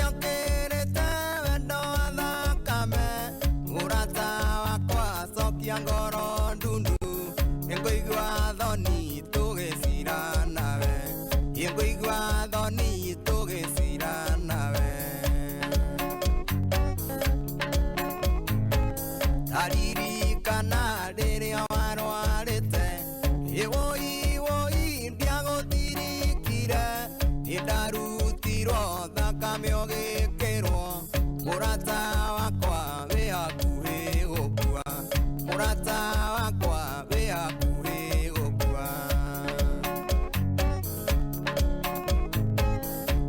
Nĩokĩrĩte wendo wa thakame. Mũrata wakwa cokia ngoro ndundu. Nĩngũigua thoni tũgĩcira nawe. Nĩngũigua thoni tũgĩcira nawe. Taririkana rĩrĩa warwarĩte. Ĩwũi wũi ndiagũtirikire. Nĩndarutirwo thakame ũgĩkĩrwo. Mũrata wakwa wĩ hakuhĩ gũkua. Mũrata wakwa wĩ hakuhĩ gũkua.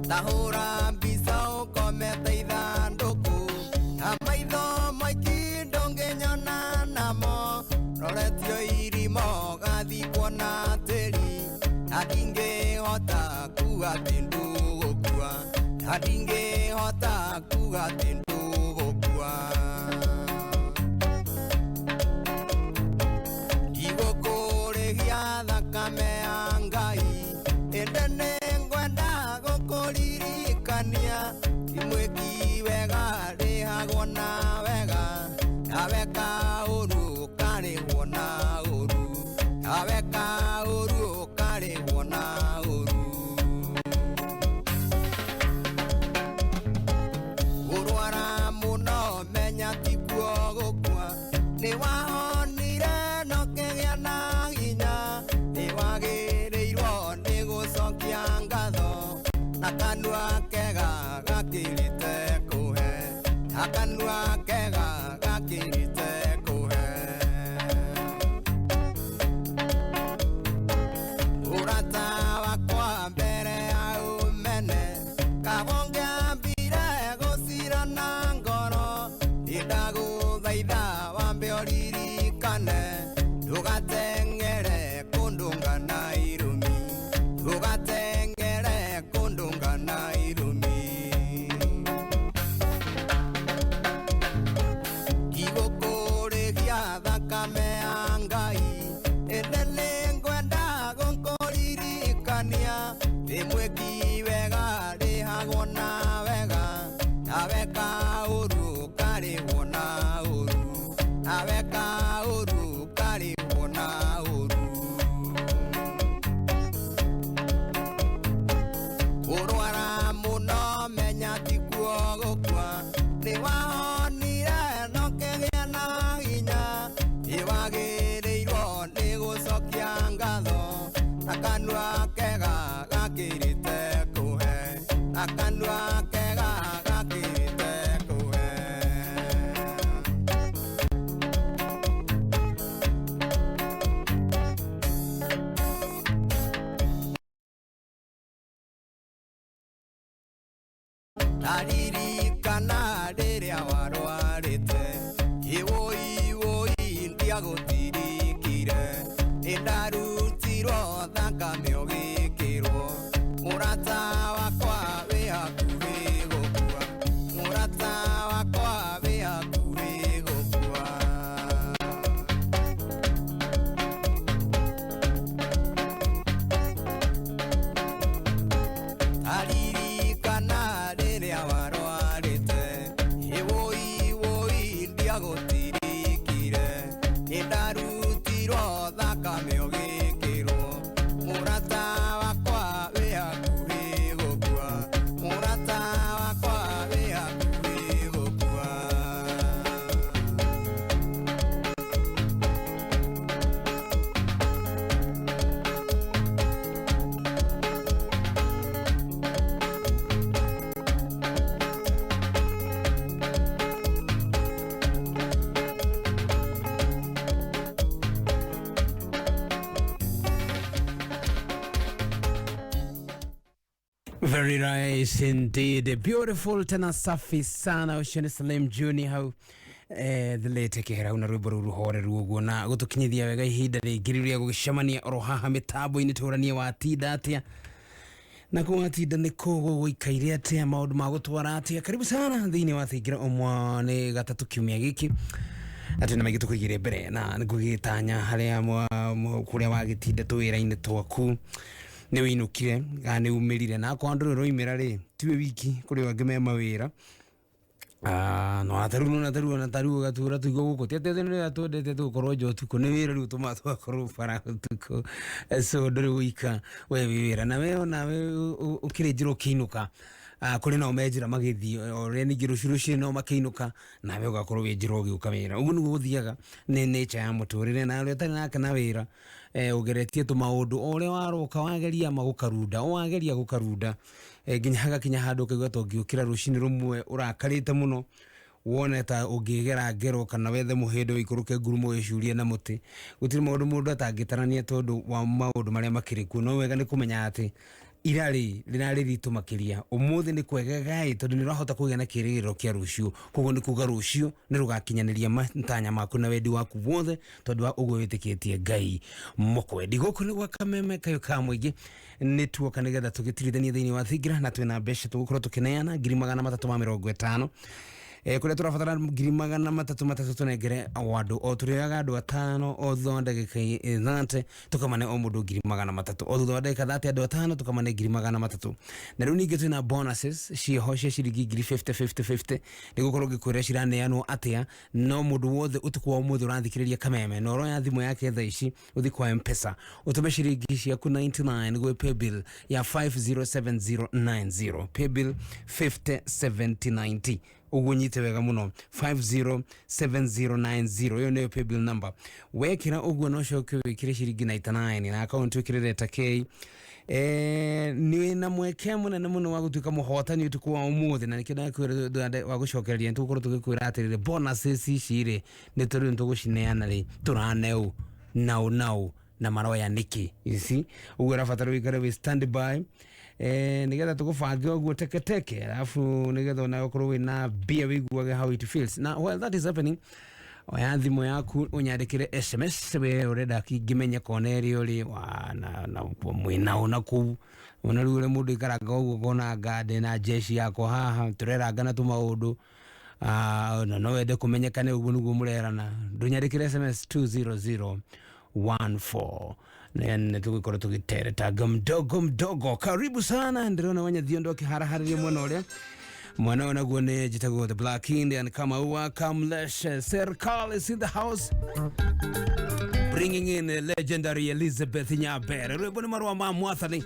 Tahũra mbica ũkomete ithandũkũ. Na maitho maiki ndũngĩnyona namo. Roretio irima ũgathikwo na tĩri. Na ndingĩhota kuga atĩ ndũgũkua. Na ndingĩhota kuga atĩ ndũgũkua. Ndigũkũrĩhia thakame ya Ngai. Ĩndĩ nĩngwenda gũkũririkania. Ti mwĩki wega rĩhagwo na wega. Na weka ũru ũkarĩhwo na ũru. Na weka ũru ũkarĩhwo na ũru. Kũrwara mũno menya tikuo gũkua. Nĩwahonire na ũkĩgĩa na hinya. Nĩwagĩrĩirwo nĩ gũcokia ngatho. Na kanua kega gakĩrĩte kũhe. Na kanua kega gakĩrĩte kũhe. Ũrata wakwa mbere ya ũmene. Kaba ũngĩambire gũcira na ngoro. Nĩndagũthaitha wambe ũririkane. Ndũgateng'ere kũndũnga na irumi. Ndũgateng'ere kũndũnga na irumi. Ndigũkũrĩhia thakame ya Ngai. Ĩndĩ nĩngwenda gũkũririkania. Ndĩ mwĩki wega rĩhagwo na wega. Na weka ũru ũkarĩhwo na ũru. Na weka ũru ũkarĩhwo na ũru. Kũrwara mũno menya tikuo gũkua. Nĩwahonire na ũkĩgĩa na hinya. Nĩwagĩrĩirwo nĩ gũcokia ngatho. Na kanua kega gakĩrĩte kũhe. Na kanua kega gakĩrĩte kũhe. Taririkana rĩrĩa warwarĩte. Ĩwũi wũi ndiagũtirikire. Nĩndarutirwo thakame ũgĩkĩrwo. Mũrata wakwa wĩ hakuhĩ gũkua. Mũrata wakwa wĩ hakuhĩ gũkua. Taririkana rĩrĩa warwarĩte. Ĩwũi wũi ndiagũtirikire. Nĩndarutirwo thakame ũgĩkĩrwo. Mũrata wakwa wĩ hakuhĩ gũkua. Mũrata wakwa wĩ hakuhĩ gũkua. Very nice indeed. Beautiful tena safi sana. Ucio nĩ Salim Junior hau the late kĩhera na rwĩmbo rũu rũhoreru ũguo na gũtũkinyithia wega ihinda rĩngĩ rĩu rĩa gũgĩcemania oro haha mĩtambo-inĩ tũranie watinda atĩa na kũ watinda nĩ kũ gũgũikaire atĩa maũndũ ma gũtwara atĩa. Karibu sana thĩinĩ wa thingira ũmwe nĩ gatatũ kiumia gĩkĩ atĩ na maingĩ tũkũigĩre mbere na nĩ ngũgĩtanya harĩa kũrĩa wagĩtinda tũwĩra-inĩ twaku. Nĩ wĩinũkire kana nĩ umĩrire, na akorwo ndũrĩ ũroimĩra rĩ, tiwe wiki, kũrĩ angĩ me mawĩra. Ah, no ataru no ataru na taru gatura tuigo guku ti atĩ nĩ twendete tũgũkorwo nja ũtukũ, nĩ wĩra rĩu tũmaga tũgakorwo bara ũtukũ. So ndũrĩ wika, we wĩ wĩra, na we onawe ũkĩrĩ njĩra ũkĩinũka. Ah, kũrĩ nao me njĩra magĩthiĩ, o ũrĩa ningĩ rũciũ rũcinĩ nao makĩinũka, nawe ũgakorwo wĩ njĩra ũgĩũka wĩra. Ũguo nĩguo gũthiaga, nĩ nature ya mũtũrĩre. Na ũrĩa ũtarĩ nake na wĩra, ũgeretie tũmaũndũ o ũrĩa waroka wageria magũkarunda, o wageria gũkarunda, nginya hagakinya handũ ũkaigua ta ũngĩũkĩra rũcinĩ rũmwe ũrakarĩte mũno, wone ta ũngĩgera ngero kana wethe mũhĩndo ũikũrũke ngurumo wĩcurie na mũtĩ. Gũtirĩ maũndũ mũndũ atangĩtarania tondũ wa maũndũ marĩa makĩrĩ kuo. No wega nĩ kũmenya atĩ ira rĩ rĩrarĩ ritũ makĩria, ũmũthĩ nĩ kwegegai, tondũ nĩ ũrahota kũgĩa na kĩrĩgĩrĩro kĩa rũciũ. Koguo nĩ kuga rũciũ nĩ rũgakinyanĩria matanya maku na wendi waku wothe, tondũ wa ũguo wĩtĩkĩtie Ngai mũkwendi. Gũkũ nĩ gwa Kameme kayũ ka mũingĩ, nĩ tuoka nĩgetha tũgĩtirithanie thĩinĩ wa thingira, na twĩna mbeca tũgũkorwo tũkĩneana 350,000, kũrĩa tũrabatara 300,000 matatũ tũnengere o andũ, o tũrĩoyaga andũ atano, o thutha wa ndagĩka 30 tũkamane o mũndũ 300,000, o thutha wa ndagĩka 30 andũ atano tũkamane 300,000. Na rĩu ningĩ twĩna bonuses ciĩho cia ciringi ngiri 50 50 50. Nĩ gũkorwo ngĩkwĩra ciraneanwo atĩa, no mũndũ wothe ũtukũ wa ũmũthĩ ũrathikĩrĩria Kameme na ũroya thimũ yake thaa ici, ũthiĩ kwa Mpesa ũtũme ciringi ciaku 99 gwĩ paybill ya 507090, paybill 507090. Ũguo nyite wega mũno, 507090, ĩyo nĩyo paybill number. Wekĩra ũguo no coke wĩkĩre ciringi 99 na akaunti wĩkĩre letter K. Nĩ na mweke mũnene mũno wa gũtuĩka mũhotani ũtukũ wa ũmũthĩ, na nĩkĩo ndakwĩra wa gũcokereria, nĩtũgũkorwo tũgĩkwĩra atĩrĩrĩ, bonuses ici rĩ, nĩ tũrĩ tũgũcineana rĩ, tũraneu nau nau na maroya nĩkĩ ici. Ũguo ũrabatara ũikare wĩ stand by, nigetha tũgũbange ũguo teketeke, alafu nigetha ona ũkorwo wĩna mbia wĩiguage how it feels. Na while that is happening, oya thimũ yaku ũnyandĩkĩre SMS we ũrenda ngĩmenye kona ĩrĩa ũrĩ wa na mwĩnao na kũu. Ona rĩu ũrĩa mũndũ ikaraga ũguo ũkona anga ndĩna jeshi yakwa haha tũreranga na tũmaũndũ. Ah, na no wende kũmenyekane ũguo nĩguo mũrerana, ndũnyandĩkĩre SMS 20014 nĩ tũgũkorwo tũgĩteretanga mdogo mdogo. Karibu sana, ndĩrona wanyathiondo akĩharaharĩria mwena ũrĩa mwena ũyũ naguo nĩ njĩtagwo The Black Indian Kamaua Kamlesh. Serikal is in the house, bringing in the legendary Elizabeth Nyabere. Rwĩmbo nĩ marũa ma mwathani.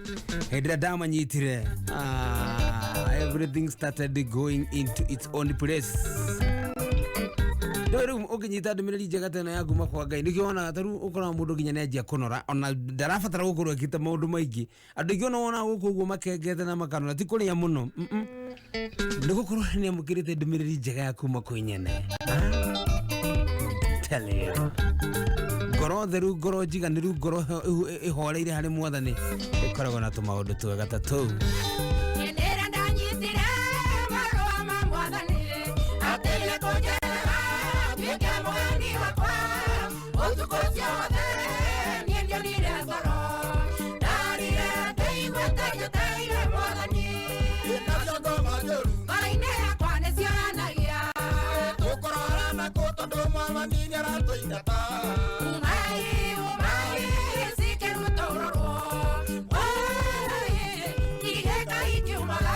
Hĩndĩ ĩrĩa ndamanyitire, ah, everything started going into its own place. No rĩu ũngĩnyita ndũmĩrĩri njega tena ya kuma kwa Ngai, nĩkĩo wonaga ta rĩu ũkoraga mũndũ nginya nĩanjia kũnora, ona ndarabatara gũkorwo ekĩte maũndũ maingĩ. Andũ aingĩ ona wonaga gũkũ ũguo makengete na makanora, ti kũrĩa mũno, nĩ gũkorwo nĩ amũkĩrĩte ndũmĩrĩri njega ya kuma kwĩ nyene. Tell you, ngoro theru, ngoro njiganĩru, ngoro ĩhoreire harĩ mwathani ĩkoragwo na tũmaũndũ twega ta tũu. Hĩndĩ ĩrĩa ndanyitire marũa ma mwathani atĩ nĩ kũnjerera nduĩke mũgeni wakwa, ũtukũ ũcio wothe niĩ ndionire toro, ndarire ndĩiguĩte njetereire mwathani. Nacio ngoma njũru Ngoro-inĩ yakwa nĩcionanagia tũkũrora nakũ, tondũ mwathani nĩaratũingata. Umai, umai, cikĩrutũrũrwo. Woi, igĩka ikiumaga.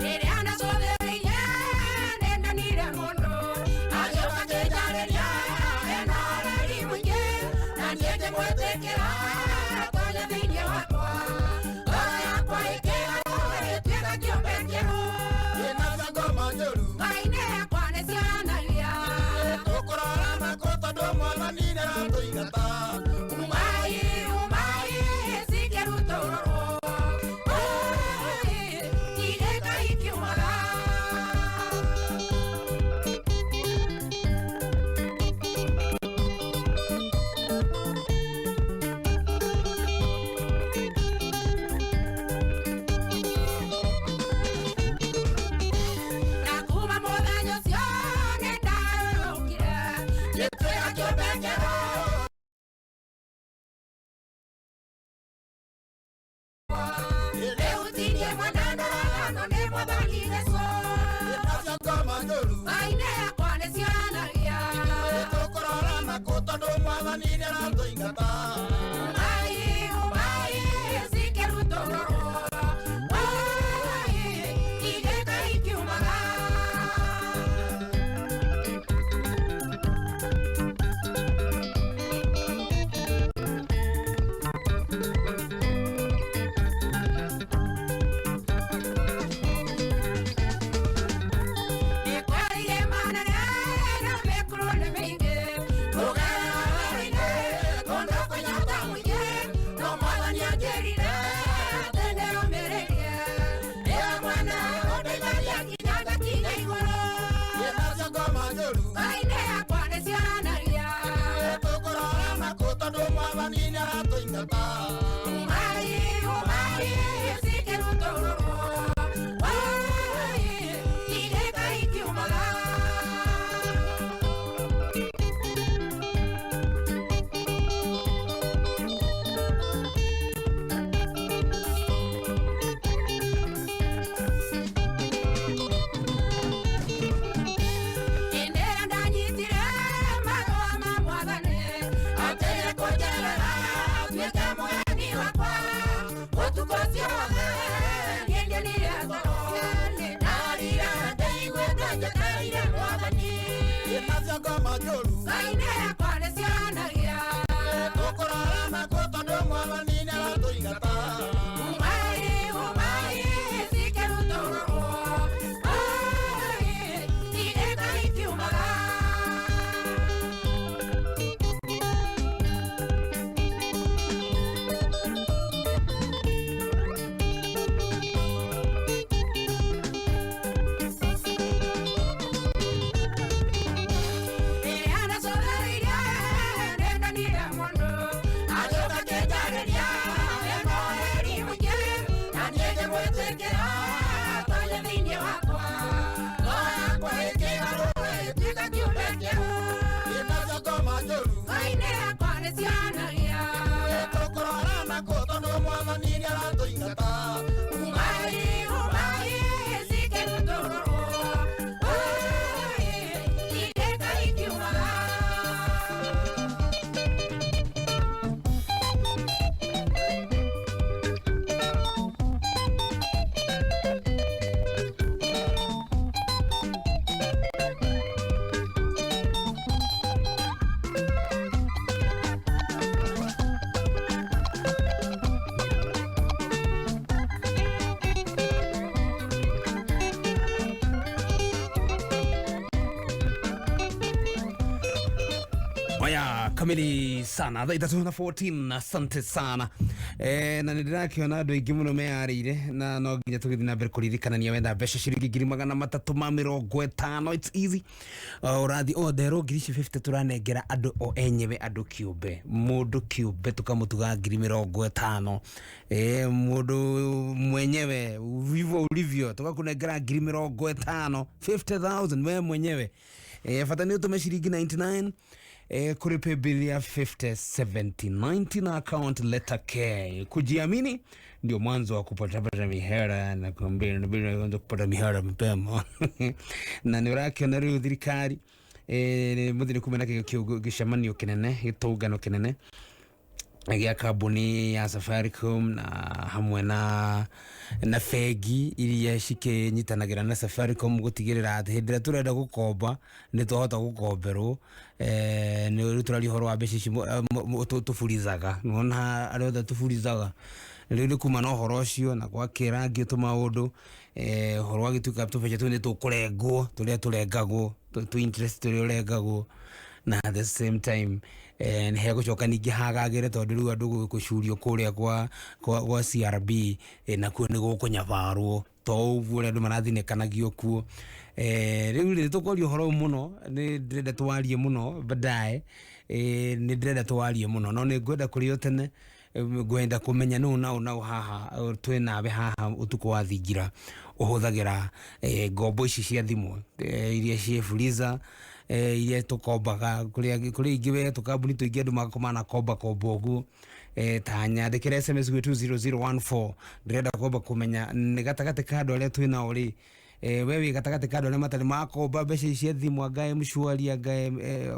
Rĩrĩa ndacũthĩrĩirie nĩndonire mũndũ agĩũka akĩnjarĩria ena ũreri mũingĩ, na niĩ ngĩmwĩtĩkĩra atonye thĩinĩ wakwa, ngoro yakwa ĩkĩgarũrũka ĩgĩtuĩka kĩũmbe kĩerũ. Nacio ngoma njũru Ngoro-inĩ yakwa nĩcionanagia tũkũrora nakũ, tondũ mwathani nĩaratũingata. Umai, umai, cikĩrutũrũrwo. Oi, igĩka ikiumaga. Na kuma mũthenya njũru. Ngai-inĩ yakwa nĩcionanagia. Tũkũrora nakũ tondũ mwathani nĩaratũingata. Umai, umai, cikĩrutũrũrwo. Woi, igĩka ikiumaga. Nĩkwarĩire manene na mĩkuru nĩ mĩingĩ. Kũgerera werũ-inĩ, kũndũ kũnyota mũingĩ. No mwathani anjĩrire atĩ ndĩrũmĩrĩrie. Nĩwe mwene ũndeithagia nginya ngakinya igũrũ. Nacio ngoma njũru. Ngai-inĩ yakwa nĩcionanagia. Tũkũrora nakũ tondũ mwathani nĩaratũingata. Umai, umai, cikĩrutũrũrwo. Woi, igĩka ikiumaga. Hĩndĩ ĩrĩa ndanyitire marũa ma mwathani atĩ nĩkũnjerera atuĩke mũgeni wakwa ũtukũ ũcio wothe niĩ ndionire toro ndarira ndaiguĩte njetereire mwathani. Nacio ngoma njũru. Ngai-inĩ yakwa nĩcionanagia. Tũkũrora nakũ tondũ mwathani nĩaratũingata. Umai, umai, cikĩrutũrũrwo. Woi, igĩka ikiumaga. Rĩrĩa ndacothĩrĩirie nĩndonire mũndũ agĩũka akĩnjarĩria ena ũheri mũingĩ na niĩ ngĩmwĩtĩkĩra atonye thĩinĩ wakwa ngoro yakwa ĩkĩgarũrwo ĩtuĩka kĩũmbe kĩerũ. Nacio ngoma njũru. Ngai-inĩ yakwa nĩcionanagia. Tũkũrora nakũ tondũ mwathani nĩaratũingata. Umai, umai, cikĩrutũrũrwo. Woi, igĩka ikiumaga. Oya kamili sana thaa 3 na 14. Asante sana na nä ndä rakä andå aingä må no meyarä ire na no nginya tå gä thiä na mbere kå ririkanania wetha mbeca ciringi 350,000. It's easy. Å rathiä o therå ngiri ici 50 tå ranengera andå o enyewe, andå kä å mbe, må ndå kä å mbe tå kamå tuga ngiri 50, må ndå mwenyewe vivyo ulivyo tũgakũnengera ngiri 50, 50,000 we mwenyewe. Bata nĩ ũtũme ciringi 99 kũrĩ paybill ya 507090 na account letter K. Kujiamini ndio mwanzo wa kupatapata mihera na kuambia ndio kupata mihera mapema na nĩ ũrakĩona rĩu thirikari mũthĩ nĩ kuma na gĩcemanio kĩnene, gĩtũngano kĩnene gĩa kambuni ya Safaricom na hamwe na bengi iria cikĩnyitanagĩra na Safaricom gũtigĩrĩra atĩ hĩndĩ ĩrĩa tũrenda gũkomba nĩ twahota gũkomberwo. Nĩ rĩu tũraria ũhoro wa mbeca ici tũburizaga, nĩwona arĩa othe tũburizaga rĩu nĩ kuma na ũhoro ũcio na gwakĩrangio tũmaũndũ, ũhoro wa gĩtuĩka tũbeca tũu nĩ tũkũrengwo tũrĩa tũrengagwo tũ interest tũrĩa ũrengagwo, na at the same time nĩ hegũcoka ningĩ hagagĩre tondũ rĩu andũ gũcurio kũrĩa kwa CRB, nakuo nĩ gũkũnyabarwo to ũguo ũrĩa andũ marathinĩkanagio kuo. Rĩu rĩ tũkwaria ũhoro ũyũ mũno, nĩ ndĩrenda twarie mũno baadaye, nĩ ndĩrenda twarie mũno no nĩ ngwenda kũrĩ o tene, ngwenda kũmenya nũ na ũ na ũ haha twĩ nawe haha ũtukũ wa thingira ũhũthagĩra ngombo ici cia thimũ, iria ciĩ Fuliza, iria tũkombaga kũrĩa kũrĩ ingĩ we tũkambuni tũingĩ andũ magakorwo manakomba komba ũguo. Ta nyandĩkĩre SMS gwĩ 20014, ndĩrenda kwamba kũmenya nĩ gatagatĩ ka andũ arĩa twĩ nao rĩ. We wĩ gatagatĩ ka andũ arĩa matarĩ makomba mbeca ici cia thimũ, anga M-Shwari, anga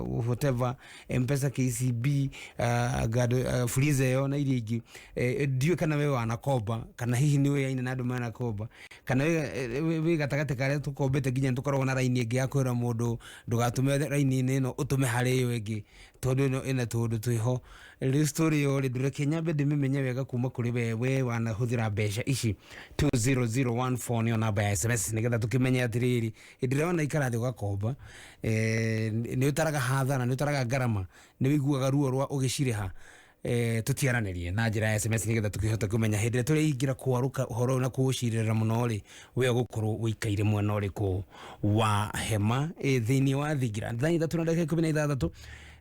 whatever, Mpesa, KCB, anga Fuliza ĩyo na iria ingĩ. Ndiũĩ kana we wanakomba, kana hihi nĩ ũyaine na andũ manakomba, kana wĩ gatagatĩ ka arĩa tũkombete nginya tũkoragwo na raini ĩngĩ ya kwĩra mũndũ ndũgatũme raini-inĩ ĩno, ũtũme harĩ ĩyo ĩngĩ tondũ ĩno ĩna tũũndũ twĩho. Rĩu story ĩyo rĩ, ndũreke nyambe ndĩmĩmenye wega kuma kũrĩ we wanahũthĩra mbeca ici. 20014 nĩyo namba ya SMS, nĩgetha tũkĩmenye atĩrĩrĩ, hĩndĩ ĩrĩa wanaikara thĩ ũgakomba, nĩ ũtaraga hathara, nĩ ũtaraga ngarama, nĩ wĩiguaga ruo rwa ũgĩcirĩha? Tũtiaranĩrie na njĩra ya SMS nĩgetha tũkĩhote kũmenya hĩndĩ ĩrĩa tũrĩingĩra kwarũka ũhoro ũyũ na kũũcirĩra mũno rĩ, we ũgũkorwo ũikaire mwena ũrĩkũ wa hema thĩinĩ wa thingira. 3:16.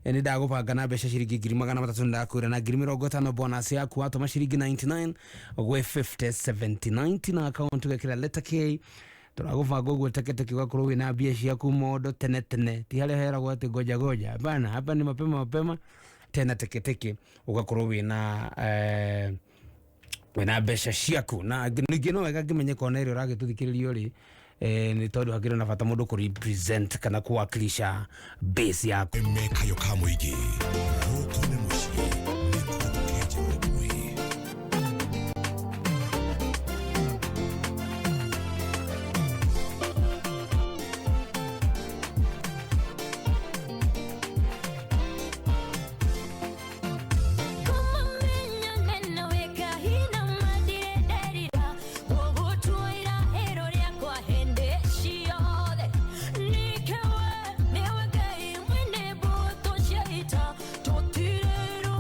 Nĩ ndagũbanga na mbeca ciringi 300,000, nĩ ndakwĩra na 50,000 bonus yaku watũma ciringi 99 gwĩ 507090 na account ũgekĩra letter K. Tũragũbanga ũguo teketeke ũgakorwo wĩna mbia ciaku mondo tene tene, ti harĩa heragwo atĩ ngoja ngoja. Hapana, hapa ni mapema mapema tena teketeke, ũgakorwo wĩna mbeca ciaku. Na ningĩ no wega ngĩmenye kona ĩrĩa ũragĩtũthikĩrĩrio rĩ, nĩ tondũ hakĩrĩ na bata mũndũ kũ represent kana kũwakilisha base yaku. Mekayo ka mũingĩ gũkũ nĩ mũciĩ nĩkuo tũkenjerwo ngũĩ. Kũmamenya nene wĩka hina mandirĩ nderira gũgũtuĩra ĩro rĩakwa hĩndĩ ciothe nĩkĩwe nĩwe Ngai mwene mbũtũ cia ita tũtirĩ.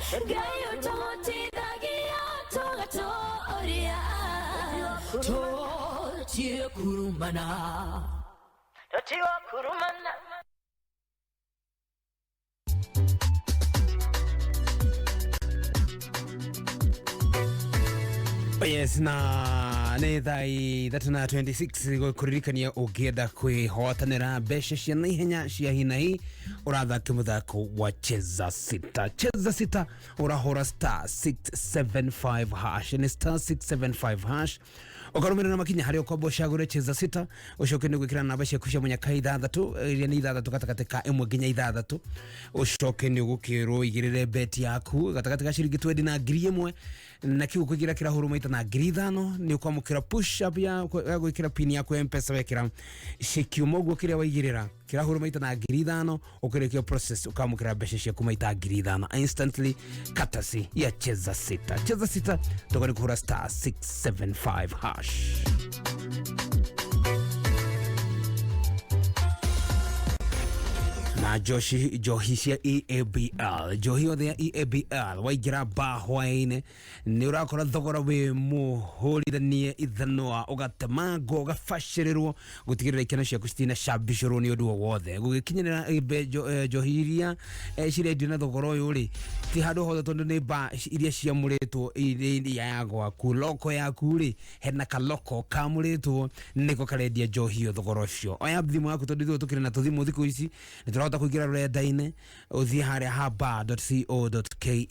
Ngai ũtũhotithagia tũgatooria. Tũtie kurumana. Tũtigo kurumana. Yes, na nä thaa 3 na 26 kũririkania ũngĩenda kwĩhotanĩra mbeca cia naihenya cia hinahi, ũrathaka mũthako wa Cheza Sita. Cheza Sita, ũrahũra *675#, nĩ *675# ũkarũmĩrĩra makinya harĩa ũkwamba ũcagũre Cheza Sita, ũcoke nĩ gwĩkĩra namba ciaku cia mũnyaka ithathatũ, iria nĩ ithathatũ gatagatĩ ka 1 nginya 6. Ũcoke nĩ ũgũkĩrwo igĩrĩre beti yaku gatagatĩ ka ciringi 20 na 1,000, na kiu kũingĩra kĩrahũrwo maita na 5,000. Nĩ ũkwamũkĩra push up ya gwĩkĩra pin yaku ya Mpesa. Wekĩra cikiuma ũguo, kĩrĩa waigĩrĩra kĩrahũrwo maita na 5,000, ũkĩrĩkia process ũkamũkĩra mbeca ciaku maita 5,000 instantly, courtesy ya Cheza Sita. Cheza Sita toka nĩ kũhũra *675#. Na joshi njohi cia EABL, njohi yothe ya EABL, waingĩra ba hwaĩ-inĩ nĩ ũrakora thogora wĩ mũhũrithanie ithanwa, ũgatemangwo, ũgabacĩrĩrwo gũtigĩrĩra ikeno ciaku citinacambicũrwo nĩ ũndũ o wothe. Gũgĩkinyĩrĩra njohi iria cirendio na thogora ũyũ rĩ, ti handũ hothe, tondũ nĩ ba iria ciamũrĩtwo iria ya gwaku loko yaku rĩ, hena kaloko kamũrĩtwo nĩko karendia njohi ĩyo thogora ũcio. Oya thimũ yaku, tondũ ithuĩ tũkĩrĩ na tũthimũ thikũ ici, nĩ tũrahota kũingĩra rũrenda-inĩ, ũthiĩ harĩa ha bar.co.ke,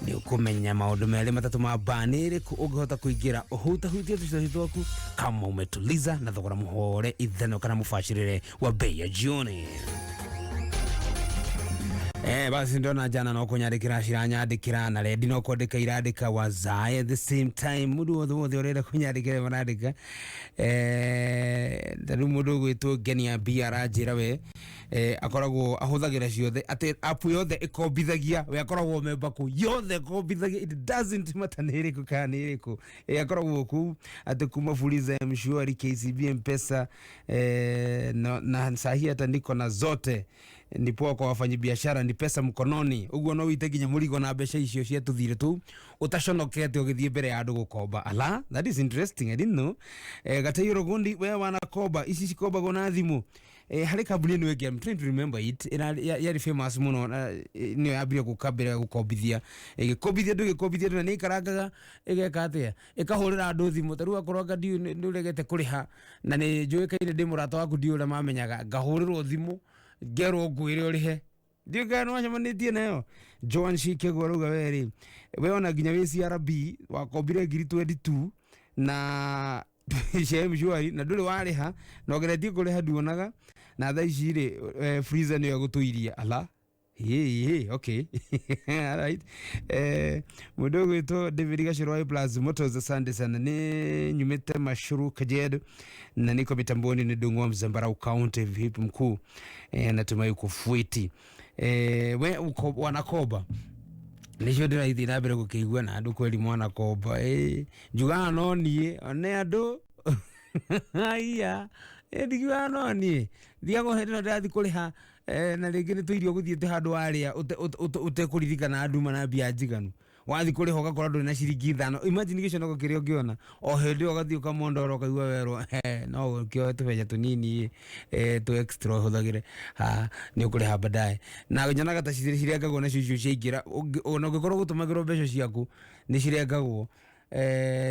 nĩ ũkũmenya maũndũ merĩ matatũ ma bar nĩ ĩrĩkũ ũngĩhota kũingĩra ũhutahutie tũcohi twaku kama umetuliza na thogora mũhore ithano kana mũbacĩrĩre wa bei ya jioni. Basi ndona jana no kunyandikira ciranyandikira na rendi no kwandika irandika wazae at the same time. Mundu wothe wothe urenda kunyandikira marandika. Ta riu mundu ugwitwo Ngenia B aranjira we akoragwo ahuthagira ciothe, ati app yothe ikombithagia, we akoragwo memba kuu yothe ikombithagia, it doesn't matter nĩ ĩrĩkũ kana nĩ ĩrĩkũ. Akoragwo kuu ati kuma Fuliza, Mshwari, KCB, Mpesa, na sahi hata niko na zote. Ni poa kwa wafanyabiashara, ni pesa mkononi. Uguo no wite nginya mũrigo na mbeca icio cia tũthirĩ tũu ũtaconokete ũgĩthiĩ mbere ya andũ gũkomba. Ala, that is interesting, I didn't know. Gateiro gundi we wanakomba ici cikombagwo na thimũ. Harĩ kambuni ĩno ĩngĩ, I'm trying to remember it, yarĩ famous mũno na nĩyo yambire gũka mbere ya gũkombithia, ĩgĩkombithia andũ, ĩgĩkombithia andũ, na nĩ ĩkarangaga ĩgeka atĩa, ĩkahũrĩra andũ thimũ. Ta rĩu akorwo anga nĩ ũregete kũrĩha na nĩ njũĩkaine ndĩ mũrata waku, ndiũ ũrĩa mamenyaga, ngahũrĩrwo thimũ ngerwo ngwĩre ũrĩhe. Ndiũ kana nĩwacemanĩtie nayo. Joan Shikego arauga we rĩ, we ona nginya wĩ CRB wakombire ngiri 22 na cia Mshwari na ndũrĩ warĩha, na ũgeretie kũrĩha nduonaga, na thaa ici rĩ, freezer nĩyo ĩgũtũirie. Ala, hĩ, okay, alright. Mũndũ ũgwĩtwo David Gachuru wa Plus Motors, asante sana. Nĩ nyumĩte Mashuru, Kajiado, na niko mitamboni ni Dungwa Mzambarau County. Vipi mkuu? Natumai uko fwiti. We uko wanakoba nicio ndĩraithiĩ na mbere gũkĩigua na andũ kweri mwanakomba. Njugaga no niĩ one andũ aya ndigiugaga no niĩ thiaga hĩndĩ ĩno ndĩrathiĩ kũrĩha, na rĩngĩ nĩ tũirio gũthiĩte handũ warĩa ũtekũririkana nduma na mbia njiganu, wathiĩ kũrĩha ũgakora ndũrĩ na ciringi 5. Imagine gĩconoko kĩrĩa ũngĩona. O hĩndĩ ĩyo ũgathiĩ ũkamondora, ũkaigua werwo no ũkĩoe tũbeca tũnini tũ extra ũhũthagĩre ha nĩ ũkũrĩha baadaye. Na nyonaga ta cirengagwo nacio icio ciaingĩra, ona ũngĩkorwo gũtũmagĩrwo mbeca ciaku nĩ cirengagwo.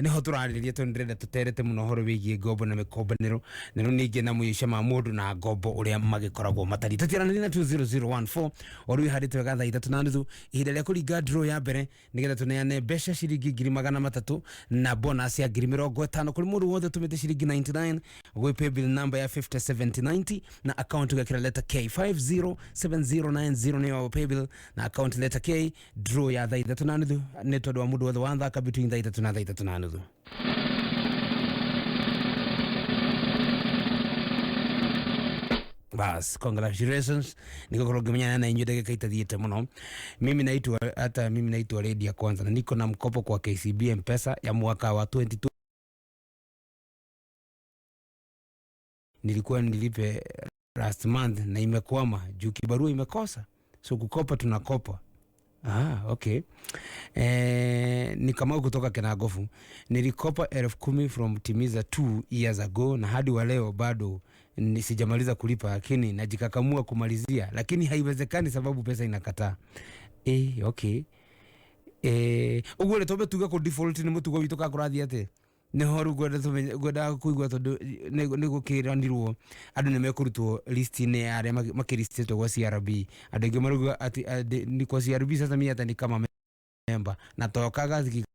Niho tũrarĩrĩria tondũ ndĩrenda tũterete mũno ũhoro wĩgiĩ ngombo na mĩkombanĩro, na rĩu ningĩ na mũico ma mũndũ na ngombo ũrĩa magĩkoragwo matariĩ. Tũtiaranĩria na 20014 o rĩu ihandĩte wega thaa 3:30, ihinda rĩa kũringa draw ya mbere nĩgetha tũneane mbeca ciringi 300,000 na bonus ya 50,000 kũrĩ mũndũ wothe ũtũmĩte ciringi 99 gwĩ paybill number ya 507090 na account ũgekĩra letter K. 507090 nĩyo paybill na account letter K. Draw ya thaa 3:30 nĩ tondũ wa mũndũ wothe wathaka between thaa 3 na thaa 3:30. Bas, congratulations, nigukorwo ngimenyana na inyuĩ ndagĩka itathiĩte mũno. Mimi naitwa, hata mimi naitwa Lady kwanza, na niko na mkopo kwa KCB Mpesa ya mwaka wa 22, nilikuwa nilipe last month na imekwama juu kibarua imekosa. So kukopa tunakopa. Ah, okay. Ni Kamau kutoka Kenagofu. Nilikopa 10,000 from Timiza 2 years ago na hadi wa leo bado ni sijamaliza kulipa, lakini najikakamua kumalizia, lakini haiwezekani sababu pesa inakataa. Okay. Ũguo rĩ, twambe tuge kũ default nĩ mũtugo witũ ka kũrathiĩ atĩ nĩho rĩu ngwenda ngwendaga kũigua tondũ nĩ gũkĩranirwo andũ nĩ mekũrutwo list-inĩ ya arĩa makĩlistĩtwo gwa CRB. Andũ aingĩ marauga atĩ ni kwa CRB sasa mimi hata ni kama member natokaga zikikaga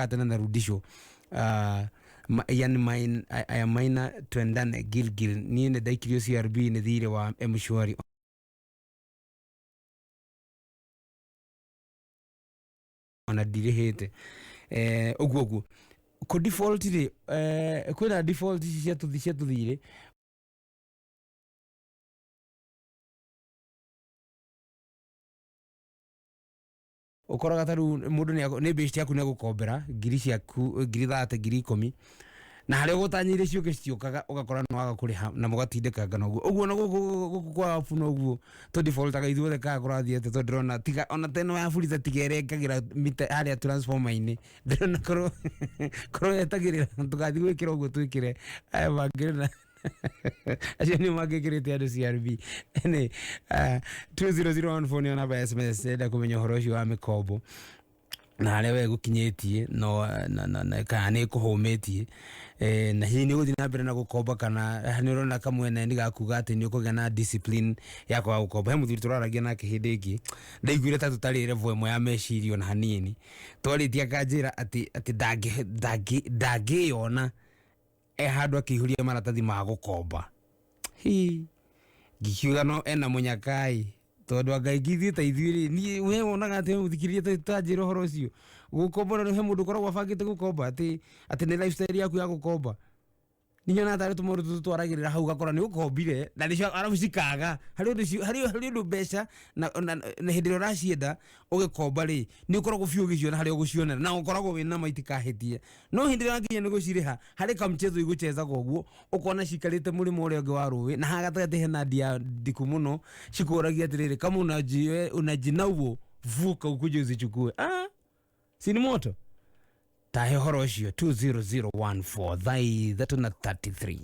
tena narudishwo. Yani mine, I am minor twendane Gilgil. Niĩ nĩ ndaikirio CRB nĩ thirĩ wa M-Shwari ona ndirĩhĩte. Ũguo ũguo kũ default rĩ, kwĩna default ici cia tũthirĩ ũkoraga ta rĩu mũndũ nĩ best yaku nĩ agũkombera ngiri ciaku, ngiri 30, ngiri 10, na harĩa ũgũtanyĩire ciũke citiũkaga, ũgakora nĩ waga kũrĩha na mũgatindĩkangana ũguo ũguo. Na gũkũ kwa abu noguo tũ defaultaga ithuothe kana kũrathiĩ atĩa? Tondũ ndĩrona tiga ona teno ya Fuliza tiga ĩrengagĩra mita harĩa transformer-inĩ, ndĩrona korwo yetagĩrĩra tũgathiĩ gwĩkĩra ũguo twĩkĩre aya mangĩ na acio nĩ mangĩkĩrĩte andũ CRB. Nĩ 20014 nĩyo namba ya SMS. Enda kũmenya ũhoro ũcio wa mĩkombo na harĩa we gũkinyĩtie no na kana nĩ kũhũmĩtie, na hihi nĩ ũgũthiĩ na mbere na gũkomba kana nĩ ũrona kamwene nĩ gakuga atĩ nĩ ũkũgĩa na discipline ya kwaga gũkomba. He mũthuri tũraragia nake hĩndĩ ĩngĩ, ndaiguire ta tũtarĩ level ĩmwe ya meciria ona hanini. Twarĩtie akanjĩra atĩ ndangĩyona e handũ akĩihũria maratathi ma gũkomba. Hi ngikiuga no ena mũnyakai tondũ anga ingĩthiĩ ta ithuĩ rĩ, niĩ we wonaga atĩ mũthikĩrĩria ta njĩra ũhoro ũcio gũkomba, na he mũndũ ũkoragwo abangĩte gũkomba atĩ nĩ lifestyle yaku ya gũkomba. Ninyonaga tarĩ tũmaũndũ tũtũ twaragĩrĩra hau, ũgakora nĩ ũkombire na nĩcio arabu cikaga harĩ ũndũ harĩ ũndũ mbeca na hĩndĩ ĩrĩa ũracienda ũgĩkomba rĩ, nĩ ũkoragwo biũ ũgĩciona harĩa ũgũcionera na ũkoragwo wĩna ma itikahĩtie, no hĩndĩ ĩrĩa wakinya nĩ gũcirĩha harĩ kamchezo igũchezagwo ũguo, ũkona cikarĩte mũrĩmo ũrĩa ũngĩ wa rũĩ na haha gatagatĩ hena ndia ndiku mũno cikũragia atĩrĩrĩ, kama unajinauo vuka ukuje uzichukue. Ah, si ni moto tahe ũhoro ũcio. 20014 thaa 3 na 33.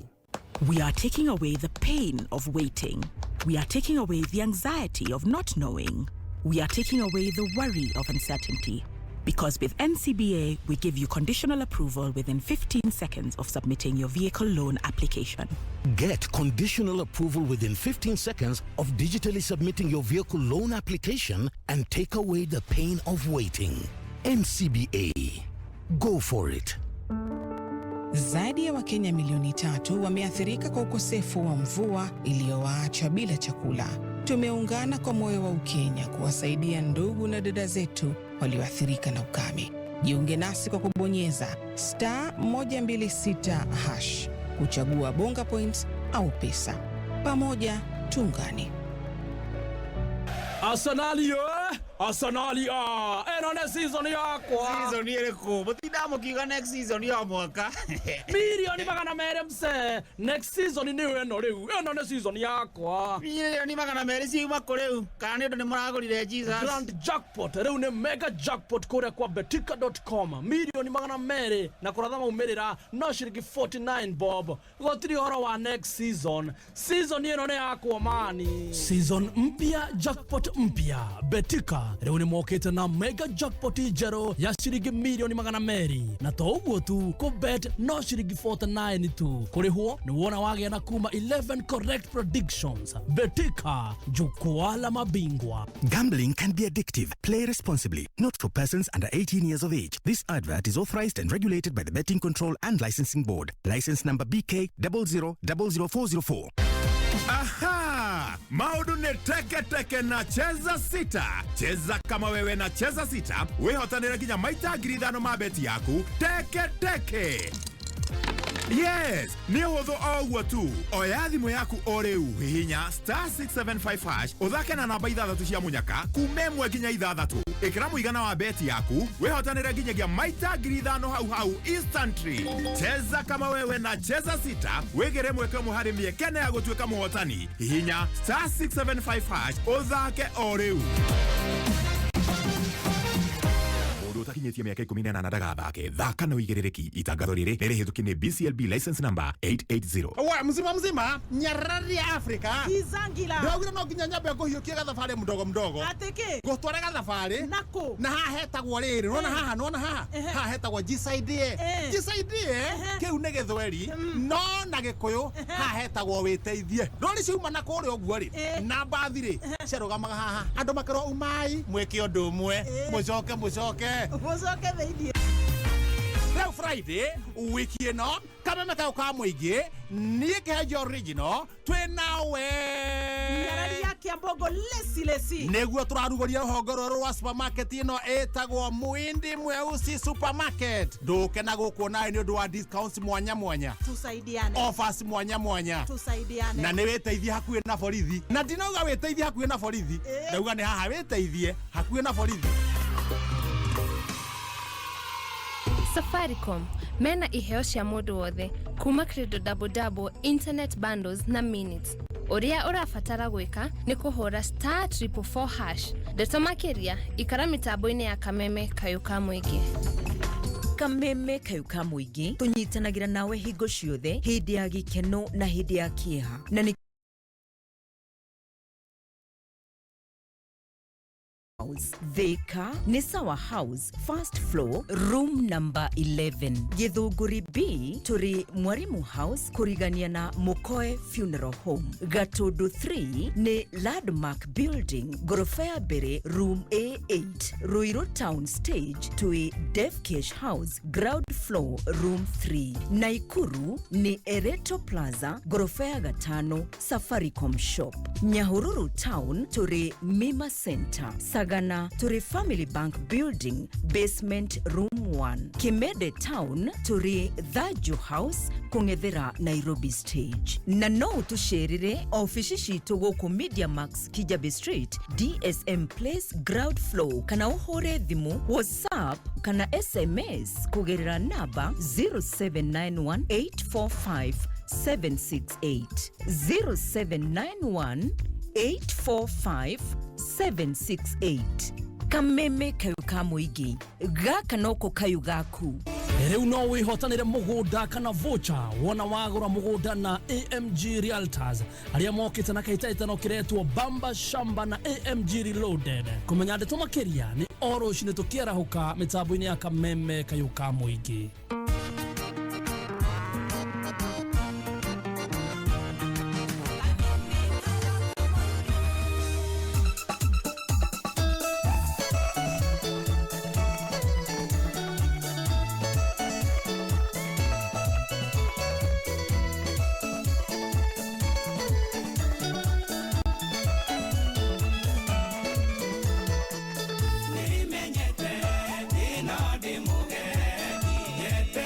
We are taking away the pain of waiting. We are taking away the anxiety of not knowing. We are taking away the worry of uncertainty. Because with NCBA, we give you conditional approval within 15 seconds of submitting your vehicle loan application. Get conditional approval within 15 seconds of digitally submitting your vehicle loan application and take away the pain of waiting. NCBA. Go for it. Zaidi ya Wakenya milioni 3 wameathirika kwa ukosefu wa mvua iliyowaacha bila chakula. Tumeungana kwa moyo wa Ukenya kuwasaidia ndugu na dada zetu walioathirika na ukame. Jiunge nasi kwa kubonyeza *126# kuchagua Bonga Points au pesa. Pamoja tuungane. Arsenal ye, Arsenal ya, ĩno nĩ season yakwa. Season ĩrĩkũ? Mũtinda mũkiuga next season ya mwaka. 200,000,000 mse, next season nĩyo ĩno rĩu, ĩno nĩ season yakwa. 200,000,000 ciuma kũ rĩu? Kana nĩ ũndũ nĩ mũragũrire Jesus? Grand jackpot rĩu nĩ mega jackpot kũrĩa kwa betika.com, 200,000,000 na kũratha maumĩrĩra no ciringi 49 bob. Gũtirĩ ũhoro wa next season, season ĩno nĩ yakwa mani. Season mpya, jackpot mpya. Betika rĩu nĩ mokĩte na mega jackpot njerũ ya ciringi 200,000,000, na to ũguo tu, kũbet no ciringi 49 tu, kũrĩhwo nĩ wona wagĩa na kuma 11 correct predictions. Betika, jukwaa la mabingwa. Gambling can be addictive. Play responsibly. Not for persons under 18 years of age. This advert is authorized and regulated by the Betting Control and Licensing Board. License number BK 0000404. Aha! Maũndũ nĩ teke teke na Cheza Sita. Cheza kama wewe na Cheza Sita, wĩhotanĩre nginya maita 5,000 ma beti yaku teke teke. Yes, nĩ ũhũthũ o ũguo tu. Oya thimũ yaku o rĩu, hihinya *675 hash, ũthake na namba ithathatũ cia mũnyaka kuma 1 nginya 6. Ĩkĩra mũigana wa beti yaku, wĩhotanĩre nginyagia maita 5,000 hau hau instantly. Cheza kama wewe na Cheza Sita, wĩgĩre mweke ũmwe harĩ mĩeke ya gũtuĩka mũhotani. Hihinya *675 hash, ũthake o rĩu. Mũndũ ũtakinyĩtie mĩaka 18 ndagathake. Thaka na ũigĩrĩrĩki. Itangatho rĩrĩ nĩ rĩhĩtũkie nĩ BCLB license number 880. Wa mzima mzima nyarari ya Afrika Kizangila. Ndĩraugire no nginya nyambe ngũhiũkie gathabarĩ mdogo mdogo. Atĩkĩ? Ngũtware gathabarĩ Nakũ? Na haha hetagwo rĩrĩ, nĩwona haha, nĩwona haha? Haha hetagwo jisaidie. Jisaidie kĩu nĩ gĩthweri no na gĩkũyũ haha hetagwo wĩteithie. Rori ciuma na kũrĩa ũguo rĩ, na mbathi rĩ ciarũgamaga haha, andũ makerwo umai mwĩke ũndũ ũmwe, mũcoke mũcoke Mũcoke thĩiniĩ. Rĩu Friday wiki ĩno kameme kau ka mũingĩ niĩ Kĩhenjo original twĩ nawe. Nyarari ya Kiambogo lesi lesi. Nĩguo tũrarugũria rũhonge rwerũ rwa supermarket ĩno ĩtagwo Muindi Mweusi Supermarket. Ndũke na gũkũ nawe nĩ ũndũ wa discounts mwanya mwanya, Tusaidiane. offers mwanya mwanya, Tusaidiane. na nĩ wĩteithie hakuhĩ na borithi. Na ndinauga wĩteithie hakuhĩ na borithi, ndauga nĩ haha wĩteithie hakuhĩ na borithi. Safaricom mena iheo cia mũndũ wothe kuma Credo Double Double, internet bundles na minutes. Ũrĩa ũrabatara gwĩka nĩ kũhũra *444 hash. Ndeto makĩria ikara mĩtambo-inĩ ya Kameme Kayũ ka Mũingĩ. Kameme Kayũ ka Mũingĩ tũnyitanagĩra nawe hingo ciothe hĩndĩ ya gĩkeno na hĩndĩ ya kĩeha na nĩ House. Thika nĩ Sawa House first floor room number 11. Githunguri B tũrĩ Mwarimu House kũrigania na Mukoe Funeral Home. Gatundu 3 nĩ Landmark Building ngoroba ya mbere room A8. Ruiru Town Stage twĩ Devcash House ground floor room 3. Naikuru nĩ Ereto Plaza ngoroba ya gatano Safaricom Shop. Nyahururu Town tũrĩ Mima Center. Sagana tũrĩ Family Bank Building basement room 1. Kimede Town tũrĩ Thaju House kũng'ethera Nairobi Stage. Na no ũtũcerere ofici citũ gũkũ Media Max Kijabe Street DSM Place ground floor kana ũhũre thimũ WhatsApp kana SMS kũgerera namba 0791 845 768 0791 845 768. Kameme Kayũ ka Mũingĩ gaka noko kayũ gaku. Rĩu no wĩhotanĩre mũgũnda kana voucher wona wagũra mũgũnda na AMG Realtors arĩa mokĩte na kĩhĩtahĩtano kĩretwo Bamba Shamba na AMG Reloaded. Kũmenya ndeto makĩria nĩ o rũcinĩ tũkĩarahũka mĩtambo-inĩ ya Kameme Kayũ ka Mũingĩ. Nimenyete ndina ndĩ mũgendi.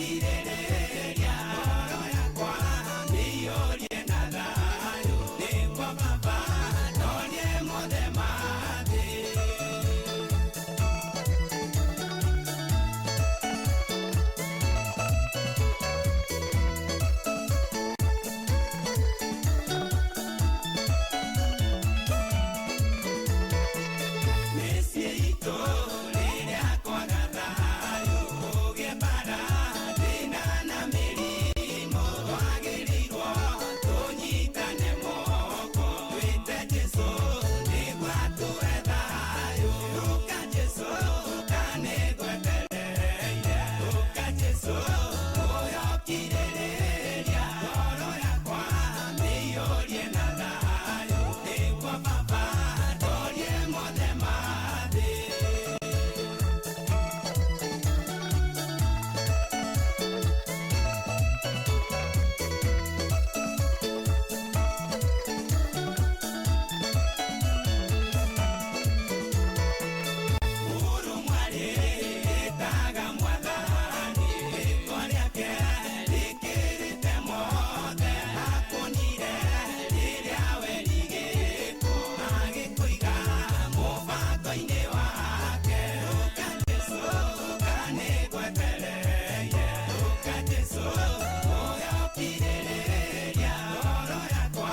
Ũkirĩrĩria ngoro yakwa mĩiyũrie na thayũ, nĩguo Baba ndorie mothe ma thĩ. Mĩciĩ itũ rĩrĩa kwaga thayũ, kũgĩe mbara, thĩna na mĩrimũ, twagĩrĩirwo tũnyitane moko, twĩte Jesũ nĩguo atũhe thayũ. Ũka Jesũ, ũka nĩngwetereire, ũka Jesũ ũyũ ũkirĩrĩria, ngoro yakwa mĩiyũrie na thayũ, nĩguo Baba ndorie mothe ma thĩ. Ũrũmwe rĩtaga Mwathani, rĩĩtwa rĩake rĩkĩrĩte mothe. Akuonire rĩrĩa werigĩtwo, agĩkũiga mũbango-inĩ wake. Ũka Jesũ, ũka nĩngwetereire, ũka Jesũ ũyũ ũkirĩrĩria, ngoro yakwa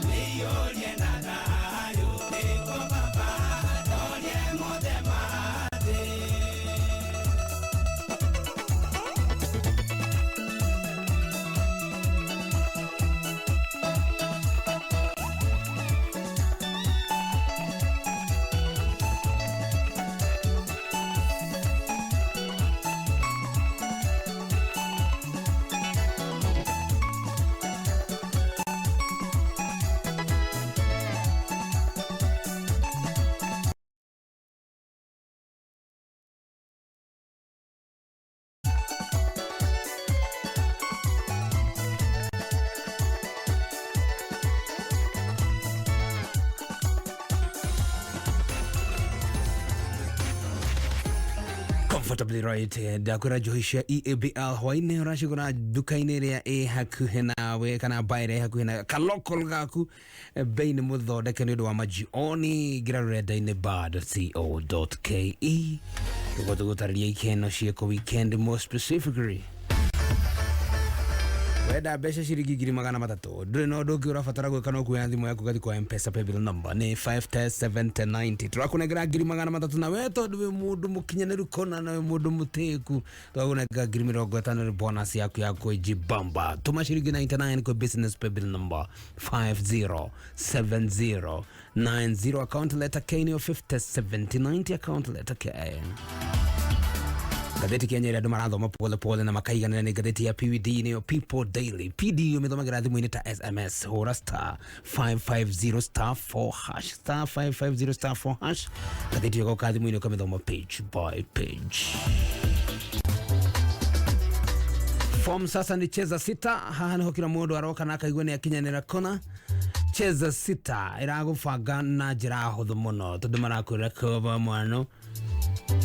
mĩiyũrie na thayũ, nĩguo Baba ndorie mothe ma thĩ. Comfortably right. Ndakwĩra njohi cia EABL hwainĩ ũracigũra nduka-inĩ ĩrĩa ĩ hakuhĩ nawe kana mba ĩrĩa ĩ hakuhĩ nawe kalokol gaku. Bei nĩ mũthondeke nĩ ũndũ wa majioni. Ngira rũrenda-inĩ bar.co.ke nĩguo tũgũtarĩria ikeno ciĩko weekend, more specifically wenda mbeca ciringi 300,000. Ndũrĩ na ũndũ ũngĩ ũrabatara gwĩka no kuoya thimũ yaku ũgathiĩ kwa Mpesa paybill number nĩ 5107090. Tũrakũnengera 300,000, na we tondũ wĩ mũndũ mũkinyanĩru kona na wĩ mũndũ mũtĩku, twakũnengera 50,000 nĩ bonus yaku ya kwĩjibamba. Tũma ciringi 99 kwĩ business paybill number 507090, account letter K nĩyo 507090, account letter K. Ngathĩti Kenya ĩrĩa andũ marathoma pole pole na makaiganĩra nĩ ngathĩti ya PWD, nĩyo People Daily. PD ũmĩthomagĩra thimũ-inĩ ta SMS, hũra star 550 star 4 hash, star 550 star 4 hash. Ngathĩti ĩyo ĩgoka thimũ-inĩ ũkamĩthoma page by page. Form sasa ni cheza sita. Haha niho kila mũndũ aroka na akaigua nĩ akinyanĩra kona. Cheza sita ĩragũbanga na njĩra hũthũ mũno tondũ marakwĩra kũba mwano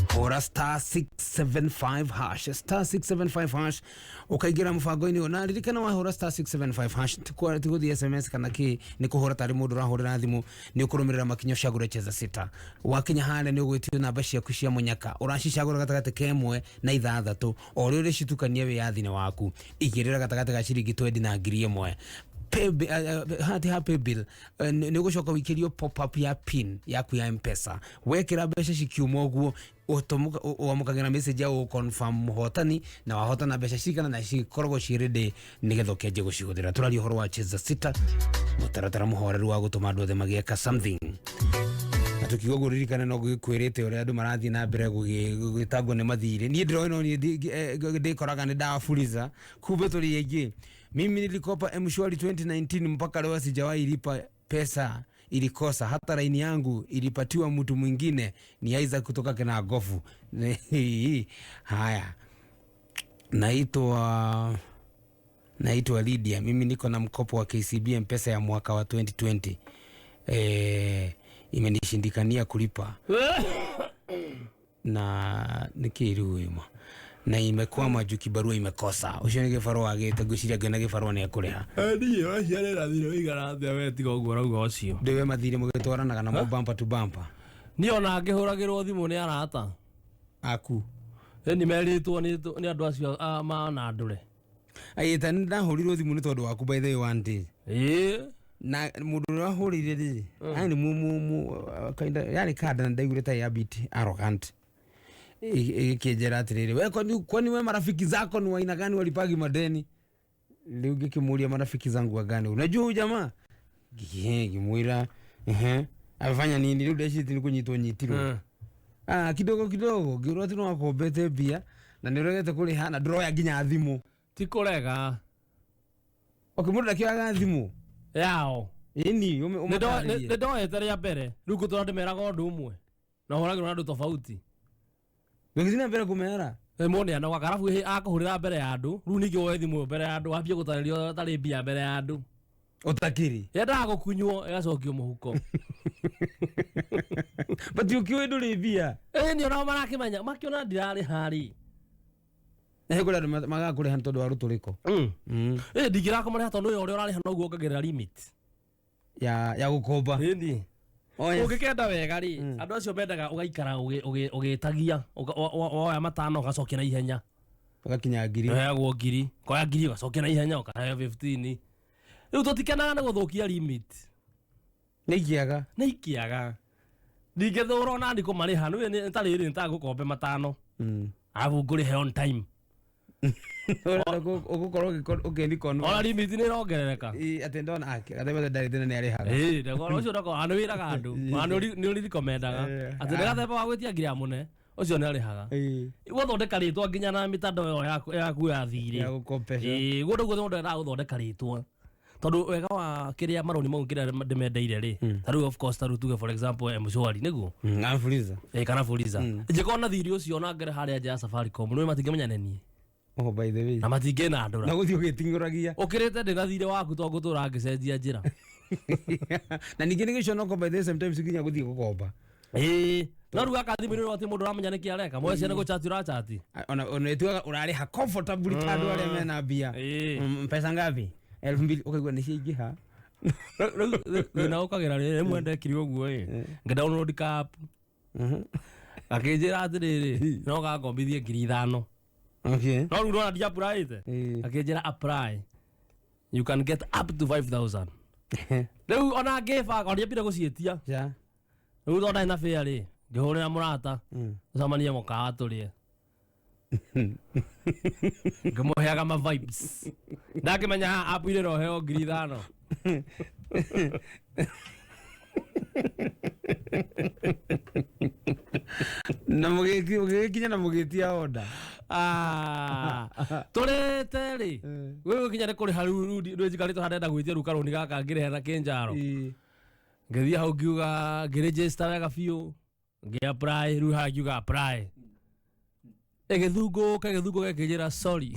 hũra star 675 hash, star 675 hash, ũkaingĩra mũbango-inĩ ũyũ. Na ririkana wahũra star 675 hash tigũthiĩ SMS kana kĩ, nĩ kũhũra tarĩ mũndũ ũrahũrĩra thimũ, nĩ ũkũrũmĩrĩra makinya ũcagũre cheza sita. Wakinya harĩa nĩ ũgwĩtio namba ciaku cia mũnyaka, ũracicagũra gatagatĩ ka ĩmwe na ithathatũ, o ũrĩa ũrĩcitukania wĩyathi-inĩ waku. Igĩrĩra gatagatĩ ga ciringi 20 na 1,000. Hati ha paybill nĩ ũgũcoka ũikĩrio pop up ya pin yaku ya Mpesa. Wekĩra mbeca cikiuma ũguo, wamũkagĩra message ya gũconfirm mũhotani na wahotana mbeca cigana, na cikoragwo ciĩ ready nĩgetha ũkĩanjie gũcihũthĩra. Tũraria ũhoro wa cheza sita, mũtaratara mũhoreru wa gũtũma andũ othe magĩeka something. Na tukiuga ũguo ririkane no ngwĩrĩte ũrĩa andũ marathiĩ na mbere gwĩtangwo nĩ mathirĩ. Niĩ ndĩroĩ no niĩ ndĩkoraga nĩ ndaburiza, kumbe tũrĩ aingĩ. Mimi nilikopa Mshwari 2019, mpaka leo sijawahi lipa, pesa ilikosa, hata laini yangu ilipatiwa mtu mwingine. Ni Isaac kutoka Kinagofu. Haya, naitwa Lydia, mimi niko na mkopo wa KCB Mpesa ya mwaka wa 2020, imenishindikania kulipa na nikiriu ima. Na imekwama juu kibarua imekosa. Ũcio nĩ gĩbarũa agĩte, ngwĩciria angĩona gĩbarũa nĩ ekũrĩha. Niĩ waciarĩra thirĩ ũigana atĩa we tiga ũguo ũrauga ũcio? Ndĩwe mathirĩ mũgĩtwaranaga namo bumper to bumper. Niĩ ona ngĩhũragĩrwo thimũ nĩ arata aku ĩni merĩtwo nĩ andũ acio manandũre. Aĩta nĩ ndahũrirwo thimũ nĩ tondũ waku, by the way, one day. Ĩĩ. Na mũndũ ũrĩa wahũrĩire rĩ, yani mu kinda yani kada, na ndaiguire ta a bit arrogant. Ĩgĩkĩnjĩra atĩrĩrĩ, "We kwani we marafiki zako ni wa aina gani walipagi madeni?" Rĩu ngĩkĩmũria, "Marafiki zangu wa gani? Unajua huyu jamaa?" Ngĩmwĩra, "Ehe, amefanya nini?" Rĩu ndecirĩtie nĩ kũnyitwo nyitirwo. Ah, kidogo kidogo ngĩrwo atĩ nĩwakombete mbia na nĩ ũregete kũrĩha na ndũroya nginya thimũ. Ti kũrega. Okay, mũndũ ndakĩoyaga thimũ yao. Ĩni ũmatarĩrie. Nĩ ndoete rĩa mbere, rĩu ngũtũra ndĩmeraga ũndũ ũmwe na ũhũragĩrwo na andũ tofauti. Ũgĩthiĩ na mbere kũmera. Mũndũ nĩanogaga, arabu akũhũrĩra mbere ya andũ, rĩu ningĩ woe thimũ ĩyo mbere ya andũ wambie gũtarĩrio tarĩ mbia mbere ya andũ. Ũtakĩrĩ. Yendaga gũkunywo ĩgacokio mũhuko. But ũkĩũĩ ndũrĩ mbia. Ĩĩ, nĩ onao marakĩmenya makĩona ndirarĩha rĩ. Na kũrĩ andũ magaga kũrĩha nĩ tondũ wa rũtũrĩko. Ĩĩ, ndingĩrakũmarĩha tondũ ũyũ ũrĩa ũrarĩha noguo ongagĩrĩra limit ya gũkomba. Ĩni. Oh, yes. Ũngĩkenda wega rĩ, andũ acio mendaga ũgaikara ũgĩtagia, woya matano ũgacokia na ihenya. Ũgakinya ngiri. Ũheagwo ngiri, koya ngiri ũgacokia na ihenya ũkaheo 15. Rĩu tũtikenaga nĩ gũthũkia limit. Nĩ ikĩaga. Nĩ ikĩaga. Ndingĩthũra ona ni kũmarĩha nĩ ta rĩrĩ nĩtagũkombe matano, arabu ngũrĩhe on time. Ũgũkorwo ũkĩnikon. Ona limit nĩ ĩrongerereka. Atĩ ndona gathemba ndarĩ thĩna, nĩ arĩhaga. Ĩĩ, ũcio ndako nĩ wĩraga andũ, ona nĩ ũririkomendaga atĩ nĩ gathemba wa gwĩtia ngiri ya mũne ũcio nĩ arĩhaga. Gũthondeka rĩtwa nginya na mĩtandao ĩyo yaku ya thirĩ. Ya gũkompesha. Ĩĩ, guo nĩguo mũndũ endaga gũthondeka rĩtwa, tondũ wega wa kĩrĩa marũni mau kĩrĩa ndĩmendeire rĩ, ta rĩu of course, ta rĩu tuge for example M-Shwari nĩguo. Fuliza. Ĩĩ, kana Fuliza, ingĩkorwo na thirĩ ũcio na ngere harĩa nja ya Safaricom, nĩ matingĩmenya nĩ niĩ. Oh, by the way. Na matingĩnandũra. Na gũthiĩ ũgĩting'ũragia. Ũkĩrĩte ndĩ na thirĩ waku to ngũtũra ngĩcenjia njĩra. Na ningĩ nĩ gĩconoko, by the way, sometimes nginya gũthiĩ gũkomba. Ĩĩ, no rĩu gaka thimũ-inĩ atĩ mũndũ ũramenya nĩkĩ areka moe ciana gũchati ũrachati. Ona ĩtuaga ũrarĩha comfortably ta andũ arĩa mena mbia. Pesa ngapi? 2000, ũkaigua nĩ ciaingĩha. Rĩu thĩna ũkagĩra rĩrĩ, rĩmwe ndekire ũguo ĩ, ngĩ download ka app, akĩnjĩra atĩrĩrĩ, no gangombithie 5,000. No rĩu ndona ndiapplyĩte, akĩnjĩra apply, you can get up to 5000. Rĩu ona ngĩbanga ona ndiambire gũciĩtia. Rĩu tondũ ndarĩ na bĩa rĩ, ngĩhũrĩra mũrata tũcemanie mũkawa tũrĩe, ngĩmũheaga ma vibes, ndakĩmenya haha app irĩ roheo 5,000. Na mũgĩkinya na mũgĩtia order. Tũrĩte rĩ, gwĩgũkinya nĩ kũrĩha, rĩu rĩu njikarĩte haha ndenda gwĩtia rĩu karũni gaka ngĩrĩhe na kĩnjaro, ngĩthiĩ hau ngiuga ngĩregister wega biũ, ngĩ-apply, rĩu haha ngiuga apply, ĩgĩthungũka ĩgĩthungũka ĩkĩnjĩra, "Sorry,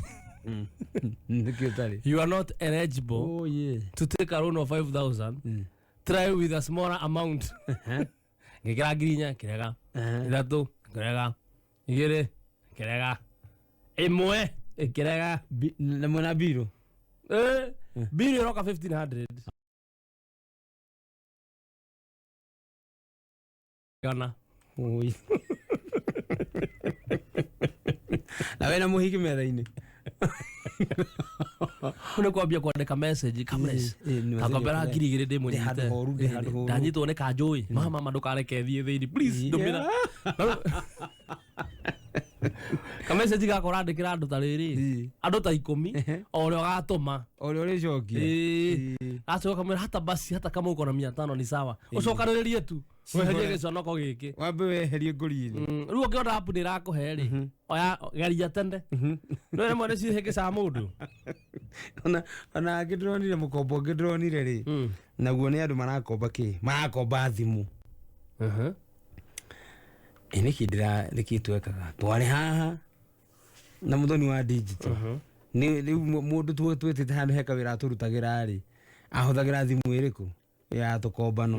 Nĩkĩ ũtarĩ? you are not eligible Oh, yeah. to take a loan of 5000. Try with a smaller amount." Ngĩkĩra 4,000, kĩrega, 3, kĩrega, 2, kĩrega, 1, ĩkĩrega. Na mwena mbirũ? Mbirũ ĩroka 1500 gana. Oi. Na wena mũhiki metha-inĩ. Nĩ kwambia kwandĩka message kamres akombera 2,000 ndĩ Ndĩ handũ horu, ndĩ handũ horu. Ndanyitwo nĩ kanjũĩ, mama mama ndũkareke thiĩ thĩinĩ, please ndũmĩra kamessage gaka ũrandĩkĩra andũ ta rĩrĩ, andũ ta 10, o ũrĩa ũgatũma. O ũrĩa ũrĩcokia. Ĩĩ. Acoka kamwĩra hata basi hata kama uko na 500 ni sawa, ũcokanĩrĩrie tu weherie gĩconoko gĩkĩ. Wambe weherie ngũri-inĩ. Rĩu ũngĩona app nĩ ĩrakũhe rĩ, oya geria tene, no rĩmwe nĩ cihĩngĩcaga mũndũ. Ona angĩ ndĩronire mũkombo ũngĩ ndĩronire rĩ, naguo nĩ andũ marakomba kĩ, marakomba thimũ. Ĩ nĩkĩ ndĩra nĩkĩ twekaga twarĩ haha na mũthoni wa digital nĩ rĩu mũndũ twĩtĩte handũ he kawĩra atũrutagĩra rĩ, ahũthagĩra thimũ ĩrĩkũ ya tũkombano.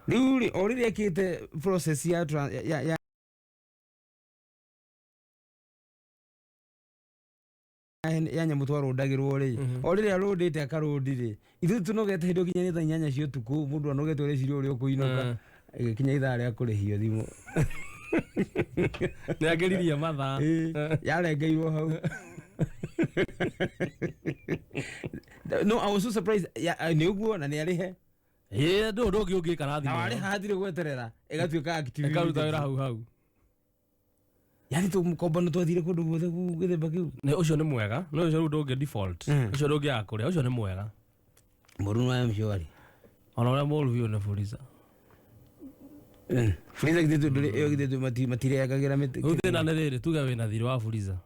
Rĩu rĩ, o rĩrĩa ekĩte process ya ya nyamũ twarũndagĩrwo rĩ, o rĩrĩa arũndĩte akarũndi rĩ, ithuĩ tũnogete hĩndĩ ũkinya nĩ thaa 8 cia ũtukũ, mũndũ anogete ũreciria ũrĩa ũkũinũka, ĩgĩkinya ithaa rĩa kũrĩhio thimũ. Nĩ ageririe mathaa. Ĩĩ, yarengeirwo hau. No, I was so surprised. Nĩ ũguo na nĩ arĩhe. Ĩĩ, ndũ ũngĩ ũngĩka na Na thimũ. warĩha hatirĩ gweterera, ĩgatuĩka active. Ĩkaruta wĩra hau hau. Yani tũmũkomba nĩ twathire kũndũ guothe gĩthemba kĩu. Nĩ ũcio nĩ mwega, no ũcio rĩu ndũngĩ default. Ũcio ndũngĩaga kũrĩa, ũcio nĩ mwega. Mũru nĩ wa M-Shwari. Ona ũrĩa mũru biũ nĩ Fuliza. Fuliza githĩ ndũrĩ ĩyo, githĩ matirengagĩra mĩtĩ? Rĩu thĩna nĩ rĩrĩ, tuge wĩna thirĩ wa Fuliza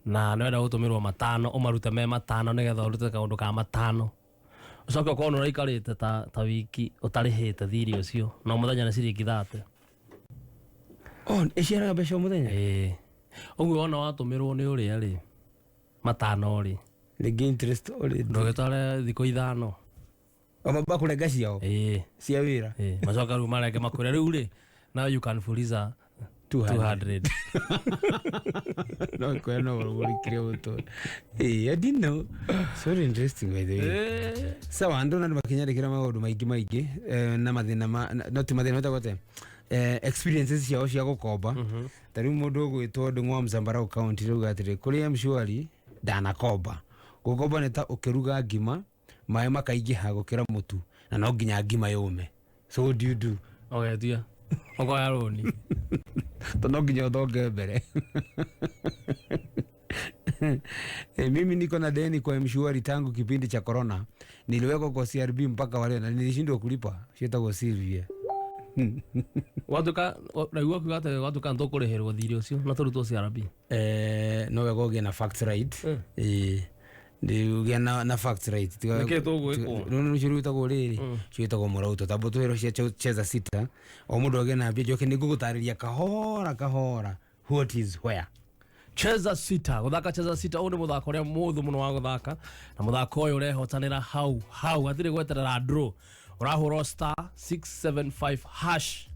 na nĩwenda gũtũmĩrwo 500, ũmarute me 500 nĩgetha ũrute kaũndũ ka 500, ũcoke ũkorwo nĩ ũraikarĩte ta wiki ũtarĩhĩte thirĩ ũcio, na o mũthenya nĩ ciringi 30. Oh, ĩciaraga mbeca o mũthenya? Ĩĩ, ũguo wona watũmĩrwo nĩ ũrĩa rĩ 500 rĩ, rĩngĩ interest already. Ndũgĩtware thikũ 5. O makũrenga ciao? Ĩĩ. Cia wĩra? Ĩĩ, macoka rĩu marenge makwĩre rĩu rĩ, now you can fuliza 200. 200. No kwena no ũrikire mũtwe. Eh, I didn't know. It's very interesting, by the way. Sawa, andũ na makinyandĩkĩra maũndũ maingĩ maingĩ, na mathĩna ma no ti mathĩna, metagwo atĩa, experiences ciao cia gũkomba. Ta rĩu mũndũ ũgwĩtwo Ndung'u Mzambarau County rauga atĩrĩ, kũrĩ M-Shwari ndanakomba. Gũkomba nĩ ta ũkĩruga ngima, maĩ makaingĩha gũkĩra mũtu, na no nginya ngima yũme. So what do you do? Ũgetia ũkoya rũni. To no nginya ũthonge mbere. Mimi niko na deni kwa M-Shwari tangu kipindi cha corona. Niliwekwa kwa CRB mpaka wale na nilishindwa kulipa. Ciĩtagwo Sylvia. Watuĩka raigua ũkiuga atĩ watuĩka nĩtũkũrĩhĩrwo thirĩ ũcio na tũrutwo CRB. No wega ũgĩe na facts right. Ĩĩ. Ũgĩe na facts right. Nĩkĩĩ tũgwĩkwo? Rũrũ rũcio rwĩtagwo rĩrĩ, ciĩtagwo mũrauto. Tamba tũhĩro cia cheza sita. O mũndũ agĩe na mbia, njoke nĩngũgũtarĩria kahora kahora what is where. Cheza sita, gũthaka cheza sita, ũyũ nĩ mũthako ũrĩa mũhũthũ mũno wa gũthaka, na mũthako ũyũ ũrehotanĩra hau hau, hatirĩ gweterera draw. Ũrahũra star 675 hash,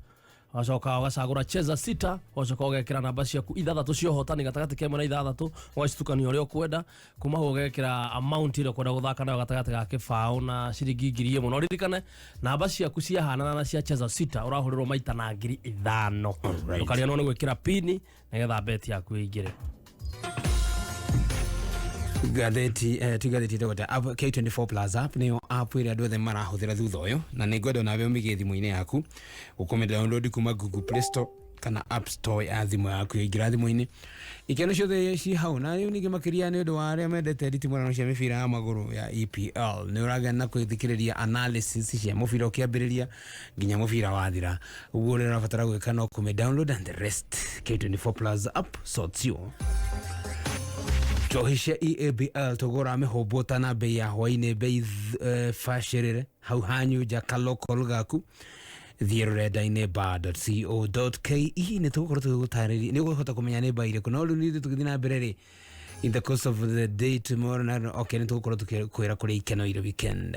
ũgacoka ũgacagũra cheza sita, ũgacoka ũgekĩra namba ciaku 6 cia ũhotani gatagatĩ ka 1 na 6, ũgacitukania ũrĩa ũkwenda. Kuma hau ũgekĩra amount ĩrĩa ũkwenda gũthaka nayo gatagatĩ ga 0 na ciringi 1,000. Na ũririkane namba ciaku ciahanana na cia cheza sita ũrahũrĩrwo maita na 5,000. Ndũkariganĩrwo nĩ gwĩkĩra pini nĩgetha beti yaku ĩingĩre. Ngathĩti, ti ngathĩti, ĩtagwo atĩa? App, K24 Plus app nĩyo app ĩrĩa andũ othe marahũthĩra thutha ũyũ, na nĩ ngwenda onawe ũmĩgĩe thimũ-inĩ yaku ũkũmĩ download kuma Google Play Store kana App Store ya thimũ yaku. Yaingĩra thimũ-inĩ, ikeno ciothe ci hau. Na rĩu ningĩ makĩria nĩ ũndũ wa arĩa mendete nditimũrano cia mĩbira ya magũrũ ya EPL, nĩ ũragĩa na kwĩthikĩrĩria analysis cia mũbira ũkĩambĩrĩria nginya mũbira wathira. Ũguo ũrĩa ũrabatara gwĩka no kũmĩ download and the rest K24 Plus app sorts you. Njohi cia EABL tũgũra mĩhũmbũ na bei ya hwainĩ, bei bacĩrĩre hau hanyu nja kalokol gaku. Thiĩ rũrenda-inĩ bar.co.ke, nĩ tũgũkorwo tũgĩgũtarĩria, nĩ ũkũhota kũmenya nĩ bar irĩkũ. No rĩu nithuĩ tũgĩthiĩ na mbere rĩ, in the course of the day tomorrow na okay, nĩ tũgũkorwo tũkĩkwĩra kũrĩa ikeno irĩ weekend.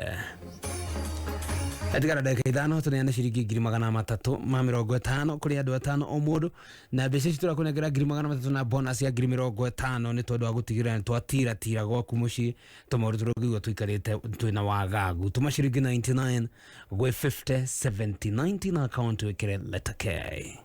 Atigara ndagĩka 5 tũneane ciringi 350,000 kũrĩ andũ 5 o mũndũ, na mbeca ici tũrakũnengera 300,000 na bonus ya 50,000 nĩ tondũ wa gũtigĩrĩra nĩ twatiratira gwaku mũciĩ tũmaũndũ tũrĩa ũngĩigua tũikarĩte twĩna wagagu. Tũma ciringi 99 gwĩ 50 70 90 na account wĩkĩre letter K.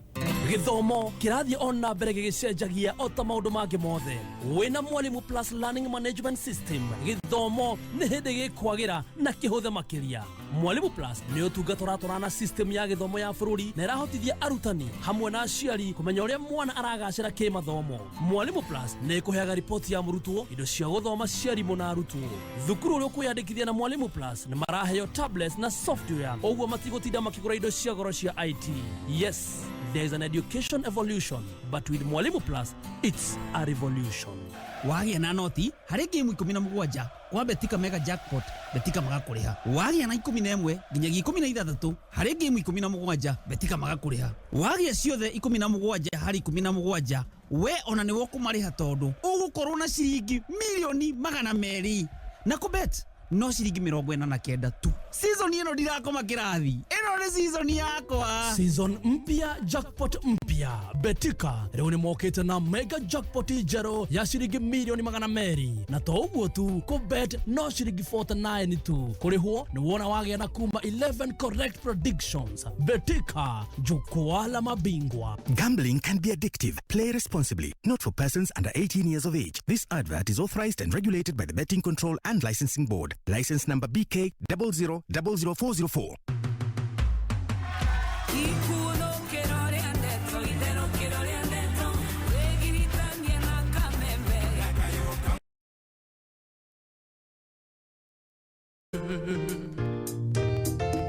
Gĩthomo kĩrathiĩ ona mbere gĩgĩcenjagia o ta maũndũ mangĩ mothe. Wĩna Mwalimu Plus Learning Management System, gĩthomo nĩ hĩndĩ gĩkwagĩra na kĩhũthe makĩria. Mwalimu Plus nĩ ũtungata ũratwarana na system ya gĩthomo ya bũrũri na ĩrahotithia arutani hamwe na aciari kũmenya ũrĩa mwana aragacĩra kĩmathomo. Mwalimu Plus nĩ ĩkũheaga riboti ya mũrutwo, indo cia gũthoma cia arimũ na arutwo. Thukuru ũrĩa ũkwĩyandĩkithia na Mwalimu Plus nĩ maraheo tablets na software, ũguo matigũtinda makĩgũra indo cia goro cia IT. Yes, there is an education evolution, but with Mwalimu Plus, it's a revolution. Wagĩa na noti harĩ ngĩmu 17 kwa Betika Mega Jackpot, Betika magakũrĩha. Wagĩa na 11 nginyagia 16 harĩ ngĩmu 17, Betika magakũrĩha. Wagĩa ciothe 17 harĩ 17, we ona nĩwe ũkũmarĩha tondũ ũgũkorwo na ciringi 200,000,000 na kũbet no ciringi 49 tu. Season ĩno ndirakoma kĩrathi, ĩno nĩ season yakwa. Season mpya, jackpot mpya. Haya, Betika rĩu nĩ mokĩte na mega jackpot njerũ ya ciringi 200,000,000, na to ũguo tu, kũbet no ciringi 49 tu, kũrĩhwo nĩ wona wagĩa na kuma 11 correct predictions. Betika, jukwaa la mabingwa. Gambling can be addictive. Play responsibly. Not for persons under 18 years of age. This advert is authorized and regulated by the Betting Control and Licensing Board. License number BK 0000404.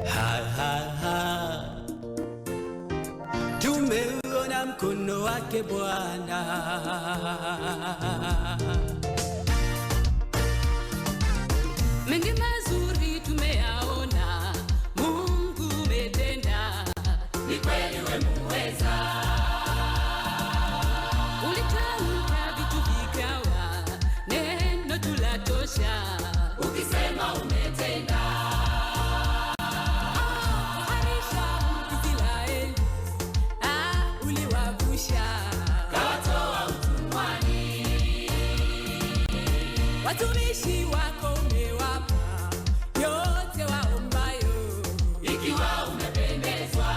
Ha, ha, ha. Tumeuona mkono wake Bwana. Mengi mazuri tumeyaona, Mungu umetenda, ni kweli we muweza. Ulitamka vitu vikawa, neno tulatosha, ukisema umetenda. Harisha Israeli, uliwavusha, kawatoa utumwani. Watumishi wako umewapa yote waombayo, ikiwa umependezwa.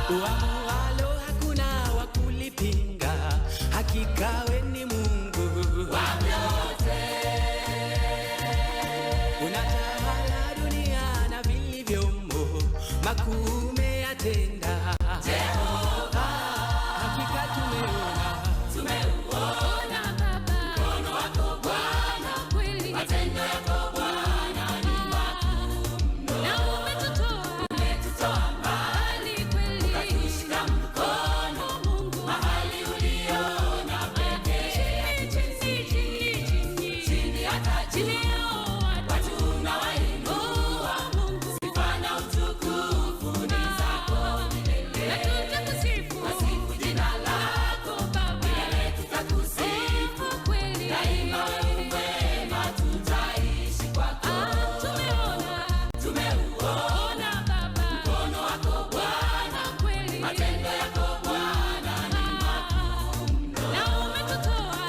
Uamualo hakuna wa kulipinga, hakika we ni Mungu wa vyote. Unatawala dunia na vilivyomo, makuu umeyatenda. Jehova, hakika tumeona, tumeuona Baba mkono wako Bwana, kweli matendo yako Bwana ni makuu mno, na umetutoa mbali kweli, ukatushika mkono Mungu mahali uliona pekee. Chini, chini, chini, chini hata chini yao watu unawainua Mungu, sifa na utukufu ni zako milele, na tutakusifu wasifu jina lako Baba, milele tutakusifu kweli, daima wewe mwema, tutaishi kwako. Tumeuona Baba mkono wako Bwana, kweli matendo yako Bwana ni makuu mno, na umetutoa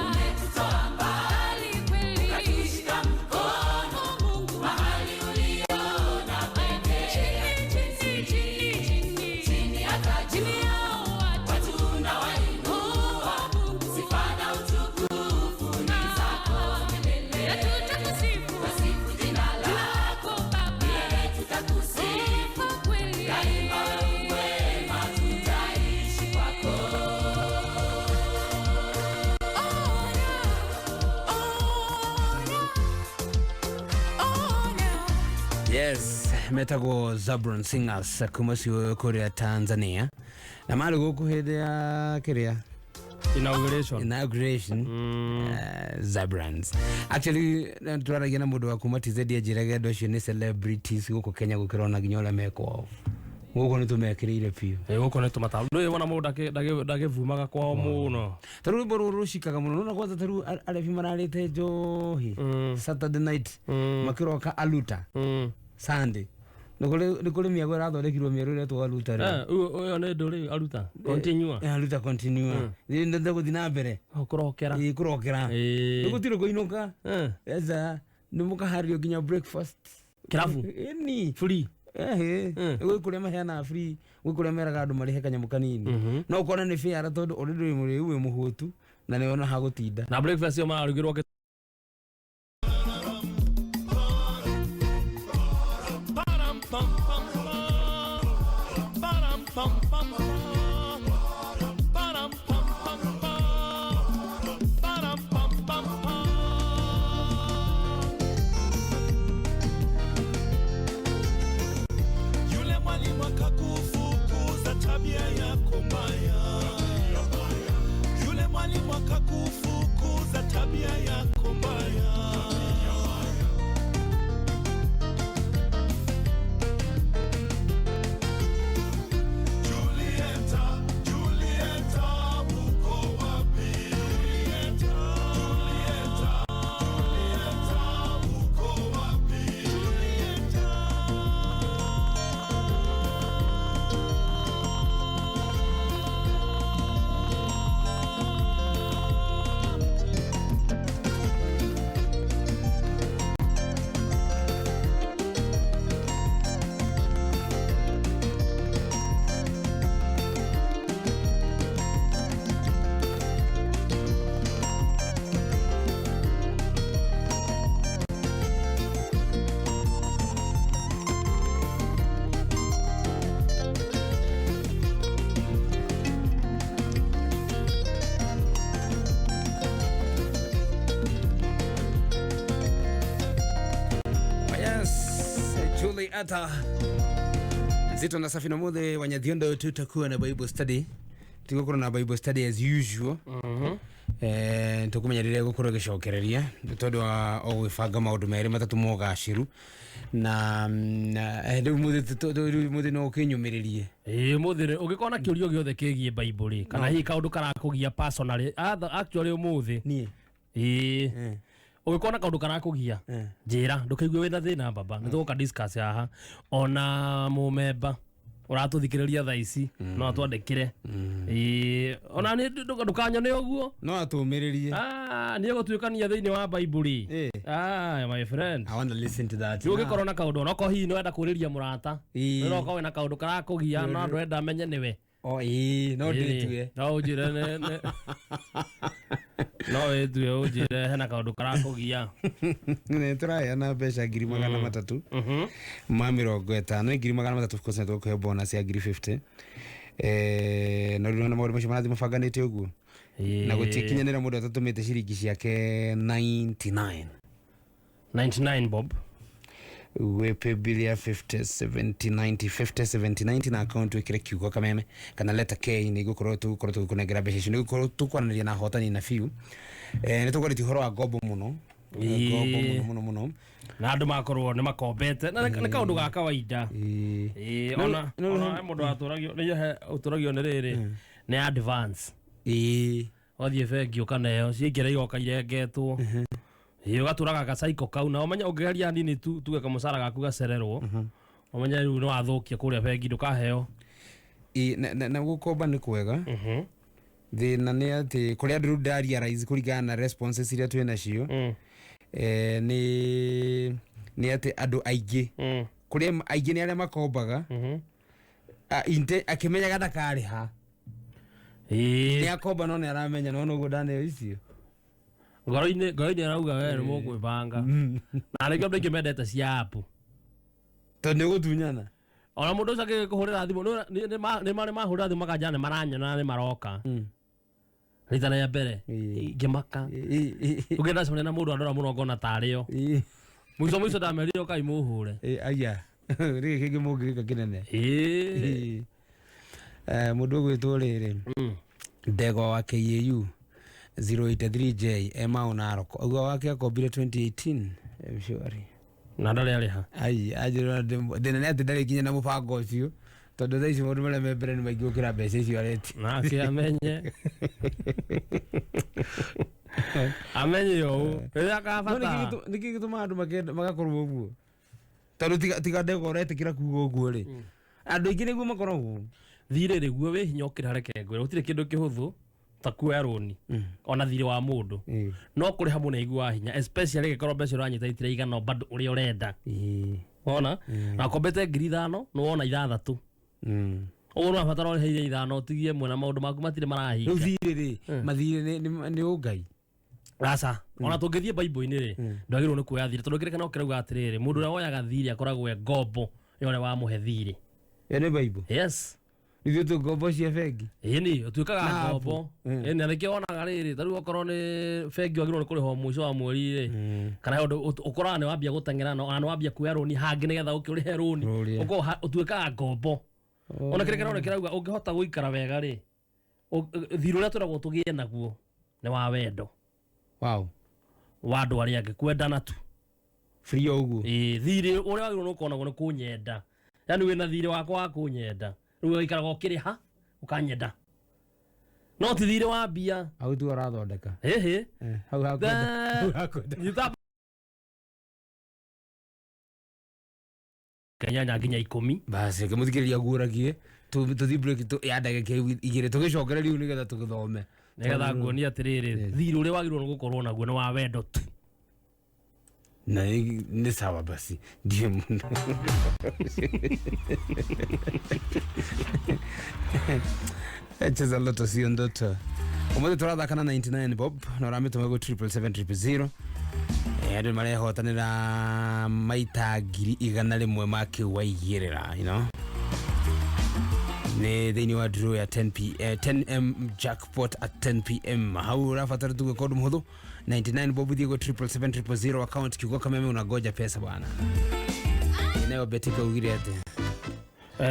mbali kweli, ukatushika mkono Mungu mahali uliona pekee. Chini, chini, chini, chini hata chini yao watu unawainua Mungu, sifa na utukufu ni zako milele, na tutakusifu wasifu jina lako Baba, milele tutakusifu kweli, daima wewe mwema, tutaishi kwako. Yes, metagwo Zabron Singers kuma cio kuria Tanzania, na marĩ gũkũ hĩndĩ ya kĩrĩa inauguration. Zabrans actually twaragia na mũndũ wa kuma TZ, anjĩraga andũ acio nĩ celebrities gũkũ Kenya gũkĩra ona nginya ũrĩa me kwao. Gũkũ nĩ tũmekĩrĩire biũ. Gũkũ nĩ tũmata ndũĩ wona mũndũ ndagĩvumaga kwao mũno. Tarĩu rwĩmbo rũrũ rũcikaga mũno nona kwanza tarĩu arebi mararĩte njohi Saturday night, makĩroka aluta Sunday, nĩ kũrĩ mĩago ĩrathondekirwo mĩerũ ĩretwo aluta rĩu. Ũyũ nĩ ndũrĩ aruta continua. Aluta continua, ndenda gũthiĩ na mbere. Kũrokera. Ĩ, kũrokera nĩ gũtirĩ kũinũka eca, nĩ mũkaharĩrio nginya breakfast. Kĩrabu? Ĩni. Free? Ehe, gwĩ kũrĩa maheanaga free, gwĩ kũrĩa meraga andũ marĩhe kanyamũ kanini, no ũkona nĩ fair tondũ already wĩ mũrĩu, wĩ mũhũtu na nĩ wona hagũtinda. Na breakfast ĩyo mararugĩrwo. Yule mwalimu akakufukuza tabia yako mbaya. Yule mwalimu akakufukuza tabia yako Mary Ata nzito na safi na muthe wanyathiondo tutakuwa na Bible study, tigukorwo na Bible study as usual. Tukumenya rĩrĩa gũkorwo gĩcokereria tondũ wa o gwĩbanga maũndũ merĩ matatũ mogaciru na rĩu rĩu mũthĩ no ũkĩnyũmĩrĩrie. Ĩĩ, mũthĩ rĩ ũngĩkorwo na kĩũria o gĩothe kĩgiĩ Bible rĩ, kana hihi kaũndũ karakũgia personally, actually ũmũthĩ niĩ ĩĩ, ũngĩkorwo na kaũndũ karakũgia, njĩra, ndũkaigue wĩna thĩna baba, nĩ tũgũka discuss haha. Ona mũmemba ũratũthikĩrĩria thaa ici no atwandĩkĩre. Ĩĩ, ona nĩ ndũkanyone ũguo. No atũmĩrĩrie. Nĩ egũtuĩkania thĩinĩ wa Bible. Ah, my friend, I want to listen to that. Rĩu ũngĩkorwo na kaũndũ, onokorwo hihi nĩwenda kũrĩria mũrata, no ũkorwo wĩna kaũndũ karakũgia no ndũrenda amenye nĩwe. O ĩĩ, no ndĩtue. No ũnjĩre no wĩtue ũnjĩre hena kaũndũ karakũgia. Nĩ tũraheana mbeca 350,000, nĩ 300,000, of course nĩ tũkũhe bonus ya 50,000. No rĩu nĩ maũndũ macio marathiĩ mabanganĩte ũguo na gũtikinyanĩra mũndũ atatũmĩte ciringi ciake 99. 99 bob. Gwĩ paybill ya 50 70 90, 50 70 90, na account wĩkĩre kiugo Kameme kana letter K, nĩ igũkorwo tũgũkorwo tũgĩkũnengera mbeca icio. Nĩ gũkorwo tũkwaranĩria na ahotani na biũ. Nĩ tũkwarĩtie ũhoro wa ngombo mũno, ngombo mũno mũno mũno. Na andũ makorwo nĩ makombete na nĩ kaũndũ ga kawaida. Ĩĩ, ona he mũndũ watũragio nĩ ũtũragio nĩ rĩrĩ, nĩ advance. Wathiĩ bengi ũkaneo ciaingĩra igoka irengetwo. Ĩĩ, ũgatũraga gacaiko kau na ũmenye ũngĩgeria hanini tu tuge kamũcara gaku gacererwo, ũmenye rĩu nĩ wathũkia kũrĩa bengi, ndũkaheo. Ĩĩ, na gũkomba nĩ kwega. Thĩna nĩ atĩ kũrĩa andũ rĩu ndarealize kũringana na responses iria twĩ nacio, nĩ atĩ andũ aingĩ, kũrĩa aingĩ nĩ arĩa makombaga akĩmenyaga ndakarĩha. Nĩ akomba no nĩ aramenya no noguo ndaneo icio. Ngoro-inĩ arauga we nĩ mũkwĩbanga, na nĩkĩo andũ aingĩ mendete cia app. Tondũ nĩ ũgũtunyana. Ona mũndũ ũcio angĩkũhũrĩra thimũ, nĩ marĩ mahũrĩra thimũ makanja nĩ maranyona nĩ maroka rita rĩa mbere ngĩmaka ũngĩ ndacemania na mũndũ andora mũno ngona tarĩ o mũico mũico ndamerire ũkai mũhũre. Aya rĩrĩ kĩngĩ mũngĩgĩka kĩnene. Mũndũ ũgwĩtwo rĩrĩ ndegwa wa KAU 083J Emau Narok auga wake akombire 2018 mshwari na ndarĩ arĩha. Ai, anjĩra thĩna nĩ atĩ ndarĩ nginya na mũbango ũcio tondũ thaa ici maũndũ marĩa me mbere nĩ maingĩ gũkĩra mbeca icio aretia. Nake amenye ũũ rĩrĩa akabata. Nĩkĩ gĩtũmaga andũ magakorwo ũguo? Tondũ tiga ndegwa ũretĩkĩra kuga ũguo rĩ, andũ aingĩ nĩguo makoragwo. Thirĩ rĩ guo wĩ hinya ũkĩra, reke ngwĩre gũtirĩ kĩndũ kĩhũthũ ta kuoya rũni ona thirĩ wa mũndũ, no kũrĩha mũno aiguaga hinya, especially ĩgĩkorwo mbeca ũranyita itiraigana bado ũrĩa ũrenda. Wona na ũkombete 5,000 nĩ wona 6, ũguo nĩ wabatara ũrĩhe iria 5 ũtigie ĩmwe na maũndũ maku matirĩ marahinga. Rĩu thirĩ rĩ, mathirĩ nĩ ũngai. Aca, ona tũngĩthiĩ Bible-inĩ rĩ, ndwagĩrĩirwo nĩ kuoya thirĩ tondũ kĩrĩkanĩro kĩrauga atĩrĩrĩ, mũndũ ũrĩa woyaga thirĩ akoragwo e ngombo ya ũrĩa wamũhe thirĩ. Ĩyo nĩ Bible? Yes. Ithuĩ twĩ ngombo cia bengi. Ĩni ũtuĩkaga Na ngombo. Ĩni, na nĩkĩo wonaga rĩrĩ, ta rĩu okorwo nĩ bengi wagĩrĩirwo nĩ kũrĩhwo mũico wa mweri rĩ, kana he ũndũ ũkoraga nĩ wambia gũteng'era ona nĩ wambia kuoya rũni hangĩ nĩgetha ũke ũrĩhe rũni. Ũkorwo ũtuĩkaga ngombo. Ona kĩrĩkanĩro kĩrauga ũngĩhota gũikara wega rĩ, thirĩ ũrĩa twĩragwo tũgĩe naguo nĩ wa wendo. Wow. Wa andũ arĩa angĩ kwendana tu. Free ũguo. Ĩĩ, thirĩ ũrĩa wagĩrĩirwo nĩ gũkorwo naguo nĩ kũnyenda. Yaani wĩna thirĩ wakwa wa kũnyenda. Rĩu ũikaraga ũkĩrĩha ũkanyenda. No ti thirĩ wa mbia. Hau tu ũrathondeka. Ĩhĩ. Hau hakwenda. Hau hakwenda. Nyita 8 nginya 10. Basi kĩmũthikĩrĩria guũragie tũthiĩ break ya ndagĩka 2 tũgĩcokere rĩu nĩgetha tũgĩthome. Nĩgetha nguonie atĩrĩrĩ, thirĩ ũrĩa wagĩrĩirwo nĩ gũkorwo naguo nĩ wa wendo tu. Na nĩ sawa basi ndiĩ mũno. Cheza Loto sio ndoto. Ũmũthĩ tũrathaka na 99 bob na ũramĩtũma gwĩ 777 000. Andũ marehotanĩra maita 100,000 ma kĩu waigĩrĩra, you know. Nĩ thĩinĩ wa draw ya 10M jackpot at 10 pm. Hau ũrabatara tu gwĩka ũndũ mũhũthũ, 99 bob thiĩ gwĩ 777 000 account kiugo Kameme, unangoja pesa bwana. Nayo Betika ugire atia?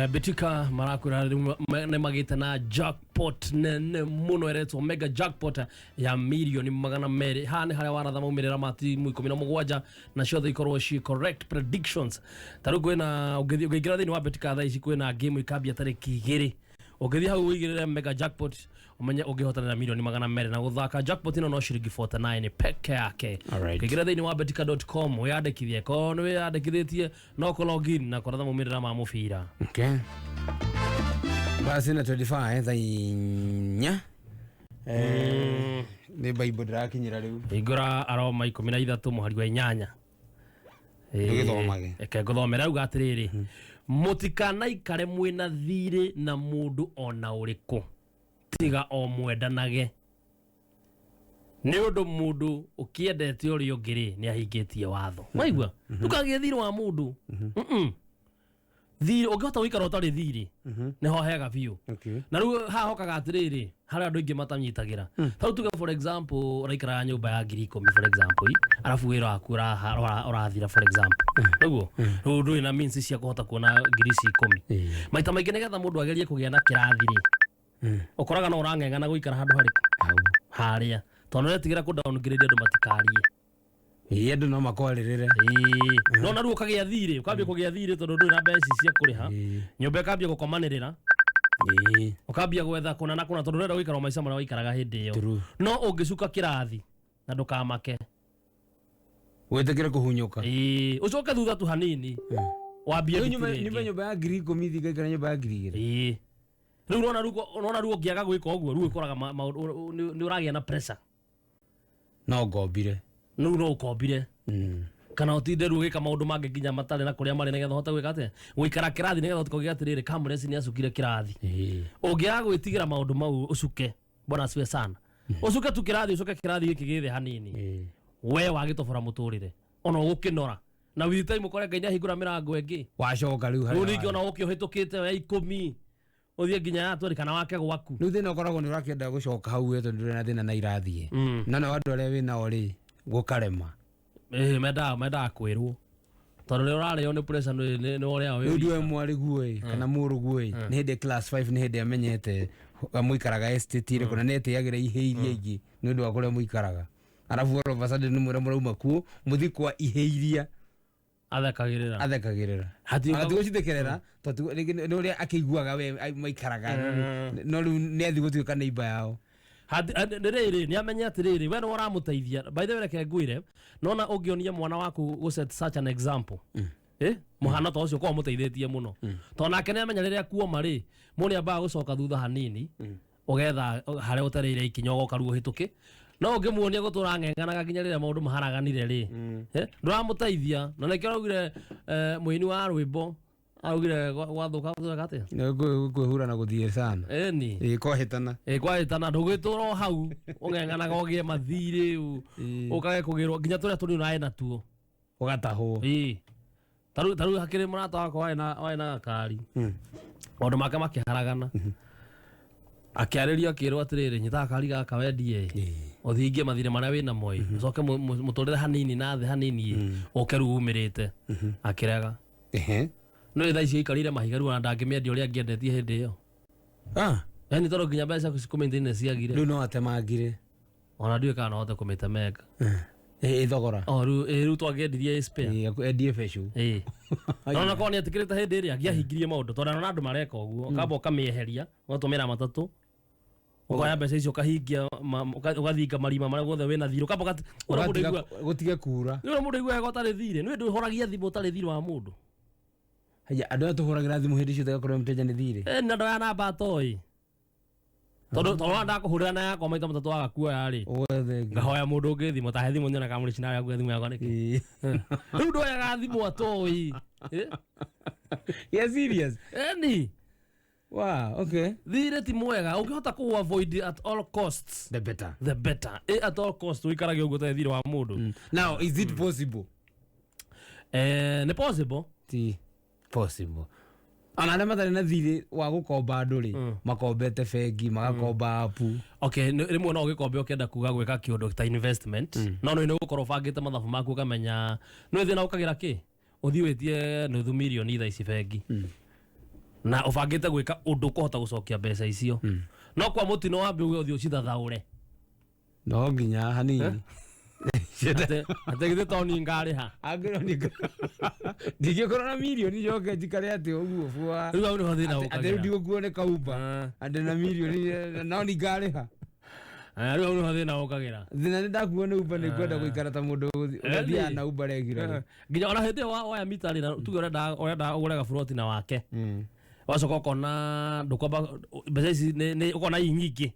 Betika marakwĩra rĩu nĩ magĩte na jackpot nene mũno ĩretwo mega jackpot ya mirioni 200. Haha nĩ harĩa waratha maumĩrĩra ma timu 17 na ciothe ikorwo ci correct predictions. Ta rĩu kwĩna ũngĩingĩra thĩinĩ wa Betika thaa ici kwĩna game ikambia tarĩki 2. Ũngĩthiĩ hau ũigĩrĩre mega jackpot ũmenye ũngĩhotanĩra mirioni 200 na gũthaka jackpot ĩno no ciringi 49 peke yake. Alright. Ũkĩingĩra thĩinĩ wa betika.com wĩyandĩkithie, korwo nĩ wĩyandĩkithĩtie no kũ login na kũratha maumĩrĩra ma mũbira. Okay. Basi na 25 thaa 4. Nĩ Bible ndĩrakinyĩra rĩu. Hingũra Aroma 13 mũhari wa 8. Ndũgĩthomage. Reke ngũthomere auga atĩrĩrĩ, mũtikanaikare mwĩna thirĩ na mũndũ ona ũrĩkũ tiga o mwendanage, nĩ ũndũ mũndũ ũkĩendete ũrĩa ũngĩ rĩ nĩ ahingĩtie watho. Waigua? Ndũkagĩe thirĩ wa mũndũ. Mm-mm. Thirĩ ũngĩhota gũikara ũtarĩ thirĩ nĩho hega biũ. Okay. Na rĩu haha hokaga atĩrĩrĩ, harĩa andũ aingĩ matanyitagĩra. Ta rĩu tuge for example ũraikaraga nyũmba ya 10,000 for example, arabu wĩra waku ũrathira for example. Nĩguo? Rĩu ndũrĩ na means cia kũhota kuona ngiri ici 10. Maita maingĩ nĩgetha mũndũ agerie kũgĩa na kĩrathi rĩ, ũkoraga no ũrang'eng'ana gũikara handũ harĩkũ? Harĩa. Tondũ ũretigĩra kũ downgrade andũ matikarie. Ĩĩ, andũ no makwarĩrĩre. Ĩĩ. No na rĩu ũkagĩa thirĩ, ũkambia kũgĩa thirĩ tondũ ndũrĩ na mbeca cia kũrĩha. Nyũmba ĩkambia gũkomanĩrĩra. Ũkambia gwetha kũna na kũna tondũ ũrenda gũikara o maica marĩa waikaraga hĩndĩ ĩyo. No ũngĩcuka kĩrathi na ndũkamake. Wĩtĩkĩre kũhunyũka. Ĩĩ, ũcoke thutha tu hanini. Wambie Rĩu nditi rĩngĩ. nyume nyũmba ya 10,000 thiĩ ngaikara nyũmba ya 2,000. Ĩĩ. Rĩu ũrona rĩu ũngĩaga gwĩka ũguo rĩu ũkoraga nĩ ũragĩa na pressure. No ngombire. Rĩu no ũkombire. Kana ũtinde rĩu ũgĩka maũndũ mangĩ nginya matarĩ na kũrĩa marĩ nĩgetha ũhote gwĩka atĩa? Gũikara kĩrathi nĩgetha ũtikauge atĩrĩrĩ Kamresi nĩ acukire kĩrathi. Ũngĩaga gwĩtigĩra maũndũ mau ũcuke, bwana asifiwe sana. Ũcuke tu kĩrathi, ũcuke kĩrathi gĩkĩ gĩthĩ hanini. We wagĩtobora mũtũrĩre. Ona ũgũkĩnora. Na with time ũkore Ngai nĩahingũra mĩrango ĩngĩ. Wacoka rĩu Rĩu harĩa ningĩ warĩ. ona ũke ũhĩtũkĩte ya 10 ũthiĩ nginya ya 20 kana wake gwaku. Rĩu thĩna ũkoragwo nĩ ũrakĩenda gũcoka hau we tondũ ndũrĩ na thĩna na irathiĩ. No nao andũ arĩa wĩ nao rĩ gũkarema. Ĩĩ, mendaga kwĩrwo. Tondũ rĩrĩa ũrarĩo nĩ pressure nĩ ũrĩa wĩ Rĩu ndiũĩ wika. mwarĩguo ĩ kana mũrũguo ĩ nĩ hĩndĩ class 5 nĩ hĩndĩ amenyete mũikaraga estate ĩrĩkũ na nĩ etĩagĩra ihĩ iria ingĩ nĩ ũndũ wa kũrĩa mũikaraga. Arabu all of a sudden nĩ mwĩra mũrauma kuo mũthiĩ kwa ihĩ iria athekagĩrĩra. Athekagĩrĩra. Hatirĩ Ona ti gũcithekerera tondũ rĩngĩ nĩ ũrĩa akĩiguaga we maikaraga no rĩu nĩ athiĩ gũtuĩka neighbor yao. Nĩ rĩrĩ nĩ amenye atĩrĩrĩ we nĩwe ũramũteithia. By the way reke ngwĩre, nona ũngĩonia mwana waku gũ set such an example, mũhano ta ũcio ũkorwo ũmũteithĩtie mũno. Tondũ nake nĩ amenya rĩrĩa kuoma rĩ, mũndũ nĩ ambaga gũcoka thutha hanini, ũgetha harĩa ũtereire ikinya ũgoka rĩu ũhĩtũke. No ũngĩmuonia gũtũra ng'eng'anaga nginya rĩrĩa maũndũ maharaganire rĩ, ndũramũteithia. Na nĩkĩo araugire, mũini wa rwĩmbo araugire gwathũka gwathũka atĩa? Nĩ kwĩhura na gũthiĩ sana. Ĩni. Ĩĩ, kwahĩtana. Ĩĩ, kwahĩtana ndũgĩtũra o hau ũng'eng'anaga ũgĩe mathirĩ, ũkage kũgĩrwo nginya tũrĩa tũnini ũrarĩ natuo. Ũgatahwo. Ĩĩ. Ta rĩu hakĩrĩ mũrata wakwa warĩ na gakari. Maũndũ make makĩharagana. Akĩarĩrio akĩrwo atĩrĩrĩ, nyita gakari gaka wendie ĩ, ũthingie mathirĩ marĩa wĩ namo ĩ, ũcoke mũtũrĩre hanini na thĩ hanini ĩ, ũke rĩu umĩrĩte. Akĩrega. No thaa ici aikarĩire mahiga rĩu ona ndangĩmĩendia ũrĩa angĩendetie hĩndĩ ĩyo. Yaani tondũ nginya mbeca kũmaintain nĩ ciagire. Rĩu no atemangire. Ona ndiũĩ kana no ahote kũmĩtemenga. Ĩ thogora. O rĩu, ĩ, rĩu twangĩendirie ĩ spare. Ĩ, endie becũ. Ĩ. No ona korwo nĩ etĩkĩrĩte hĩndĩ ĩrĩa angĩahingirie maũndũ tondũ ona andũ mareka ũguo, ũkamba ũkamĩeheria, ũgatũmĩra matatũ, ũkoya mbeca icio ũkahingia ũgathinga marima marĩa guothe wĩna thirĩ, ũkamba ũrĩa mũndũ Ũgatiga aigua- gũtige kura. Nĩ ũrĩa mũndũ aigua wega ũtarĩ thirĩ, nĩ ndũhoragia thimũ ũtarĩ thirĩ wa mũndũ. Haya, andũ aya tũhũragĩra thimũ hĩndĩ ciothe gakorwo mũteja nĩ thirĩ. Ĩ, na ndoya namba atoĩ. Tondũ ona ndakũhũrĩra na yakwa maita matatũ waga kuoya rĩ, ngahoya mũndũ ũngĩ thimũ, tahe thimũ nyone kana mũrĩci nawe akuoya thimũ yakwa nĩkĩ. Rĩu ndoyaga thimũ atoĩ. Yeah, serious. Eni. Wow, okay. Thirĩ ti mwega, ũngĩhota kũ avoid at all costs. The better. The better. At all costs ũikarage ũguo ũtarĩ thirĩ wa mũndũ. Now, is it possible? Nĩ possible. Ti possible. Ona arĩa matarĩ na thirĩ wa gũkomba andũ rĩ, makombete bengi, magakomba app. Okay, rĩmwe no ũgĩkombe ũkĩenda kuga gwĩka kĩũndũ ta investment. No nĩ ũgũkorwo ũbangĩte mathabu maku ũkamenya nĩ thĩna ũkagĩra kĩ? Ũthiĩ wĩtie nuthu mirioni thaa ici bengi na ũbangĩte gwĩka ũndũ ũkũhota gũcokia mbeca icio, no kwa mũtino wambe uge ũthiĩ ũcithathaũre. No nginya hanini. Atĩ githĩ to niĩ ngarĩha? Angĩrwo ndingĩkorwo na mirioni njoke njikare atĩ ũguo bua. Rĩu hau nĩho thĩna Atĩ rĩu ũkagĩra. ndigũkuo nĩ kaumba andĩ na mirioni no ni ngarĩha. Rĩu hau nĩho thĩna ũkagĩra. Thĩna nĩ ndakuo nĩ Uber, nĩ ngwenda gũikara ta mũndũ ũthiaga na Uber regularly. Nginya ona hĩndĩ ĩyo woya mita rĩ, na tuge ũrenda ũgũre gaburoti na wake, wacoka ũkona ndũkwamba mbeca ici ũkona i nyingĩ.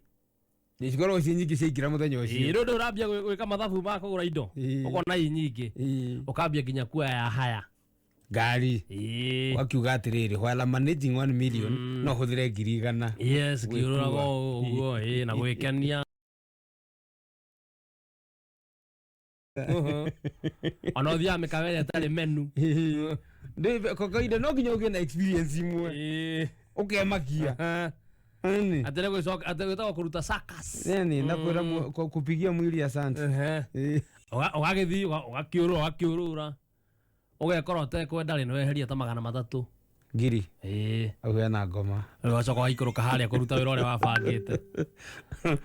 Cikoragwo ciĩ nyingĩ ciaingĩra mũthenya ũcio. Rĩu ndũrambia gwĩka mathabu ma kũgũra indo, ũkona i nyingĩ, ũkambia nginya kuoya ya haya. Ngari wakiuga atĩrĩrĩ, while I'm managing 1 million, no hũthĩre 100,000. Yes, kĩũrũraga ũguo ĩĩ, na gwĩkenia ona ũthiaga mĩkawa ĩrĩa ĩtarĩ menu. Kwa kawaida no nginya ũgĩe na experience imwe ũkemakia. Atĩ nĩ gwĩcoka atĩ gwĩtagwo kũruta circus. Yani nakwĩra kupigia mwili asante. Ũgagĩthiĩ ũgakĩũrũra ũgakĩũrũra, ũgekora ũtekwenda rĩ, nĩweheria ta 300. Ngiri. Ĩĩ. Au hena ngoma. Ũgacoka ũgaikũrũka harĩa kũruta wĩra ũrĩa wabangĩte.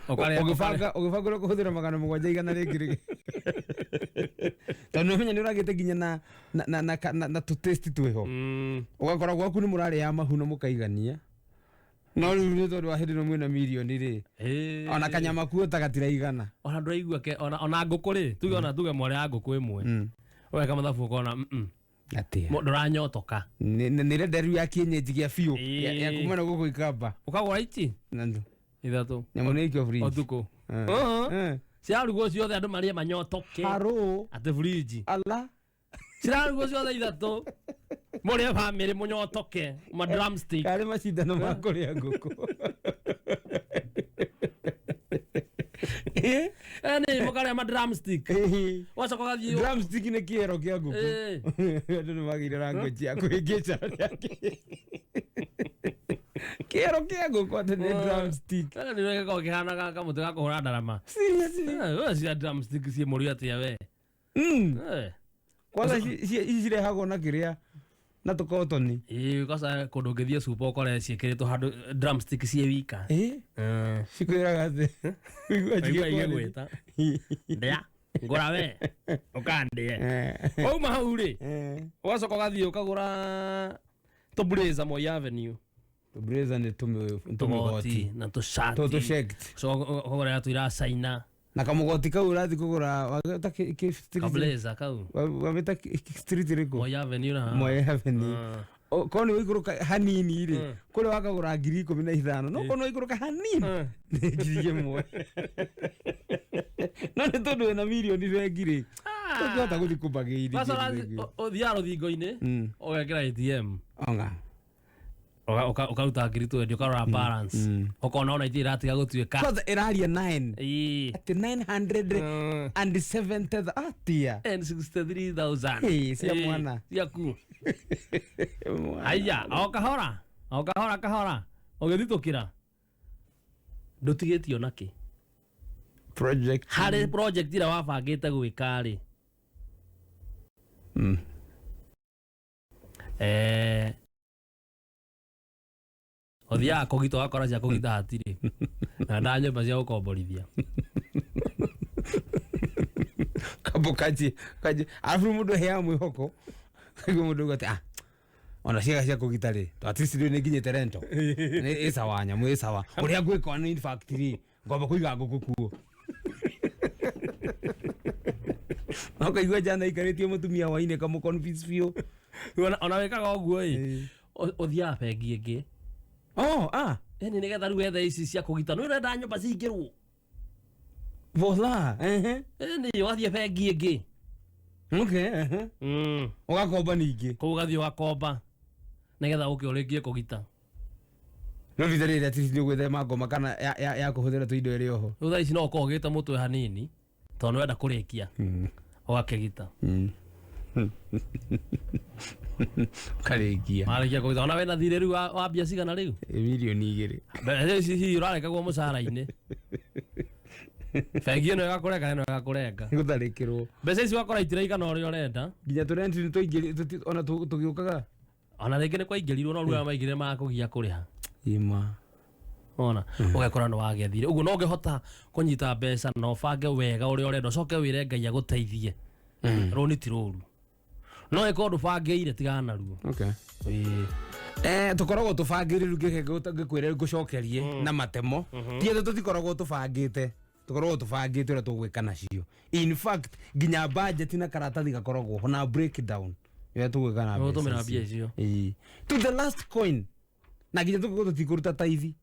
Ũgĩbanga ũgĩbanga ũrĩa kũhũthĩra 700 igana rĩngĩ rĩ, tondũ nĩũmenya nĩ ũragĩte nginya na tũ-taste twĩho, ũgakora gwaku nĩ mũrarĩa mahu na mũkaigania, no rĩu nĩ tondũ wa hĩndĩ ĩno mwĩna mirioni rĩ, ona kanyama kuo ta gatiraigana. Ona ndũraigua ke ona ngũkũ rĩ, tuge ona tuge mwarĩ ya ngũkũ ĩmwe, ũgeka mathabu ũkona Atĩa? Ndũranyotoka. Nĩ renderu ya kienyeji gĩa biũ ya kuma na gũkũ ikamba. Ũkagũra ici Nandu. ithatũ. Nyamũ nĩ ikio fridge. Ũtukũ. Cirarugwo ciothe, andũ marĩe manyotoke. Harũ. Atĩ fridge. Ala. Cirarugwo ciothe ithatũ, mũrĩe bamĩrĩ mũnyotoke ma drumstick. Karĩ macindano ma kũrĩa ngũkũ. Nĩ mũkarĩa ma drumstick, ũgacoka ũgathiĩ. Drumstick nĩ kĩero kĩa ngũkũ. Andũ nĩ magĩire language ya kũhĩngĩca kĩero kĩa ngũkũ atĩ nĩ drumstick. Nĩ gĩkoragwo kĩhana kamũtĩ ga kũhũra ndarama. Seriously? We cia drumstick ciĩ mũrio atĩa we? Kwanza ici cirehagwo na kĩrĩa na tũkotoni. Ĩĩ, kwanza kũndũ ũngĩthiĩ cuba ũkore ciĩkĩrĩtwo handũ drumstick ciĩ wika. Cikwĩraga atĩ Ũigua igĩgwĩta ndĩa ngũra we ũkandĩe. Wauma hau rĩ, ũgacoka ũgathiĩ ũkagũra tũblazer Moi Avenue. Tũblazer nĩ tũmĩgoti. Na tũcati. Tũ tũshekt. Ũcoka ũkagũra tũira caina. Na kamũgoti kau ũrathiĩ kũgũra wagĩta Kablazer kau. Wamĩta street ĩrĩkũ? Moi Avenue na Moi Avenue. Korwo nĩ ũikũrũka hanini rĩ, kũrĩa wakagũra 15,000, no korwo nĩ waikũrũka hanini nĩ 1,000. No nĩ tondũ wĩna mirioni bengi rĩ, ndũngĩhota gũthiĩ kũmbagĩria. Kwanza ũthiaga rũthingo-inĩ ũgekĩra ATM. Onga. Ũkaruta 20,000, ũkarora balance, ũkona ona itirĩ iratiga gũtuĩka. Kwanza ĩraria 9 atĩ 970 atia. And 63,000. Ĩĩ, cia mwana. Ciaku. Aya, o kahora o kahora kahora ũgĩthitũkĩra ndũtigĩtio nakĩ project harĩ project ĩrĩa wabangĩte gwĩka rĩ. Ũthiaga kũgita ũgakora cia kũgita hatirĩ na nda nyũmba cia gũkomborithia. Kambo kaji kaji, arabu mũndũ aheaga mwĩhoko, kaigua mũndũ auga atĩ ona ciaga cia kũgita rĩ, at least rĩu nĩ nginyĩte rento nĩ ĩ sawa, nyamũ ĩ sawa, ũrĩa ngwĩka ona in fact rĩ, ngomba kũiga ngũkũ kuo. No kaigua jana aikarĩtie mũtumia waine kamũ-convince biũ. Ona wĩkaga ũguo ĩ, ũthiaga bengi ĩngĩ. Oh, ah. Ĩni nĩgetha rĩu wethe ici cia kũgita, nĩ ũrenda nyũmba cingĩrwo. Vola, ehe. Ĩni ũgathiĩ bengi ĩngĩ. Okay, ehe. Ũgakomba ningĩ. Kũu ũgathiĩ ũgakomba nĩgetha ũke ũrĩkie kũgita. No rita rĩrĩ at least nĩ ũgwĩthema ngoma kana ya kũhũthĩra tũindo ĩrĩ oho. Rĩu thaa ici no ũkorwo ũgĩte mũtwe hanini tondũ nĩ wenda kũrĩkia. Ũgakĩgita. Ũkarĩkia. Warĩkia kũgita ona wĩna thirĩ rĩu wa mbia cigana rĩu? Mirioni 2. Mbeca ici hihi ũrarekagwo mũcara-inĩ. Bengi ĩno ĩgakũrenga na ĩno ĩgakũrenga. Gũtharĩkĩrwo. Mbeca ici wakora itiraigana ũrĩa ũrenda. Nginya tũrenti nĩ twaingĩri ona tũgĩũkaga. Ona rĩngĩ nĩ kwaingĩrirwo no rĩu aya maingĩrire makũgia kũrĩha. Ima. Ona ũgekora nĩ wagethire. Ũguo no ũngĩhota kũnyita mbeca na ũbange wega ũrĩa ũrenda ũcoke wĩre Ngai agũteithie. Rũni ti rũru. No ĩkorwo ndũbangĩire tigana naruo. Okay. Tũkoragwo tũbangĩire rĩu ngĩkwĩra ngũcokerie na matemo. Ti atĩ tũtikoragwo tũbangĩte. Tũkoragwo tũbangĩte ũrĩa tũgwĩka nacio. In fact, nginya budget na karatathi gakoragwo ho na breakdown. Ũrĩa tũgwĩka na mbeca Ũgũtũmĩra icio. mbia icio. Ĩĩ. To the last coin. Na nginya tũkorwo tũtikũruta taithi.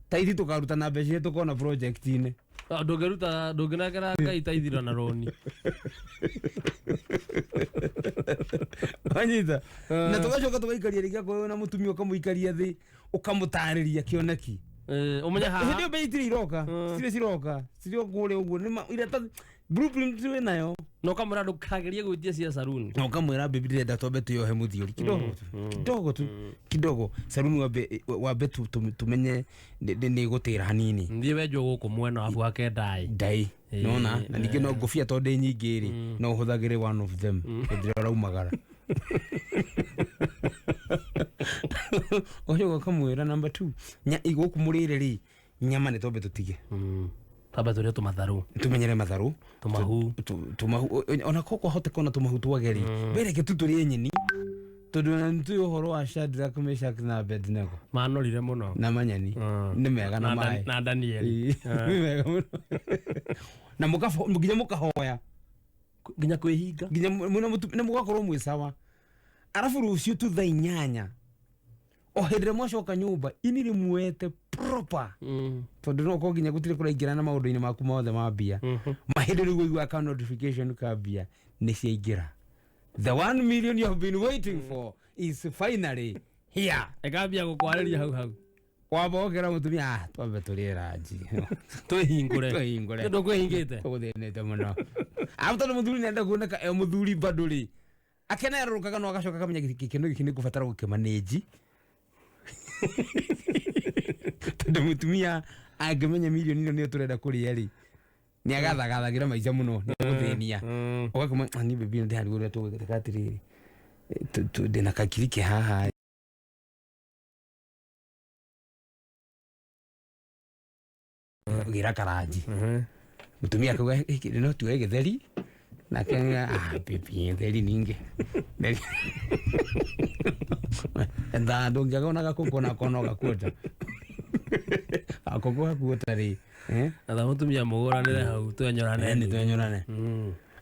Taithi tũkaruta na mbeca iria tũkona project-inĩ. Ndũngĩruta ndũngĩnengera Ngai taithira na rũni. Wanyita? Na tũgacoka tũgaikaria rĩngĩ akorwo na mũtumia ũkamũikaria thĩ ũkamũtarĩria kĩoneki. Ũmenye haha. Hĩndĩ ĩyo mbeca itirĩ iroka. Citirĩ ciroka. Cirĩ o kũrĩa ũguo. Nĩ ma iratathi blueprint wĩ nayo. Na ũkamwĩra ndũkagerie gwĩtia cia saruni. Na ũkamwĩra baby ndĩrenda twambe twĩohe mũthiori kidogo tu. Kidogo tu. Kidogo. Saruni wambe tumenye nĩ ĩgũtĩra hanini. Thiĩ wenjwo gũkũ mwena waku hake ndai. Ndai. Nona na ningĩ no ngũbia tondũ ndĩ nyingĩ rĩ no ũhũthagĩre one of them hĩndĩ ĩrĩa ũraumagara. Ũgacoka ũkamwĩra number 2 gũkũ mũrĩre rĩ nyama nĩ twambe tũtige. Twambe tũrĩe tũmatharũ. Tũmenyere matharũ. Tũmahu. Tũmahu ona ko kwahoteka ona tũmahu twage rĩ. Mbere reke tu tũrĩe nyeni. Tondũ ona nĩ tũĩ ũhoro wa Shadrach, Meshach na Abednego. Manorire mũno. Na manyeni. Nĩ mega na maĩ. Na Daniel. Nĩ mega mũno. Na nginya mũkahoya. Nginya kwĩhinga. Nginya na mũgakorwo mwĩ sawa. Arabu rũciũ tu thaa 8. O hĩndĩ ĩrĩa mwacoka nyũmba ini rĩmuete proper. Tondũ no ũkorwo nginya gũtirĩ kũraingĩra na maũndũ-inĩ maku mothe ma mbia. Mahĩndĩ rĩu ũiguaga ka notification ka mbia nĩ ciaingĩra. The 1 million you have been waiting for is finally here. Ĩkambia gũkwarĩria hau hau. Wamba ũkĩra mũtumia, twambe tũrĩe ranji. Twĩhingũre. Twĩhingũre. Nĩ ũkwĩhingĩte? Tũgũthĩnĩte mũno. Arabu tondũ mũthuri nĩenda kuoneka e mũthuri bado rĩ. Akenerũrũkaga no agacoka akamenya gĩkeno gĩkĩ nĩ ngũbatara gũkĩmanĩnji. Tondũ mũtumia angĩmenya mirioni ĩno nĩyo tũrenda kũrĩa rĩ, nĩ agathagathagĩra maica mũno, nĩ egũthĩnia. Ũgakoma, niĩ baby ndĩharigwo ũrĩa tũgwĩka atĩrĩrĩ. Ndĩna kakiri ke haha. Gĩra karanji. Mũtumia akauga, no tuoe gĩtheri. Nake auga, baby, gĩtheri ningĩ. Etha ndũngĩaga ona gakũkũ nako no gakuota. Gakũkũ gakuota rĩ. Etha mũtumia mũgũranĩre hau twenyorane. Nĩ twenyorane.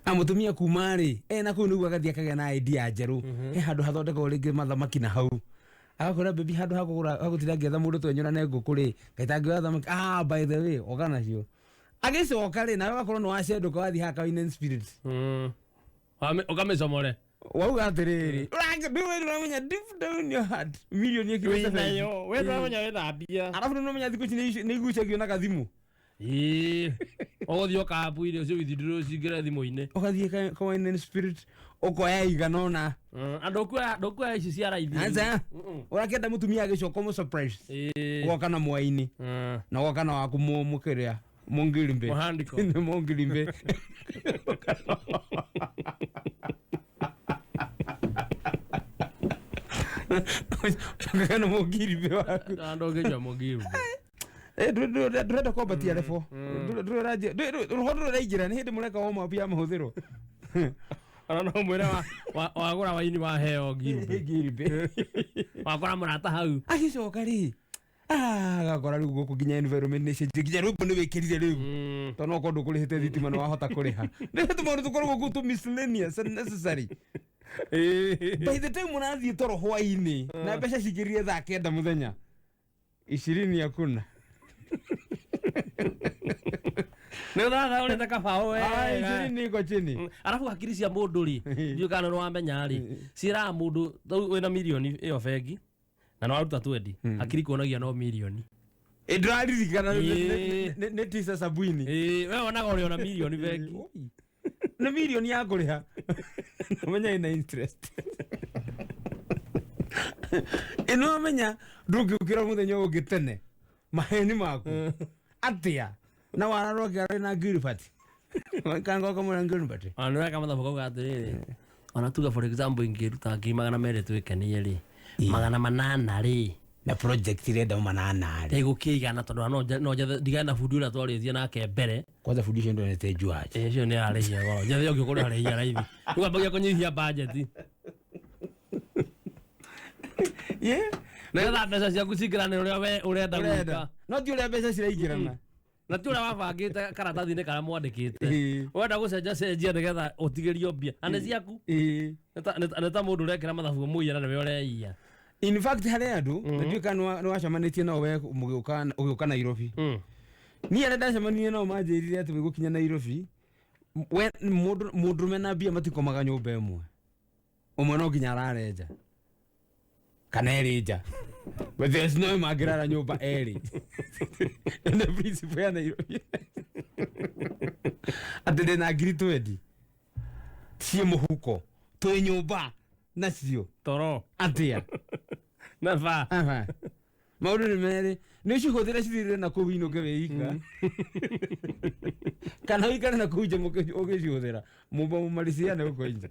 Mũtumia kuma rĩ, na kũu nĩguo agathiĩ akagĩa na idea njerũ. He handũ hathondekagwo rĩngĩ mathamaki na hau. Agakwĩra baby handũ ha kũgũra, ha gũtinda ngĩetha mũndũ twenyorane ngũkũ rĩ, Ngai tangĩoya thamaki, by the way, oka nacio. Agĩcoka rĩ, nawe ũgakorwo nĩ wacendũka wathiĩ haha ka Wine and Spirit. Ũkamĩcomore. Wauga atĩrĩrĩ, ũramenya deep down your heart, mirioni ĩkinyĩte Wĩna bengi. yo, we ndũramenya wĩna mbia. Arabu nĩũramenya thikũ ici nĩ igucagio na gathimũ. Ĩĩ. Ũgũthiĩ ũkambu-inĩ ũcio withdraw cingĩre thimũ-inĩ. Ũgathiĩ ka Wine and Spirit, ũkoya igana ũna. Ndũkuoya ici cia raithi. Aca. Ũrakĩenda mũtumia agĩcoka ũmũ surprise. Ũgoka na mwaini. Na ũgoka na waku mũkĩrĩa. Mũngirimbe. Mũhandiko. Nĩ mũngirimbe. Ũgoka na mũngirimbe waku. Na ndũngĩnyua mũngirimbe. Ndũrenda kwambatia level. Rũhongo rũraingĩra nĩ hĩndĩ mũreka warm up ya mahũthĩro. Ona no mwĩre wagũra waini waheo ngirimbe. Ngirimbe. Wakora mũrata hau. Agĩcoka rĩ, agakora rĩu gũkũ nginya environment nĩ ĩcenjetie, nginya rwĩmbo nĩ wĩkĩrire rĩu. Tondũ no ũkorwo ndũkũrĩhĩte thitima nĩ wahota kũrĩha. Nĩ tũmaũndũ tũkoragwo kũu tũ miscellaneous unnecessary. By the time ũrathiĩ toro hwainĩ na mbeca cingĩrire thaa 9 mũthenya, 20 hakuna. Nĩ ũrathaũrĩte kabaũ wega. 20 iko chini. Arabu hakiri cia mũndũ rĩ, ndiũĩ kana nĩ wamenya rĩ, ciĩraga mũndũ rĩu wĩna mirioni ĩyo bengi na nĩ waruta 20, hakiri kuonagia no mirioni. Ndĩraririkana nĩ tisa sabuni. We wonaga ũrĩ ona mirioni bengi. Nĩ mirioni ya kũrĩha. Ũmenya ĩna interest. Ĩno ũmenya ndũngĩũkĩra mũthenya ũngĩ tene. Maheni maku. Atĩa? Na wararwo kĩaro na Gilbert. Kanga ũkamwĩra Gilbert. Ona nĩweka mathabu kauga atĩrĩrĩ, ona tuga for example ingĩruta 200,000 twĩkenie rĩ, 800 rĩ, na project irenda 800 rĩ, ĩgũkĩigana tondũ no njethe ndigane na bundi ũrĩa twarĩtie nake mbere. Kwanza bundi ũcio ndonete njuaje. Ĩ, ũcio nĩ ararĩhia goro, njethe ũngĩ ũkũrĩa arĩhia raithi, rĩu ambagia kũnyihia budget. Yeah. Nĩgetha mbeca ciaku cingĩrane ũrĩa we ũrenda gwĩka. No ti ũrĩa mbeca ciraingĩrana. Na ti ũrĩa wabangĩte karatathi-inĩ karĩa mwandĩkĩte. Wenda gũcenja cenjia nĩgetha ũtigĩrio mbia. Na nĩ ciaku. Nĩ ta mũndũ ũrekĩra mathabu mũiya na nĩwe ũreiya. In fact harĩ andũ, na ndiũĩ kana nĩ wacemanĩtie nao we ũgĩũka Nairobi. Niĩ arĩa ndacemanirie nao manjĩrire atĩ wĩgũkinya Nairobi, we mũndũrũme na mbia matikomaga nyũmba ĩmwe. Ũmwe no nginya arare nja. Kana erĩ nja. But there's no mangĩrara nyũmba erĩ. Nĩ principle ya Nairobi. Atĩ ndĩna 20,000 ciĩ mũhuko, twĩ nyũmba nacio. Toro. Atĩa? Never. Aha. Maũndũ nĩ merĩ. Nĩ ũcihũthĩre cithirĩre na kũu inũke wĩ ika. Kana ũikare na kũu nja ũgĩcihũthĩra. Mũmba mũmariciane gũkũ nja.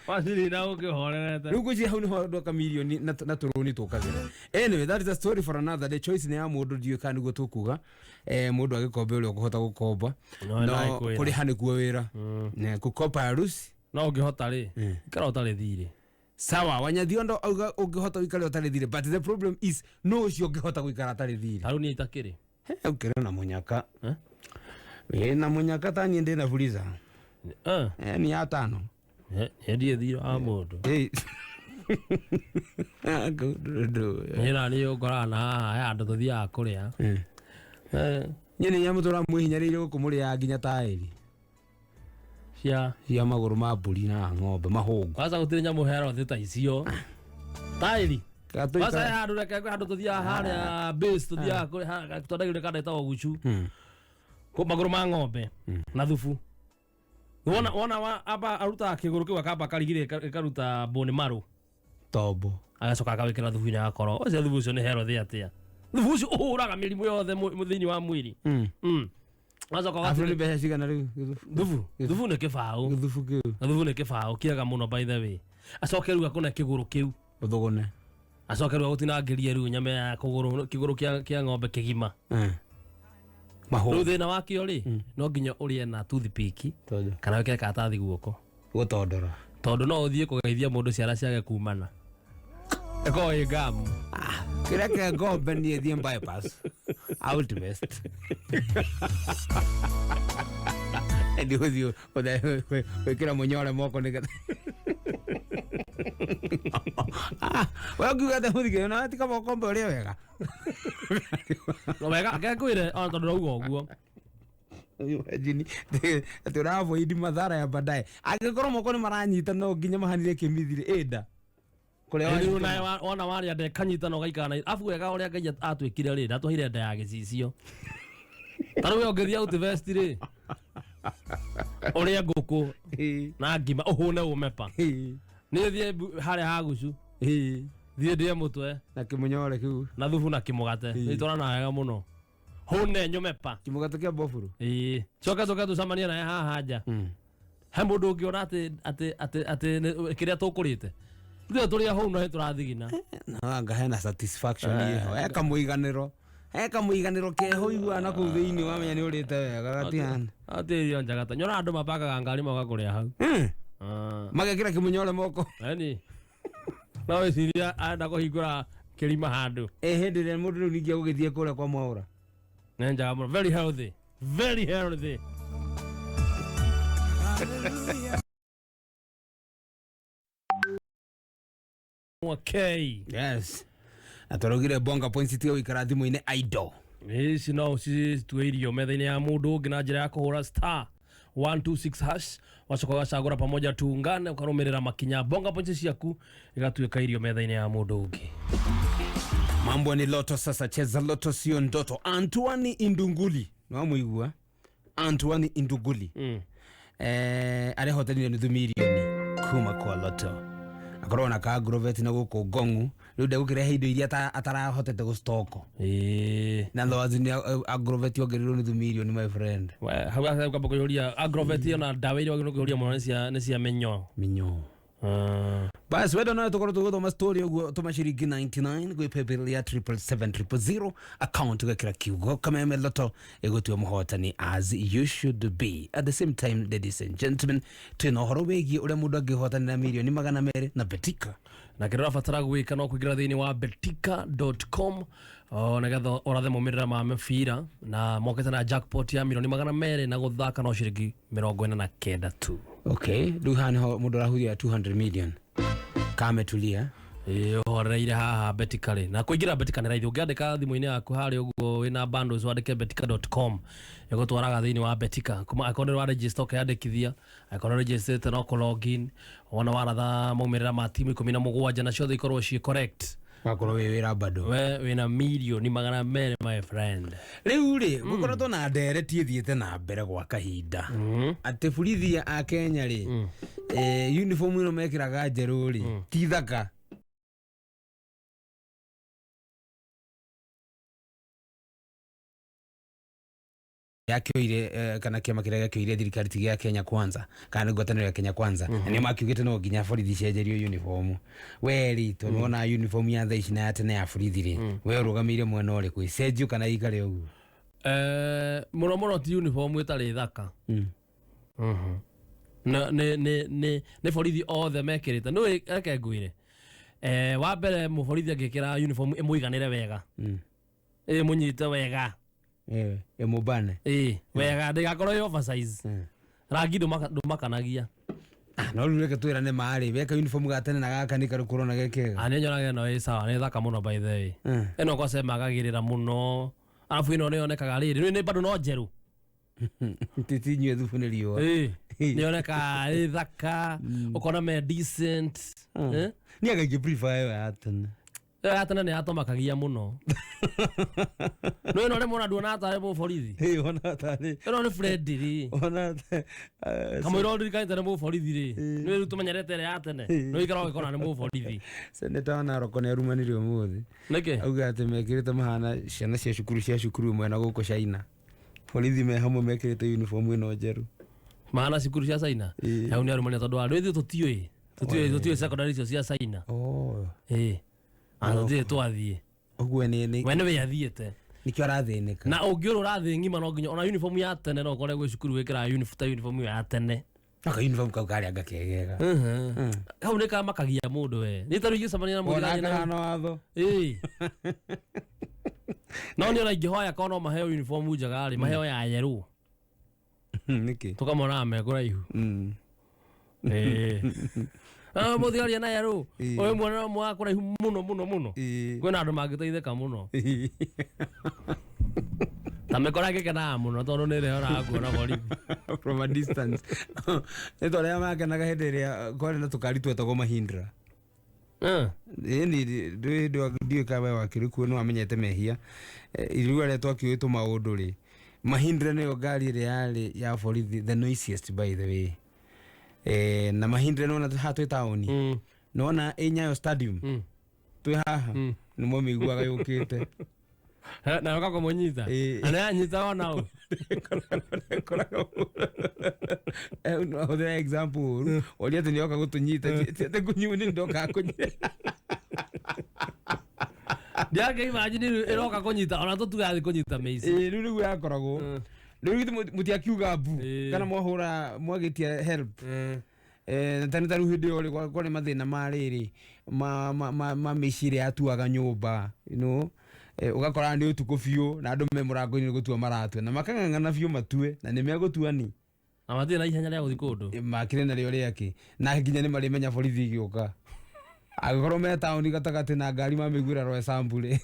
Wacirina ũkĩhorerete. Rĩu ngwĩciria hau nĩho andũ aka mirioni na tũrũni tũkagĩra. Anyway, that is a story for another day. Choice nĩ ya mũndũ, ndiũĩ kana nĩguo tũkuga. Mũndũ agĩkombe ũrĩa ũkũhota gũkomba. No, No naĩkwĩra. kũrĩha nĩkuo wĩra. Kukopa harusi. No ũngĩhota rĩ, ikara ũtarĩ thirĩ. Sawa, Wanyathiondo auga ũngĩhota ũikare ũtarĩ thirĩ, but the problem is no ũcio ũngĩhota gũikara atarĩ thirĩ. Tarĩu niĩ itakĩrĩ. Ũkĩrĩ na mũnyaka. Wĩ na mũnyaka ta niĩ ndĩna fuliza. Ni ya tano. Niĩ ndirĩ thirĩ wa mũndũ. Niĩ na niĩ ũngoraga na haha he handũ tũthiaga kũrĩa. Niĩ nĩ nyamũ tũra mwĩhinyĩrĩirie gũkũ mũrĩaga nginya taĩri. Cia magũrũ ma mbũri na ng'ombe mahũngũ. Kwanza gũtirĩ nyamũ hero thĩ ta icio. Taĩri. Kwanza he handũ reke kwĩ handũ tũthiaga harĩa base tũthiaga kũrĩa twendagĩrio kanda ĩtagwo gucu. Magũrũ ma ng'ombe na thubu. Wona wa amba arutaga kĩgũrũ kĩu akamba akarigithia ĩkaruta bone marrow. Tombo. Agacoka akawĩkĩra thubu-inĩ agakorwo. Ũcio thubu ũcio nĩ hero thĩ atĩa. Thubu ũcio ũhũraga mĩrimũ yothe thĩinĩ wa mwĩrĩ. Agacoka Afro nĩ mbeca cigana rĩu? Thubu. Thubu nĩ kĩbaũ. Thubu kĩu. Thubu nĩ kĩbaũ kĩega mũno by the way. Acoke rĩu akũne kĩgũrũ kĩu. Ũthũgũne. Acoke rĩu agũtinangĩrie rĩu nyama ya kũgũrũ kĩgũrũ kĩa ng'ombe kĩgima. Mahũngũ. Rĩu thĩna wakĩo rĩ, no nginya ũrĩe na toothpick kana wĩkĩre karatathi guoko. Gũtondora. Tondũ no ũthiĩ kũgeithia mũndũ ciara ciage kumana. Ĩkorwo ĩ ngamu. Kĩrĩa kĩa ng'ombe niĩ thiĩ bypass. Out west. Ndi gũthiĩ gwĩkĩra mũnyore moko nĩgetha. We ũngiuga atĩa mũthikĩrĩria, no ti kaba ũkombe ũrĩe wega. No wega, reke ngwĩre, ona tondũ ũrauga ũguo. Imagine, atĩ ũra avoid madhara ya baadaye. Angĩkorwo moko nĩ maranyita no nginya mahanire kĩmithiri, ĩnda. Kũrĩa Ĩĩ, wanyita. nawe wona warĩa nda ĩkanyita na ũgaikara na afu wega ũrĩa Ngai atwĩkire rĩ, ndatwaire nda ya gĩcicio. Ta rĩu we ũngĩthiĩ out vest rĩ, ũrĩe ngũkũ na ngima ũhũne ũme pa. Niĩ thiĩ harĩa ha gucu. Thiĩ ndĩe mũtwe. Na kĩmũnyore kĩu. Na thubu na kĩmũgate. Nĩitwaranaga wega mũno. Hũne nyũme pa. Kĩmũgate kĩa boburu. Ĩĩ. Coke tũke tũcemanie naye haha nja. He mũndũ ũngĩona atĩ kĩrĩa tũkũrĩte. Ithuĩ tũrĩ hau no tũrathigina. No anga hena satisfaction ĩho. He kamũiganĩro. He kamũiganĩro keho iguaga na kũu thĩinĩ wamenya nĩ ũrĩte wega gatihana. Atĩ irio njega ta. Nyonaga andũ mabangaga ngari magoka kũrĩa hau. Magekĩra kĩmũnyore moko. Yaani, no wĩcirie arenda kũhingũra kĩrima handũ. Hĩndĩ ĩrĩa mũndũ rĩu ningĩ agũgĩthiĩ kũrĩa kwa Mwaũra. Nĩ njega mũno. Very healthy. Very healthy. Okay. Yes. Na tũraugire bonga points tiga gũikara thimũ-inĩ idle. Ici no citue irio metha-inĩ ya mũndũ ũngĩ na njĩra ya kũhũra star 126 hash, wacoka ũgacagũra pamoja tuungane, ũkarũmĩrĩra makinya bonga points ciaku igatuĩka irio metha-inĩ ya mũndũ ũngĩ. Mambo ni loto sasa, cheza loto sio ndoto. Antoine Indunguli, nĩwamũigua? Antoine Indunguli. Arehotanire nuthu mirioni kuma kwa loto. Akorwo na ka Grovet na gũkũ Ngong'u. Rĩu ndegũkĩrehe indo iria atarahotete gũstoko. Na otherwise nĩ Agrovet ongereirwo nuthu mirioni, my friend. Hau kwamba kũihũria Agrovet ĩyo na ndawa iria wagĩrĩirwo kũihũria mũno nĩ cia mĩnyoo. Mĩnyoo. Basi wendo nayo tukorwo tũgũthoma story ũguo, tũma ciringi 99 gwĩ paybill ya 777 000 account, ũgekĩra kiugo Kameme Loto, ĩgũtua mũhotani as you should be. At the same time, ladies and gentlemen, twĩna ũhoro wĩgiĩ ũrĩa mũndũ angĩhotanĩra mirioni 200 na Betika. Na kĩrĩa ũrabatara gwĩka no kũingĩra thĩinĩ wa betika.com o nĩgetha ũrathe maumĩrĩra ma mĩbira na mokĩte na jackpot ya mirioni 200, na gũthaka no ciringi 49 tu. Okay, rĩu haha nĩho mũndũ arahuria 200 million kametulia. Ĩĩ, ũhorereire haha Betika rĩ, na kũingĩra Betika nĩ raithi. Ũngĩandĩka thimũ-inĩ yaku harĩa ũguo wĩna bundles, wandĩke betika.com, ĩgũtwaraga thĩinĩ wa Betika. Kuma angĩkorwo nĩ ũraregister, ũkeyandĩkithia. Angĩkorwo registrĩte, no kũ login, wona waratha maumĩrĩra ma timu 17 na ciothe ikorwo ciĩ correct. Wakorwo wĩ wĩra bado. We wĩna mirioni 200, my friend. Rĩu rĩ, gũkoretwo na ndereti ĩthiĩte na mbere gwa kahinda atĩ borithi a Kenya rĩ, uniform ĩno mekĩraga njerũ rĩ, ti thaka. Yakĩoire kana kĩama kĩrĩa gĩakĩoire thirikari ti gĩa Kenya Kwanza kana nĩ ngwatanĩro ya Kenya Kwanza, na nĩo makiugĩte no nginya borithi cenjerio uniform. We rĩ, tondũ wona uniform ya thaa ici na ya tene ya borithi rĩ, we ũrũgamĩire mwena ũrĩkũ, icenjio kana ikare ũguo? Mũno mũno ti uniform ĩtarĩ thaka. Na nĩ borithi othe mekĩrĩte nĩ, reke ngwĩre, wa mbere mũborithi angĩkĩra uniform ĩmũiganĩre wega, ĩmũnyite wega, ĩmũbane. Ĩ wega, ndĩgakorwo ĩ oversize, rangi ndũmakanagia. No rĩu reke twĩrane marĩ weka uniform ga tene na gaka nĩ karĩ kũrona gekega. Ah, nĩ nyonaga ĩno ĩ sawa, nĩ thaka mũno by the way. Ĩno kwaca ĩmagagĩrĩra mũno, arabu ĩno nĩ yonekaga rĩrĩ nĩ bado no njerũ. Titinyue thubu nĩ riũa. Ĩ nĩ yonekaga ĩ thaka, ũkona me decent, eh? Niĩ anga ingĩ prefer ĩyo ya tene. Ĩyo ya tene nĩ yatomakagia mũno. No ĩno rĩmwe ona nduona tarĩ mũborithi. Ĩ, ona tarĩ. Ĩno nĩ friendly. Ona kamũira ũririkanĩte nĩ mũborithi rĩ, nĩ rĩu tũmenyerete ĩrĩa ya tene, nĩ ũikara ũgĩkona nĩ mũborithi. Seneta wa Narok nĩ arumanire ũmũthĩ. Nĩkĩ? Auga atĩ mekĩrĩte mahana ciana cia cukuru ĩmwe na gũkũ China, borithi me hamwe mekĩrĩte uniform ĩno njerũ. Mahana cukuru cia China. Hau nĩ arumania tondũ wa rĩu ithuĩ tũtiũĩ secondary icio cia China. Ĩ, tũtirĩ twathiĩ. Ũguo nĩ we nĩwe athiĩte. Nĩkĩo arathĩnĩka. Na ũngĩũrũra thĩ ng'ima, no nginya ona uniform ya tene no ũkore gwĩ cukuru wĩkĩraga ta uniform ĩyo ya tene. Aka uniform kau karĩa anga kegega. Hau nĩ kamakagia mũndũ we, nĩ tarĩu ingĩcemania na mũthigari Ona kahana watho. Ĩĩ, no nĩ ona ingĩhoya korwo no maheo uniform njega rĩ, maheo ya yerũ. Nĩkĩ? Tũkamonaga me kũraihu. Ĩĩ. Ah, mũthigari ena yerũ ũyũ mwena mwa kũraihu mũno mũno mũno, kwĩna andũ mangĩteithĩka mũno ta mĩkora ĩngĩkenaga mũno tondũ nĩ ĩrĩa ũrakuona borithi. From a distance. Nĩ tondũ arĩa makenaga hĩndĩ ĩrĩa kwarĩ na tũkari twetagwo Mahindra. Ĩni ndiũĩ kana we wakĩrĩ kuo, nĩ wamenyete mehia. Rĩu arĩa twakĩũĩ tũmaũndũ rĩ, Mahindra nĩyo ngari ĩrĩa yarĩ ya borithi the noisiest, by the way. Na Mahindra nĩwona haha twĩ taũni, nĩwona ĩ Nyayo Stadium twĩ haha, nĩmo mĩiguaga yũkĩte. Nayo kakũmũnyita na nĩyanyita ona ũ. Hũthĩra example ũru ũria atĩ nĩoka gũtũnyita, ti atĩ kũnyiu nĩ ndokaga kũnyita. Ndiake imagine ĩroka kũnyita ona tũtuge kũnyita mĩici. Ĩĩ, rĩu nĩguo yakoragwo. Rĩu githĩ mũtiakiuga mbu kana mwahũra mwagĩtia help? Ta nĩ ta rĩu hĩndĩ ĩyo rĩ, kwarĩ mathĩna ma rĩrĩ ma mĩciĩ ĩrĩa yatuaga nyũmba, ũgakora nĩ ũtukũ biũ na andũ me mũrango-inĩ gũtua maratua na makang'ang'ana biũ matue na nĩ megũtua ni. Na matirĩ na ihenya rĩa gũthiĩ kũndũ. Makĩrĩ narĩo rĩake na nginya nĩ marĩmenya borithi igĩũka angĩkorwo me taũni gatagatĩ na ngari mamĩiguĩra roe sambu rĩ,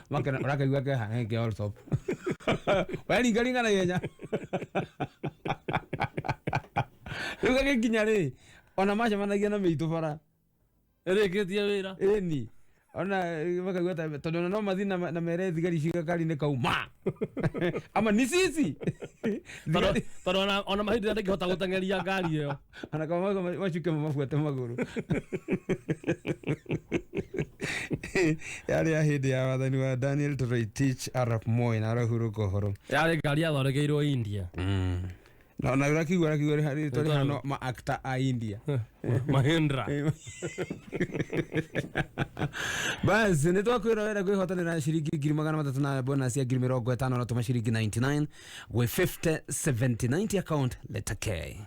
makena ũrakaigua keha ke all stop weringaringa na ihenya rĩu gagĩkinya rĩ, ona macemanagia na mĩitũ bara. Ĩrĩkĩtie wĩra. Ĩni ona makaigua tondũ ona no mathiĩ na mere thigari ici gakari-inĩ kau ma ama ni sisi. Tondũ ona mahinda ndĩngĩhota gũteng'eria ngari ĩyo. Ona kama macuke mamabuate magũrũ. Yarĩ ya hĩndĩ ya wathani wa Daniel Toroitich arap Moi na arahurũka ũhoro. Yarĩ ngari yathondekeirwo India. Na ũrakiigua rĩtwa rĩhana ma actor a India. Mahindra. Bas nĩ twakwĩra wenda kwĩhotanĩra ciringi 300,000 na bonus ya 50,000 na tũma ciringi 99 gwĩ 507090 account letter K.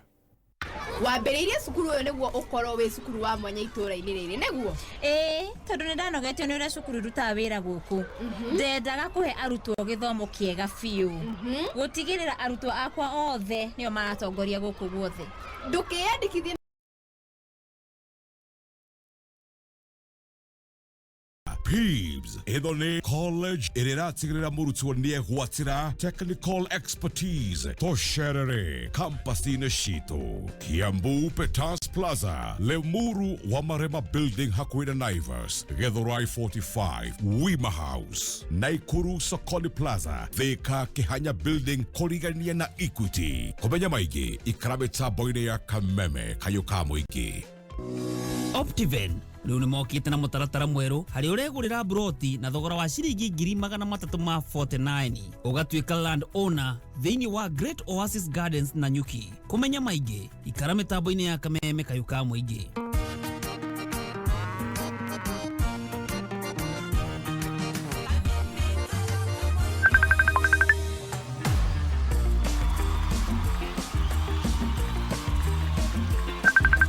Wambĩrĩirie cukuru ũyũ nĩguo ũkorwo wĩ cukuru wa mwanya itũũra-inĩ rĩrĩ nĩguo? Ĩĩ, tondũ nĩ ndanogetio nĩ ũrĩa cukuru irutaga wĩra gũkũ. Ndendaga kũhe arutwo gĩthomo kĩega biũ. Gũtigĩrĩra arutwo akwa othe nĩo maratongoria gũkũ guothe. Ndũkĩyandĩkithie. Peeves ĩno nĩ college ĩrĩa ĩratigĩrĩra mũrutwo nĩ egwatĩra technical expertise tũcerere campus-inĩ citũ Kiambu Peters Plaza, Limuru wa Marema Building hakuhĩ na Naivas, Githurai 45 Wima House, Naikuru Sokoni Plaza, Thika Kihanya Building kũrigania na Equity. Kũmenya maingĩ ikara mĩtambo-inĩ ya Kameme kayũ ka mũingĩ. Optiven rĩu nĩ mokĩte na mũtaratara mwerũ harĩa ũregũrĩra mburoti na thogora wa ciringi 349,000 ũgatuĩka land owner thĩinĩ wa Great Oasis Gardens na Nyuki. Kũmenya maingĩ ikara mĩtambo-inĩ ya Kameme kayũ ka mũingĩ.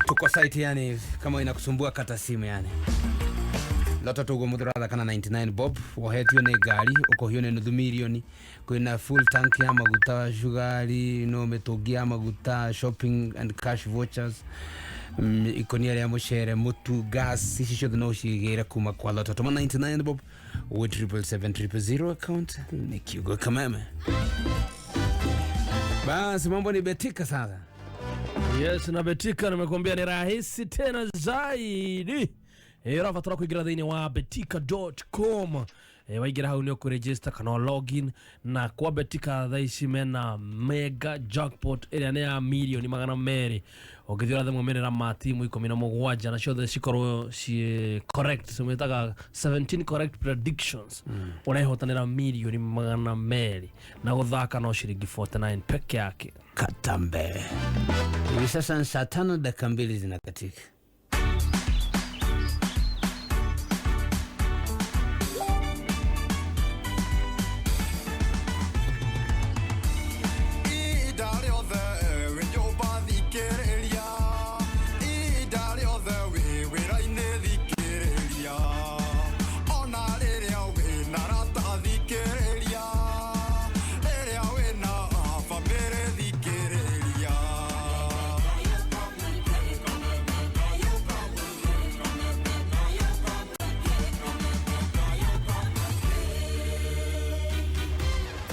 Tuko site yani, kama inakusumbua kata simu yani. Loto tugo muthura kana 99 bob wohetio nĩ ngari ũkũhio nĩ nuthu mirioni kwĩna full tank ya maguta cugari no mĩtũngi ya maguta shopping and cash vouchers, ikonia rĩa mũcere mũtu gas ici ciothe no ũcigĩre kuma kwa Loto. Tũma 99 bob wĩ 777 000 account nĩ kiugo Kameme. Basi mambo ni betika sasa. Yes, na Betika nimekuambia ni rahisi tena zaidi. Ũrabatara kũingĩra thĩinĩ wa betika.com. Waingĩra hau nĩ ũkũregister kana login na kwa Betika thaa ici mena mega jackpot ĩrĩa nĩ ya 200,000,000. Ũngĩthiĩ ũrathe maumĩrĩra ma timu 17 na ciothe cikorwo ciĩ correct, cimĩtaga 17 correct predictions. Ũrehotanĩra 200,000,000 na gũthaka no ciringi 49 peke yake. Katambe. Hivi sasa ni saa 5:02 zinakatika.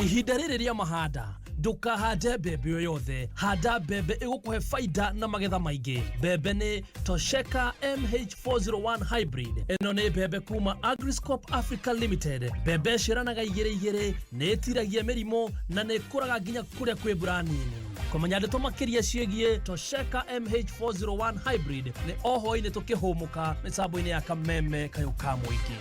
Ihinda rĩrĩ rĩa mahanda ndũkahande mbembe o yothe, handa mbembe ĩgũkũhe faida na magetha maingĩ. Mbembe nĩ Tosheka MH401 Hybrid. Ĩno nĩ mbembe kuma Agriscope Africa Limited. Mbembe ĩciaranaga igĩrĩ igĩrĩ, nĩ ĩtiragia mĩrimũ na nĩ ĩkũraga nginya kũrĩa kwĩ mbura nini. Kũmenya ndeto makĩria ciĩgiĩ Tosheka MH401 Hybrid nĩ o hwaĩ-inĩ tũkĩhũmũka mĩtambo-inĩ ya Kameme kayũ ka mũingĩ.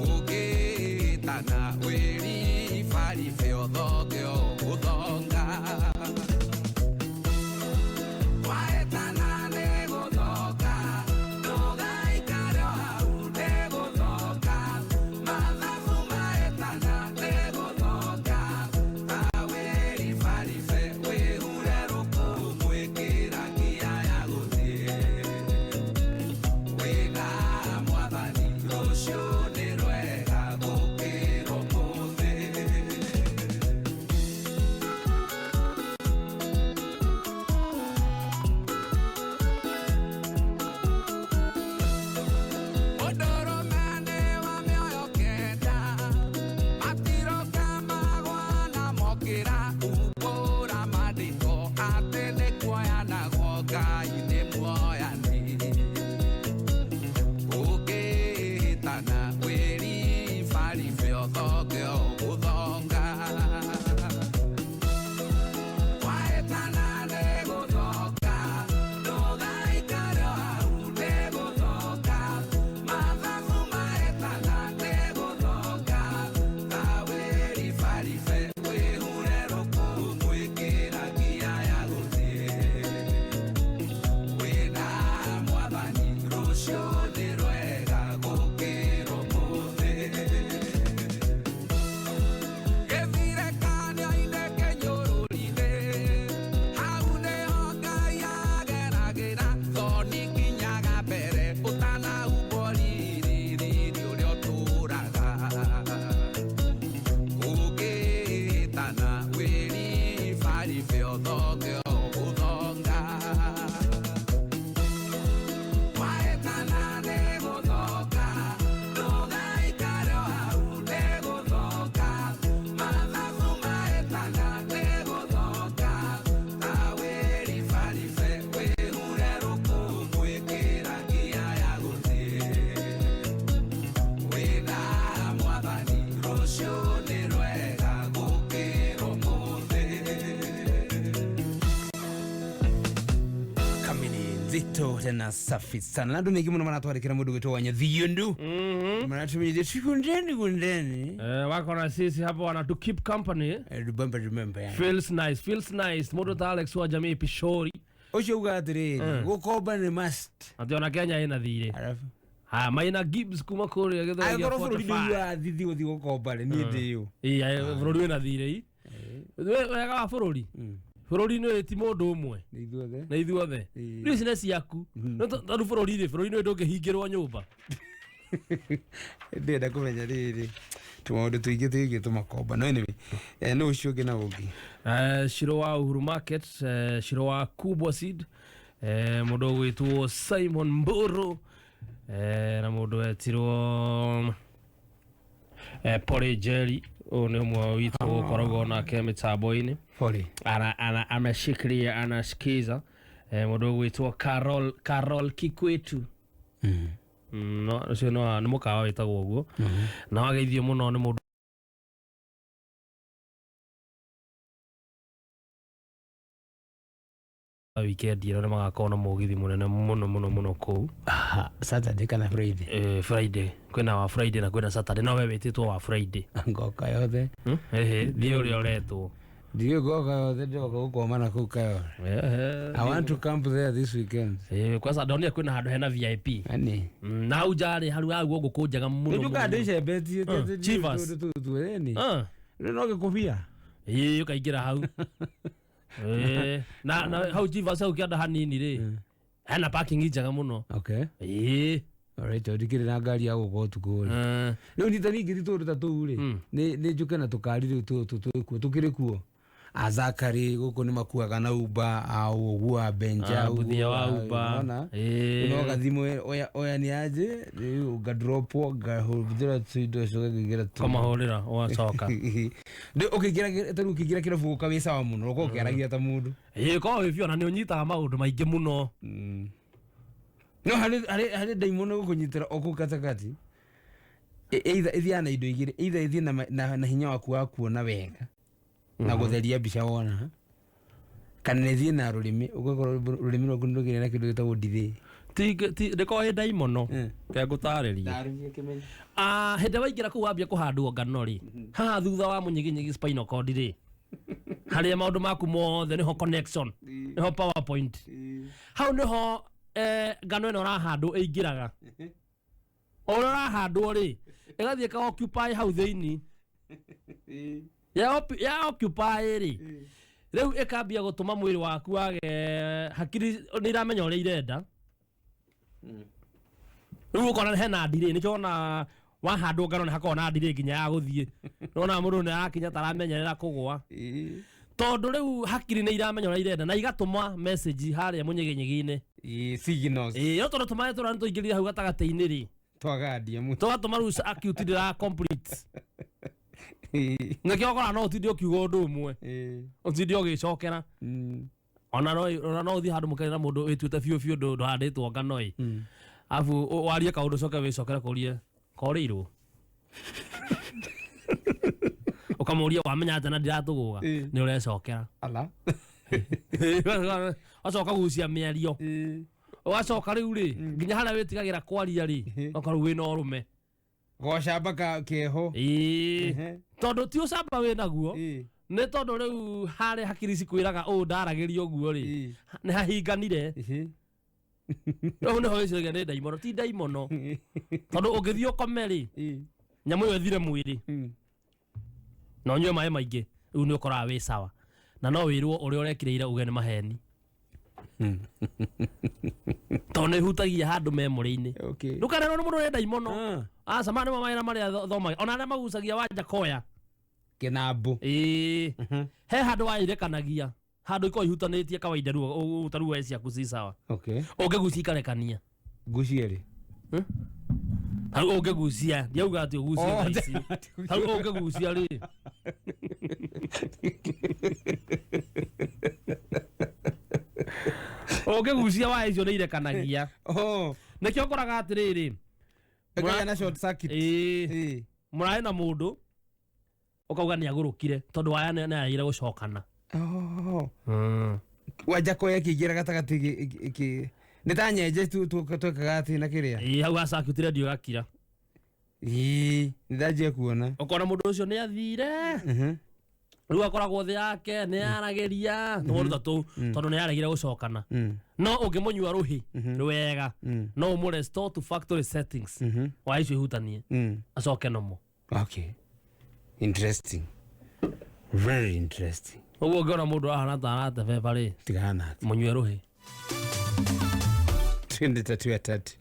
Ũngĩtana wĩribaribe ũthonge o gũthonga. Waetana nĩ gũthonga, ndũgaikare o hau nĩ gũthonga. Mathabu maetana nĩ gũthonga, ta wĩribaribe wĩhure rũkũngũ ĩkĩra ngia ya gũthiĩ. Wĩna mwathani rũciũ nĩ rwega gũkĩra ũmũthĩ. Mũndũrũme nĩ wa mĩoyo kenda, matiroka magwa na mokĩra, umbũra maandĩko atĩ nĩ kuoyanagwo Ngai nĩ muoyani. Ũngĩtana wĩribaribe ũthonge o gũthonga. Waetana nĩ gũthonga, ndũgaikare o hau nĩ gũthonga. Mathabu maetana nĩ gũthonga, ta wĩribaribe wĩhure rũkũngũ ĩkĩra ngia ya gũthiĩ. Wĩna mwathani rũciũ nĩ rwega gũkĩra ũmũthĩ. Gĩthire kanua-inĩ kĩnyũrũri-inĩ, hau nĩho Ngai ageragĩra, thoni kinyaga mbere ũtanahumbwo riri riri ũrĩa ũtũũraga. Ũngĩtana wĩribaribe ũthonge o gũthonga. Waetana nĩ gũthonga, ndũgaikare o hau nĩ gũthonga. Mathabu maetana nĩ gũthonga, ta wĩribaribe wĩhure rũkũngũ ĩkĩra ngia ya gũthiĩ. Wĩna mwathani rũciũ nĩ rwega gũkĩra ũmũthĩ. Kamili nzito tena safi sana na andå nä aingä må no maratwandä kä ra må ndå gwä two wanyathiundu maratumenyithia tikundeni kundeni Eh, wako na sisi hapo wana to keep company. Remember, remember, yani. Feels nice, feels nice. Mũndũ ta Alex wa jamii Pishori. Ũcio uga atĩrĩrĩ, gũkomba nĩ must. Atĩ ona Kenya ĩna thirĩ. Haya, Maina Gibbs kuma kũrĩa gĩthũri gĩa Angĩkorwo bũrũri 45. ndũiguaga thithi gũthiĩ gũkomba rĩ, niĩ ndĩũ. Ĩĩ, bũrũri wĩna thirĩ i. Wega wa bũrũri. Bũrũri-inĩ ũyũ ti mũndũ ũmwe. Nĩ ithuothe. Nĩ ithuothe. Rĩu ici nĩ ciaku. No tondũ bũrũri rĩ, bũrũri-inĩ ũyũ ndũngĩhingĩrwo nyũmba. Ndĩrenda kũmenya rĩrĩ tũmaũndũ tũingĩ twĩgiĩ tũmakomba no anyway no ũcio ũngĩ na ũngĩ. Shiro wa Uhuru Market, Shiro wa Kubwa Seed, mũndũ ũgwĩtwo Simon Mburu, na mũndũ wetirwo Polly Jerry, ũyũ nĩ ũmwe witũ ũkoragwo nake mĩtambo-inĩ. Polly. Ana, ameshikilia anasikiza. Mũndũ ũgwĩtwo Carol Kikwetu. No ũcio no nĩ mũkawa wĩtagwo ũguo. Na wageithio mũno nĩ mũndũ weekend ĩno nĩ magakorwo na mũgithi mũnene mũno mũno mũno kũu. Saturday kana Friday? Friday. Kwĩna wa Friday na kwĩna Saturday, no we wĩtĩtwo wa Friday. Ngoka yothe. Ĩhĩ, thiĩ ũrĩa ũretwo. Ndiũĩ ngoka yothe ndĩroka gũkoma na kũu Kayole. I want to camp there this weekend. Kwanza ndonire kwĩna handũ hena VIP. Ani. Na hau nja rĩ hau hau ngũkũ njega mũno. Nĩnjũkaga ndĩcembetie Chivas. ĩni. Rĩu no gĩkũbia. Ĩĩ ũkaingĩra hau. Ĩĩ, na hau Chivas hau kĩanda hanini rĩ. Hena parking njega mũno. Okay. Ĩĩ. Alright, ndikĩrĩ na ngari ya gũka ũtukũ rĩ. Rĩu nita ningĩ tũndũ ta tũu rĩ, nĩ njũke na tũkari rĩu tũtũ twĩkuo tũkĩrĩ kuo. Azakari gũkũ nĩ makuaga na Uber au ũguo wa Benja Ah, Buthia wa Uber. Ĩĩ. No gathimũ oya nĩ aje rĩu ngadropwo ngahũthĩra tuindo ũcio ngĩingĩra tu. Ũkamahũrĩra ũgacoka. Rĩu ũkĩingĩra ta rĩu ũkĩingĩra kĩrabu gũka wĩ sawa mũno ũkorwo ũkĩaragia ta mũndũ. Ĩĩ korwo wĩ biũ na nĩ ũnyitaga maũndũ maingĩ mũno. No harĩ ndaimono gũkũnyitĩra o kũu katikati. Either ĩthiaga na indo igĩrĩ, either ĩthiĩ na hinya waku wa kuona wega na gũtheria mbica wona, kana ĩthiĩ na rũrĩmĩ, ũgakorwo rũrĩmĩ rwaku nĩ rũgĩrĩ na kĩndũ gĩtagwo ndithĩ. Ti ndĩkorwo ĩ ndaimono ke ngũtarĩrie. Ndarĩrie kĩmenyi. Ah, hĩndĩ waingĩra kũu wambia kũhandwo ngano rĩ, haha thutha wa mũnyiginyigi spinal cord rĩ, harĩa maũndũ maku mothe nĩho connection, nĩho powerpoint, hau nĩho ngano ĩno ũrahandwo ĩingĩraga. O ũrĩa ũrahandwo rĩ, ĩgathiĩ ĩka occupy hau thĩinĩ. Ya occupy rĩ, rĩu ĩkambia gũtũma mwĩrĩ waku wage hakiri nĩ iramenya ũrĩa irenda. Rĩu ũkona hena ndirĩ, nĩkĩo wona wahandwo ngano nĩ hakoragwo na ndirĩ nginya ya gũthiĩ. Nĩwona mũndũ nĩ arakinya taramenyerera kũgũa, tondũ rĩu hakiri nĩ iramenya ũrĩa irenda na igatũma message harĩa mũnyiginyigi-inĩ. Signals. Ĩĩ, no tondũ tũmaĩ tũrĩa nĩtũingĩrire hau gatagatĩ-inĩ rĩ, twagandia mũno, tũgatũma rĩu acute ndĩra complete. Nĩkĩo ũkoraga no ũtinde ũkiuga ũndũ ũmwe, ũtinde ũgĩcokera. Ona no ũthiĩ handũ mũkeria na mũndũ wĩtuĩte biũ biũ ndũhandĩtwo ngano ĩ, arabu warie kaũndũ ũcoke wĩcokere kũrie korĩirwo, ũkamũria wamenya atĩa na ndiratũgũga, nĩ ũrecokera. Ala. Wacoka gucia mĩario, ũgacoka rĩu rĩ nginya harĩa wĩtigagĩra kwaria rĩ, okorwo wĩna ũrũme. Gocamba ka keho. Ĩĩ, tondũ ti ũcamba wĩ naguo, nĩ tondũ rĩu harĩa hakiri cikwĩraga ũũ ndaragĩria ũguo rĩ, nĩ hahinganire. Rĩu nĩho wĩciragia nĩ ndaimono. Ti ndaimono, tondũ ũngĩthiĩ ũkome rĩ, nyamũ ĩyo ĩthire mwĩrĩ na ũnyue maĩ maingĩ, rĩu nĩ ũkoraga wĩ sawa, na no wĩrwo ũrĩa ũrekire uge nĩ maheni, tondũ nĩ ĩhutagia handũ memory-inĩ. Ndũkarerwo nĩ mũndũ ũrĩ ndaimono. Aca, maya nĩmo mawĩra marĩa thomaga, ona arĩa magucagia wanja koya. Kĩnambu. Ĩĩ, he handũ wairĩkanagia, handũ ikoragwo ihutanĩtie kawaida, rĩu ta rĩu waĩ ciaku ci sawa. Ũngĩgucia ikarekania. Ngucie rĩ? Tarĩu ũngĩgucia, ndiauga atĩ ũgucie Oh, thaa ici. Tarĩu ũngĩgucia rĩ, ũngĩgucia waya icio nĩ irekanagia. Nĩkĩo ũkoraga atĩrĩrĩ, Ĩkagĩa na short circuit. Ĩĩ, mũrarĩ na mũndũ ũkauga nĩ agũrũkire, tondũ waya nĩ yagire gũcokana. Wanja koya ĩkĩingĩra gatagatĩ nĩ ta nyenje twekaga atĩ na kĩrĩa. Ĩĩ, hau ha circuit radio ĩgakira. Ĩĩ, nĩ ndanjia kuona. Ũkona mũndũ ũcio nĩ athire, rĩu akoragwo thĩ yake nĩ aragĩria tũmaũndũ ta tũu, tondũ nĩ yaregire gũcokana. No ũngĩmũnyua rũhĩ rwega, no ũmũ restore to factory settings, waya icio ihutanie, acoke nomo. Okay, interesting, very interesting. Ũguo ũngĩona mũndũ ahana ta aratebeba rĩ, tigana nake. Mũnyue rũhĩ. Twende tatua tatu.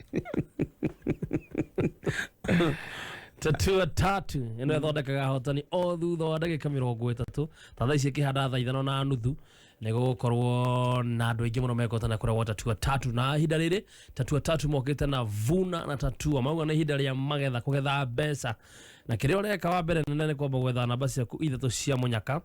Tatua tatu ĩno ĩthondekaga ahotani o thutha wa ndagĩka 30, ta thaa ici ĩkĩhanda thaa 5:30, nĩ gũgũkorwo na andũ aingĩ mũno mekũhotana kũrĩa gwa tatua tatu. Na ihinda rĩrĩ tatua tatu mokĩte na vuna na tatua, mauga nĩ ihinda rĩa magetha, kũgetha mbeca. Na kĩrĩa ũreka wa mbere nene nĩ kwamba gwetha namba ciaku ithatũ cia mũnyaka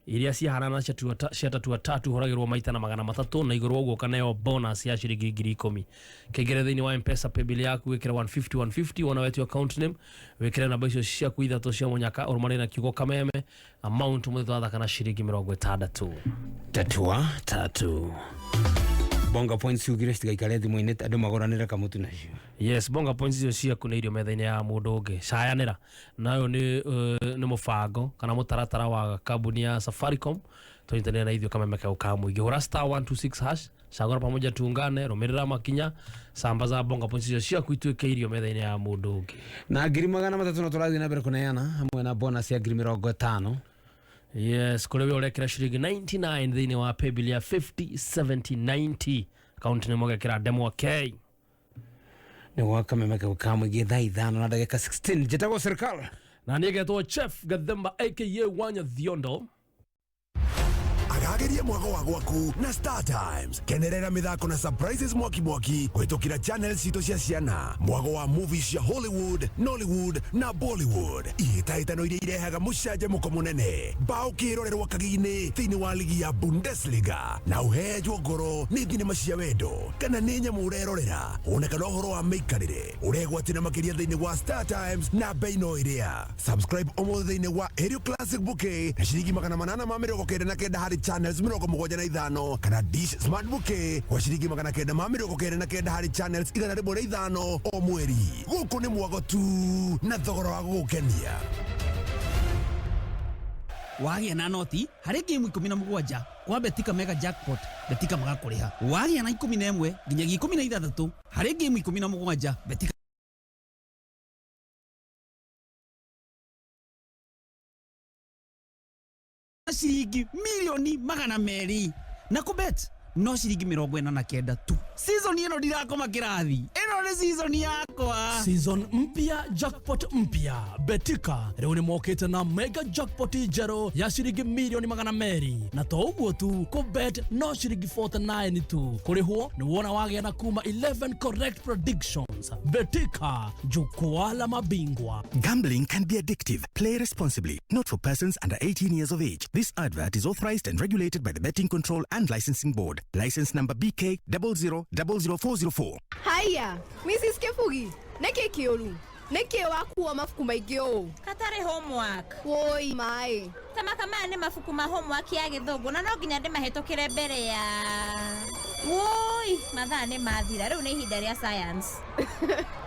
iria ciahanana cia tatua tatu, hũragĩrwo maita na 300, na igũrũ wa ũguo ũkaneo bonus ya ciringi 10,000. Kĩingĩre thĩinĩ wa Mpesa paybill yaku, wĩkĩre 150 150, wona wetio account name, wĩkĩre namba icio ciaku ithatũ cia mũnyaka, ũrũmanĩre na kiugo kameme. Amount mũthĩ twathaka na ciringi 60. Tatua tatu, bonga points ugire citigaikare thimũ-inĩ, andũ magũranĩre kamũtu nacio. Yes, bonga points icio ciaku nĩ irio metha-inĩ ya mũndũ ũngĩ, cayanĩra nayo. Nĩ mũbango kana mũtaratara wa kambuni ya Safaricom. Tũnyitanĩre na ithuĩ kameme kau ka mũingĩ, hũra *126#, cagũra pamoja tuungane, rũmĩrĩra makinya, sambaza bonga points icio ciaku ituĩke irio metha-inĩ ya mũndũ ũngĩ. Na 300,000 no tũrathiĩ na mbere kũneana hamwe na bonus ya 50,000. Yes, kũrĩ we ũrekĩra ciringi 99 thĩinĩ wa paybill ya 50 70 90, akaunti nĩ mũgekĩra ndemwa K. Nĩ gwa kameme kau ka mũingĩ, thaa 5:16. Njĩtagwo serikal. Na niĩ ngetwo Chef Gathemba aka Wanya Thiondo. Agagĩria mwago wa gwaku na Star Times. Kenerera mĩthako na surprises mwaki mwaki kũhĩtũkĩra channel citũ cia ciana, mwago wa movies cia Hollywood, Nollywood na Bollywood, ihĩtahĩtano iria irehaga mũcanjamũko mũnene, bao kĩrorerwa kagi-inĩ thĩinĩ wa ligi ya Bundesliga, na ũhenjwo ngoro nĩ thinema cia wendo kana nĩ nyamũ ũrerorera, ona kana ũhoro wa mĩikarĩre ũregwatĩra makĩria thĩinĩ wa Star Times na bei no ĩrĩa. Subscribe ũmũthĩ thĩinĩ wa Aerial Classic Bouquet na ciringi 899 harĩ channel. channels 75 kana Dish Smart Bouquet gwa ciringi 999 harĩ channels 105 o mweri. Gũkũ nĩ mwago tu na thogora wa gũgũkenia. Wagĩa na noti harĩ game 17 kwa Betika Mega Jackpot, Betika magakũrĩha. Wagĩa na 11 nginyagia 16 harĩ game 17 Betika ciringi milioni 200 na kũbet no ciringi 49 tu. Season ĩno ndirakoma kĩrathi, ĩno nĩ season yakwa. Season mpya, jackpot mpya. Betika rĩu nĩ mokĩte na mega jackpot njerũ ya ciringi milioni 200, na to ũguo tu, kũbet no ciringi 49 tu. Kũrĩhwo nĩ wona wagĩa na kuma 11 correct predictions. Betika, jukwaa la mabingwa. Gambling can be addictive. Play responsibly. Not for persons under 18 years of age. This advert is authorized and regulated by the Betting Control and Licensing Board. License number BK 0000404. Haya, Mrs. Kefugi, nĩkĩ kĩũru? Nĩkĩ wakuo mabuku maingĩ ũũ? Katarĩ homework. Woi maĩ. Tamaka maya nĩ mabuku ma homework ya gĩthũngũ na no nginya ndĩmahĩtũkĩre mbere ya. Woi, mathaa nĩ mathira, rĩu nĩ ihinda rĩa science.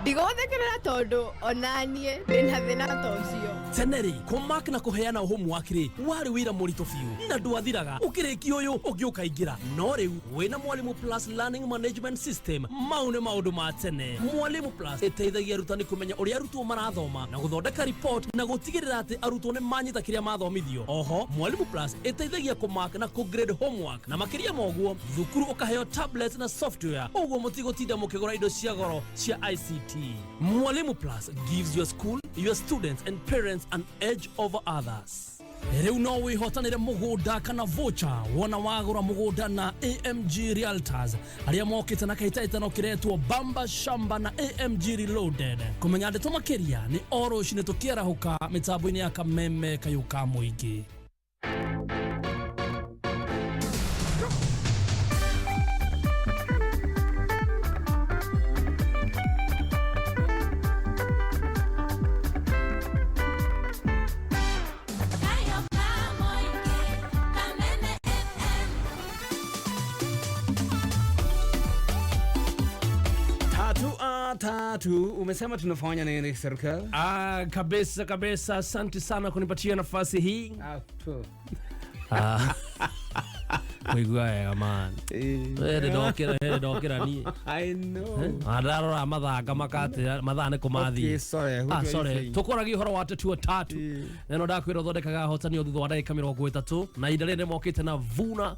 Ndigũgũthekerera tondũ onaniĩ ndĩna thĩna ta ũcio. Tene rĩ, kũmark na kũheana homework rĩ warĩ wĩra mũritũ biũ na ndwathiraga, ũkĩrĩkia ũyũ ũngĩ ũkaingĩra. No rĩu wĩna Mwalimu Plus Learning Management System, mau nĩ maũndũ ma tene. Mwalimu Plus ĩteithagia arutani kũmenya ũrĩa arutwo marathoma na gũthondeka report na gũtigĩrĩra atĩ arutwo nĩ manyita kĩrĩa mathomithio. Oho Mwalimu Plus ĩteithagia kũmark na kũgrade homework, na makĩria ma ũguo thukuru ũkaheo tablets na software, ũguo mũtigũtinda mũkĩgũra indo cia goro cia ICT. Mwalimu Plus gives your school, your students and parents an edge over others. Rĩu no wĩhotanĩre mũgũnda kana voucher wona wagũra mũgũnda na AMG Realtors arĩa mokĩte na kĩhĩtahĩtano kĩretwo Bamba Shamba na AMG Reloaded. Kũmenya ndeto makĩria nĩ o rũcinĩ tũkĩarahũka mĩtambo-inĩ ya Kameme Kayũ ka Mũingĩ. Kayo ka Mũingĩ, Kameme FM. Tatu a tatu, umesema tunafanya nini serikali? Ah, kabisa kabisa, asante sana kunipatia nafasi hii. Ah, tu. Ah. Kuigua wega man. Hĩndĩ ndokĩra, hĩndĩ ndokĩra niĩ. I know. Ndarora mathaa ngamaka atĩ mathaa nĩ kũmathiĩ. Okay, sorry, what Ah, were you sorry. saying? Tũkwaragia ũhoro wa tatua tatu. Neno ndakwĩra ũthondekaga ahotani o thutha wa ndagĩka 30, na ihinda rĩrĩ nĩmokĩte na vuna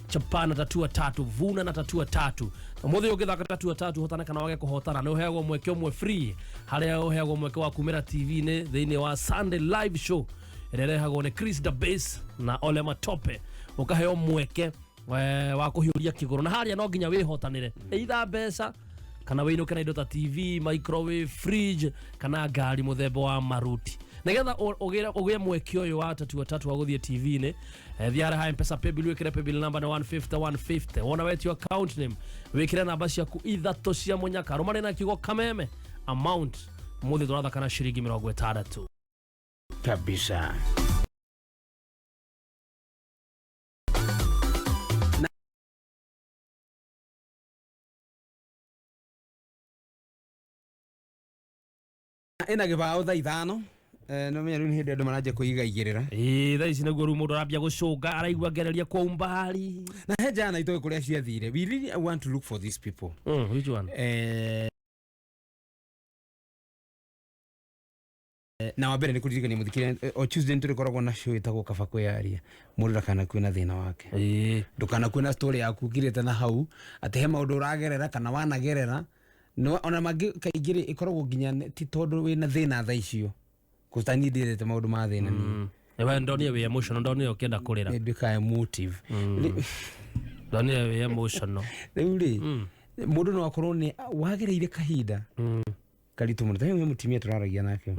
chapa na tatua tatu, vuna na tatua tatu. Mũthĩ ũngĩthaka tatua tatu hotane kana wage kũhotana, nĩ ũheagwo mweke ũmwe free, harĩa ũheagwo mweke wa kumĩra TV-inĩ thĩinĩ wa Sunday live show ĩrĩa ĩrehagwo nĩ Chris the Bass na Ole Matope. Ũkaheo mweke wa kũhiũria kĩgũrũ, na harĩa no nginya wĩhotanĩre either mbeca kana wĩinũke na indo ta TV, microwave, fridge kana ngari mũthemba wa maruti. Nĩgetha ũgĩe mweke ũyũ wa tatua tatu wa gũthiĩ TV-inĩ, thiĩ harĩa ha M-Pesa paybill, wĩkĩre paybill number nĩ 150 150. Wona wetio account name, wĩkĩre namba ciaku ithatũ cia mũnyaka, rũmanĩre na kiugo Kameme, amount mũthĩ tũrathaka na ciringi 60 kabisa. Ĩna gĩbaũ thaa 5. No menya rĩu nĩ hĩndĩ andũ maranjia kwĩigaigĩrĩra. Ĩĩ, thaa ici nĩguo rĩu mũndũ arambia gũcũnga, araigua ngereria kwa umbali. Na he jana itoĩ kũrĩa ciathire. We really want to look for these people. Which one? Na wa mbere nĩ kũririkania mũthikĩrĩria, o Tuesday nĩtũrĩkoragwo na show ĩtagwo Kaba Kwĩyaria. Mũndũ ndakanakue na thĩna wake. Ndũkanakue na story yaku ũkirĩte na hau atĩ he maũndũ ũragerera kana wanagerera. No ona mangĩ kaingĩ rĩ ĩkoragwo nginya ti tondũ wĩna thĩna thaa icio. Kũta niĩ ndiendete maũndũ ma thĩna niĩ. We ndonire wĩ emotional, ndonire ũkĩenda kũrĩra. Nĩ nduĩkaga emotive. Ndonire wĩ emotional. Rĩu rĩ, mũndũ no akorwo nĩ wagereire kahinda karitũ mũno. Ta rĩu he mũtumia tũraragia nake.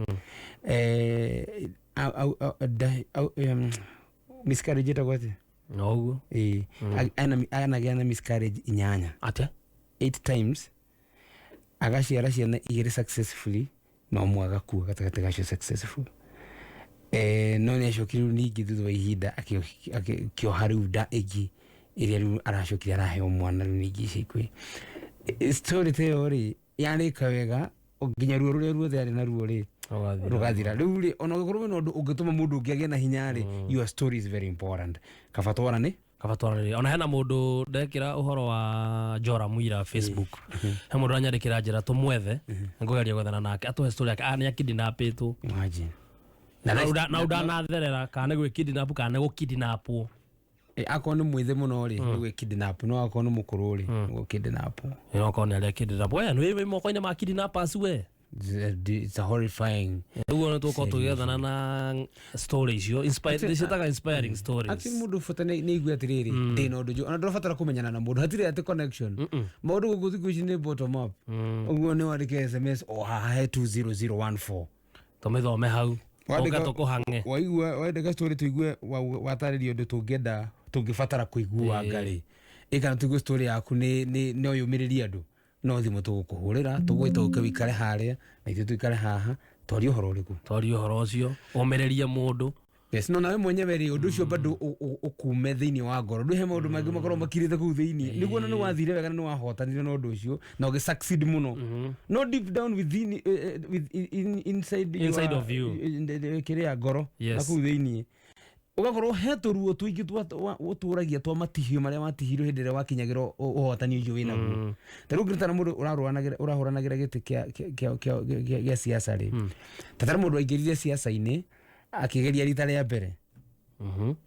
Miscarriage ĩtagwo atĩa? Noguo. Ĩĩ. Anagĩa na miscarriage 8. Atĩa? 8 times. Agaciara ciana 2 successfully, na ũmwe agakua gatagatĩ gacio successful. No nĩ acokire rĩu ningĩ thutha wa ihinda akĩoha rĩu nda ĩngĩ ĩrĩa rĩu aracokire araheo mwana rĩu ningĩ ica ikuhĩ. Story ta ĩyo rĩ yarĩka wega o nginya ruo rũrĩa ruothe arĩ naruo rĩ rũgathira. Rĩu rĩ, ona ũngĩkorwo wĩna ũndũ ũngĩtũma mũndũ ũngĩ agĩe na hinya rĩ, your story is very important. Kaba twarane. Kaba twaranĩrie. Ona hena mũndũ ndekĩra ũhoro wa Jora Mũira Facebook, he mũndũ aranyandĩkĩra njĩra tũmwethe, ngũgeria gwethana nake atũhe story yake. Ah, nĩ akidnapĩtwo. Imagine. Na ndanatherera kana nĩ gwĩkidnap kana nĩ gũkidnapwo. Akorwo nĩ mwĩthĩ mũno rĩ, nĩ gwĩkidnap, no akorwo nĩ mũkũrũ rĩ, nĩ gũkidnapwo. No akorwo nĩ arĩa kidnap, we nĩ wĩ moko-inĩ ma kidnappers we. It's a horrifying. Ũguo nĩ tũgũkorwo tũgĩethana na story icio ciĩtaga inspiring stories. Ati mũndũ bata nĩ igue atĩrĩrĩ, ndĩna ũndũ ona ndũrabatara kũmenyana na mũndũ, hatirĩ atĩ connection. Maũndũ gũkũ thikũ ici nĩ bottom up. Ũguo nĩ wandĩke SMS o haha he 20014. Tũmĩthome hau. Ũka tũkũhang'e. Waigua wandĩka story tũigue watarĩria ũndũ tũngĩenda tũngĩbatara kũiguanga rĩ, ĩ kana tũigue story yaku nĩ no yũmĩrĩrie andũ, no thimũ tũgũkũhũrĩra, tũgwĩta ũke wĩikare harĩa na ithuĩ tũikare haha, twarie ũhoro ũrĩkũ. Twarie ũhoro ũcio ũmĩrĩrie mũndũ. Yes, no nawe mwenyewe rĩ, ũndũ ũcio bado ũkume thĩinĩ wa ngoro. Ndũ he maũndũ mangĩ makorwo makirĩte kũu thĩinĩ, nĩguo ona nĩ wathire wega na nĩ wahotanire na ũndũ ũcio na ũgĩ succeed mũno, no deep down within, inside Inside of you. Kĩrĩa ngoro na kũu thĩinĩ ũgakorwo he tũruo tũingĩ ũtũragia twa matihio marĩa watihirwo hĩndĩ ĩrĩa wakinyagĩra ũhotani ũcio wĩnaguo. Ta rĩu ngĩrutana mũndũ ũrahũranagĩra gĩtĩ kĩa siasa rĩ, ta tarĩ mũndũ aingĩrire siasa-inĩ akĩgeria rita rĩa mbere,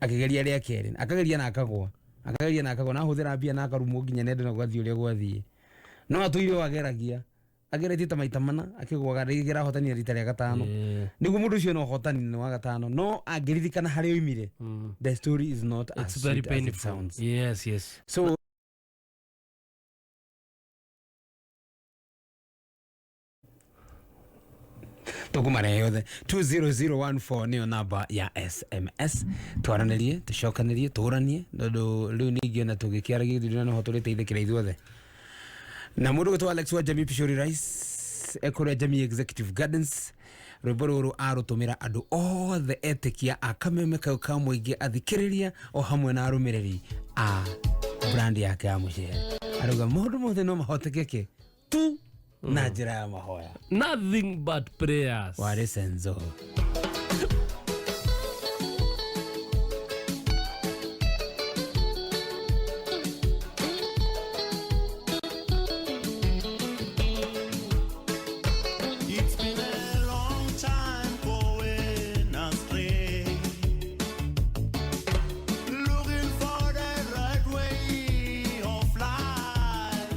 akĩgeria rĩa kerĩ, akageria na akagwa, akageria na akagwa, na ahũthĩra mbia na akarumwo nginya nenda na gũgathiĩ ũrĩa gwathiĩ, no atũire o ageragia, ageretie ta maita mana akĩgwaga, rĩngĩ arahotanire rita rĩa gatano. Nĩguo mũndũ ũcio no hotani nĩ wa gatano, no angĩririkana harĩa oimire, the story is not as It's very sweet as it painful. sounds. Yes. So tũkũmarehe yothe. 20014 nĩyo namba ya SMS. Twaranĩrie, tũcokanĩrie, tũranie, tondũ rĩu ningĩ ona tũgĩkĩaragia gĩthurano noho tũrĩteithĩkĩra ithuothe. Na mũndũ gwĩtwo Alex wa Jamii Pishori Rice ekũrĩa Jamii Executive Gardens, rwĩmbo rũrũ arũtũmĩra andũ othe etĩkia a kameme kau ka mũingĩ, athikĩrĩria o hamwe na arũmĩrĩri a brand yake ya mũcere. Arauga maũndũ mothe no mahotekeke tu na njĩra ya mahoya. Nothing but prayers. Warĩ Senzo. It's been a long time going astray, looking for the right way of life,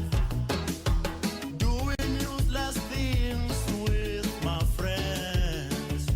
doing useless things with my friends.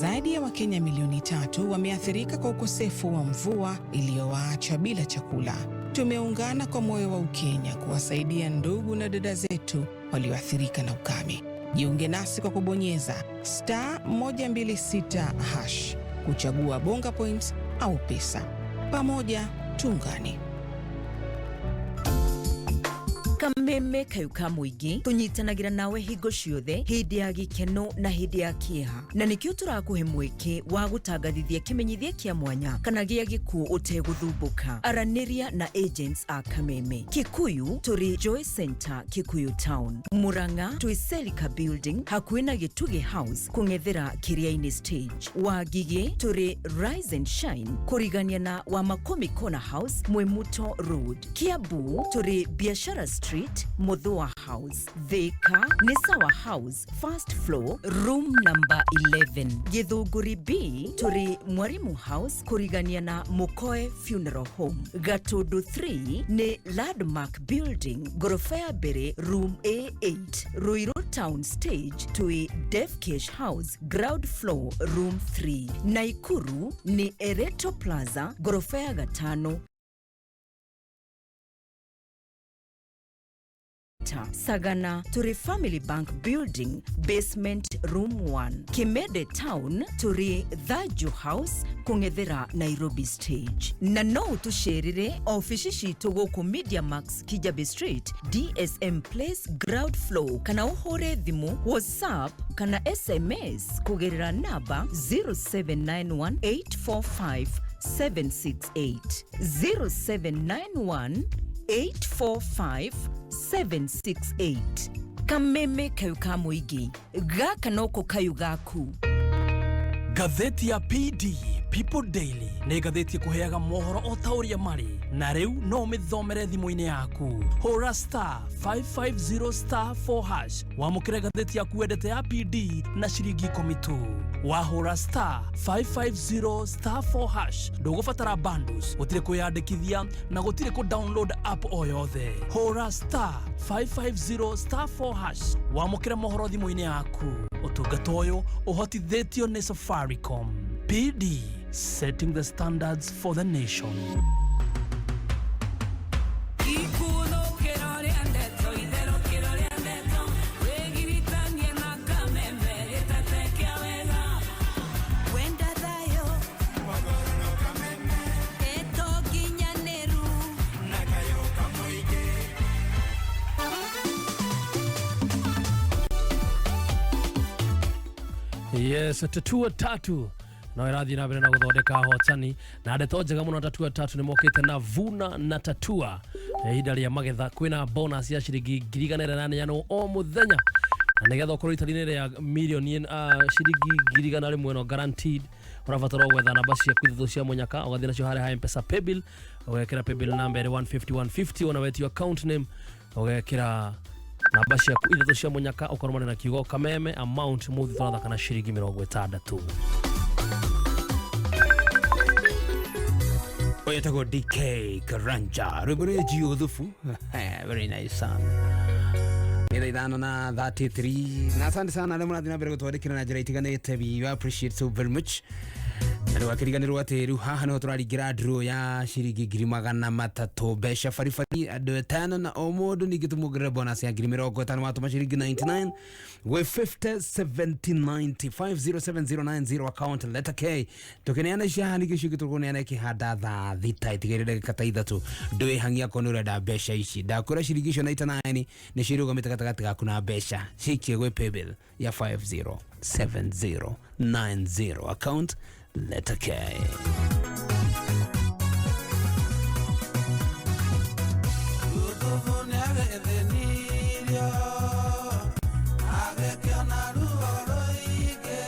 Zaidi ya Wakenya milioni 3 wameathirika kwa ukosefu wa mvua iliyowaacha bila chakula. Tumeungana kwa moyo wa Ukenya kuwasaidia ndugu na dada zetu walioathirika na ukame. Jiunge nasi kwa kubonyeza star 126 hash kuchagua Bonga Points au pesa. Pamoja tuungane. Kameme kayu ka mũingĩ tũnyitanagĩra nawe hingo ciothe, hĩndĩ ya gĩkeno na hĩndĩ ya kĩeha, na nĩkĩo tũrakũhe mweke wa gũtangathithia kĩmenyithia kĩa mwanya kana gĩa gĩkuũ ũtegũthumbũka. Aranĩria na agents a Kameme. Kikuyu tũrĩ Joy Center, Kikuyu Town; Murang'a twĩ Selika Building, hakuhĩ na Gĩtugĩ House, kũng'ethera Kĩrĩa-inĩ stage; Wangigĩ tũrĩ Rise and Shine, kũrigania na Wamakomi Corner House, Mwimuto Road; Kiambu tũrĩ Biashara Street, Muthua House; Thika nĩ Sawa House, first floor, room number 11; Gĩthũngũri B tũrĩ Mwarimu House, kũrigania na Mũkoe Funeral Home; Gatũndũ 3 nĩ Landmark Building, ngoroba ya mbere, room A8; Ruiru Town Stage twĩ Defcash House, ground floor, room 3; Naikuru nĩ Ereto Plaza, ngoroba ya gatano. Sagana tũrĩ Family Bank Building, basement, room 1; Kimede Town tũrĩ Thaju House, kũng'ethera Nairobi Stage. Na no ũtũcerere ofici citũ gũkũ Media Max, Kijabe Street, DSM Place, ground floor, kana ũhũre thimũ, WhatsApp kana SMS kũgerera namba 0791 845 768, 0791 845 768. Kameme kayu ka mũingĩ, gaka noko kayu gaku. Ngathĩti ya PD, People Daily, nĩ ngathĩti ĩkũheaga mohoro o ta ũrĩa marĩ, na rĩu no ũmĩthomere thimũ-inĩ yaku. Hũra star 550 star 4 hash wamũkĩre ngathĩti yaku wendete ya PD na ciringi 10 tu. Wahũra star 550 star 4 hash, ndũgũbatara bundles, gũtirĩ kwĩyandĩkithia na gũtirĩ kũ download app o yothe. Hũra star 550 star 4 hash wamũkĩre mohoro thimũ-inĩ yaku. Ũtungata ũyũ ũhotithĩtio nĩ Safaricom. PD, setting the standards for the nation. Ikuthũkĩro rĩa ndeto, itherũkĩro rĩa ndeto, wĩgiritanie na Kameme gĩtete kĩa wega. Wenda thayũ, ndeto nginyanĩru na kayũ kamũingĩ. Yes, Tatua Tatu no ĩrathiĩ na mbere na gũthondeka ahotani na ndeto njega mũno. Tatua Tatu nĩ mokĩte na vuna na tatua. Ihinda rĩa magetha kwĩna bonus ya ciringi 100,000 o mũthenya, na nĩgetha ũkorwo itari-inĩ rĩa mirioni ciringi 100,000 ĩno guaranteed, ũrabatara o gwetha namba ciaku ithatũ cia mũnyaka, ũgathiĩ nacio harĩa ha Mpesa paybill, ũgekĩra paybill namba ĩrĩ 150 150, ona wetio account name, ũgekĩra namba ciaku ithatũ cia mũnyaka, ũkarũmania na kiugo Kameme. Amount mũthĩ tũrathaka na ciringi 60. Ũyũ etagwo DK Karanja, rwĩmbo rwĩ Jiũthubu. Very nice song. Nĩ thaa 5 na 33, na asante sana arĩa mũrathiĩ na mbere gũtwandĩkĩra na njĩra itiganĩte. We appreciate so very much. Na rĩu akĩriganĩrwo atĩ rĩu haha nĩho tũraringĩra draw ya ciringi 300,000, mbeca baribari, andũ atano, na o mũndũ ningĩ tũmuongerere bonus ya 50,000 watũma ciringi 99 gwĩ 50 70 90 507090, account letter K. Tũkĩneana ici haha, ningĩ icio ingĩ tũkũneana ikĩhanda thaa 6 itigaire ndagĩka ta 3. Ndwĩhangia akorwo nĩ ũrenda mbeca ici. Ndakwĩra ciringi icio 99 nĩcio irũgamĩte gatagatĩ gaku na mbeca. Cikie gwĩ paybill ya 507090, account letter K. Yusufu nĩagĩthĩnirio, agĩkĩona ruo rũingĩ,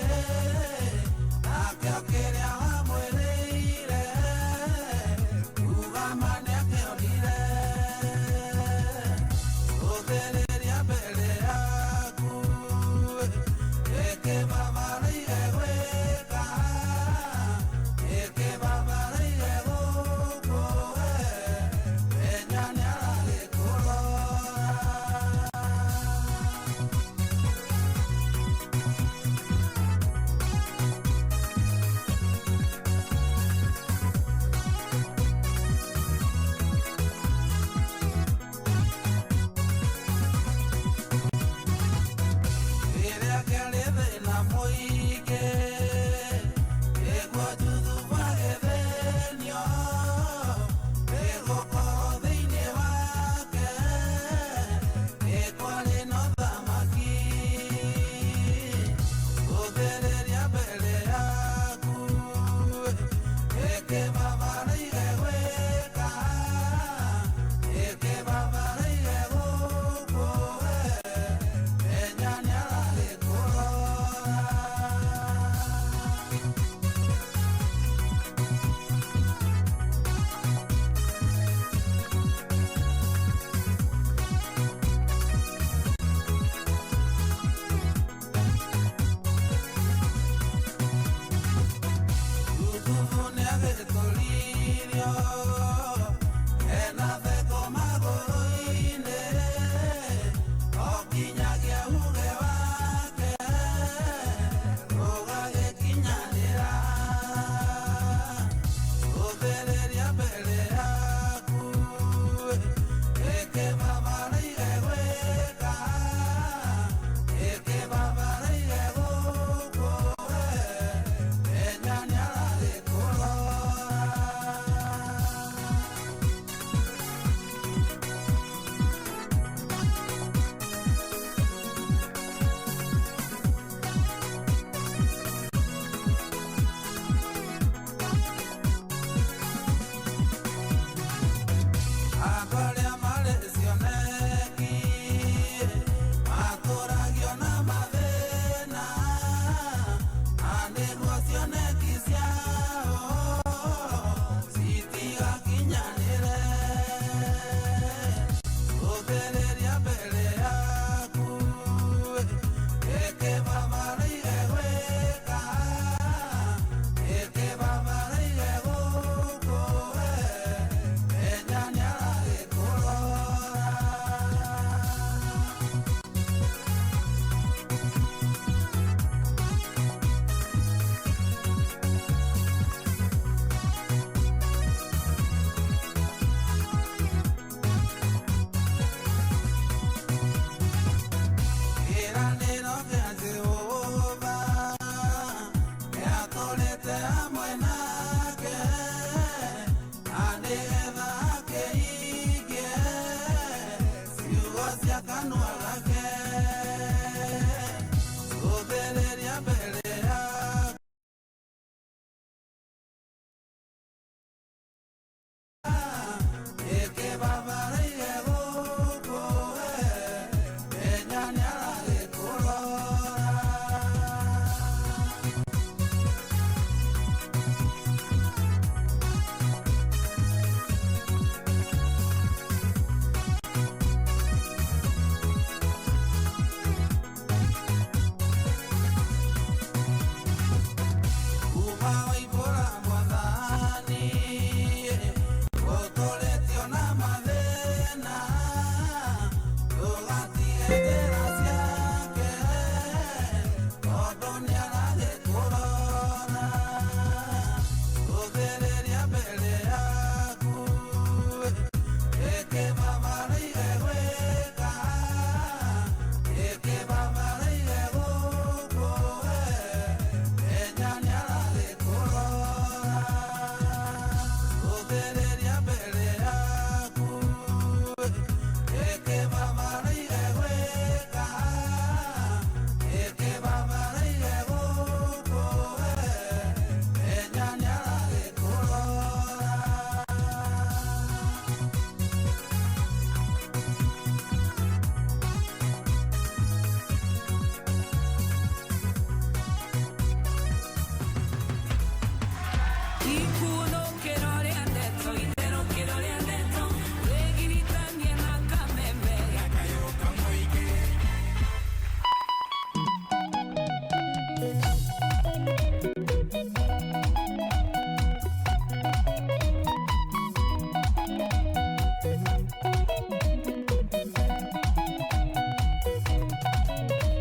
nakĩo kĩrĩa wamwĩrĩire kuga ma nĩakĩonire. Gũthĩrĩria mbere yaku gĩkĩ babarĩire gwĩka, gĩkĩ babarĩire gũkũ, menya nĩaragĩkũrora.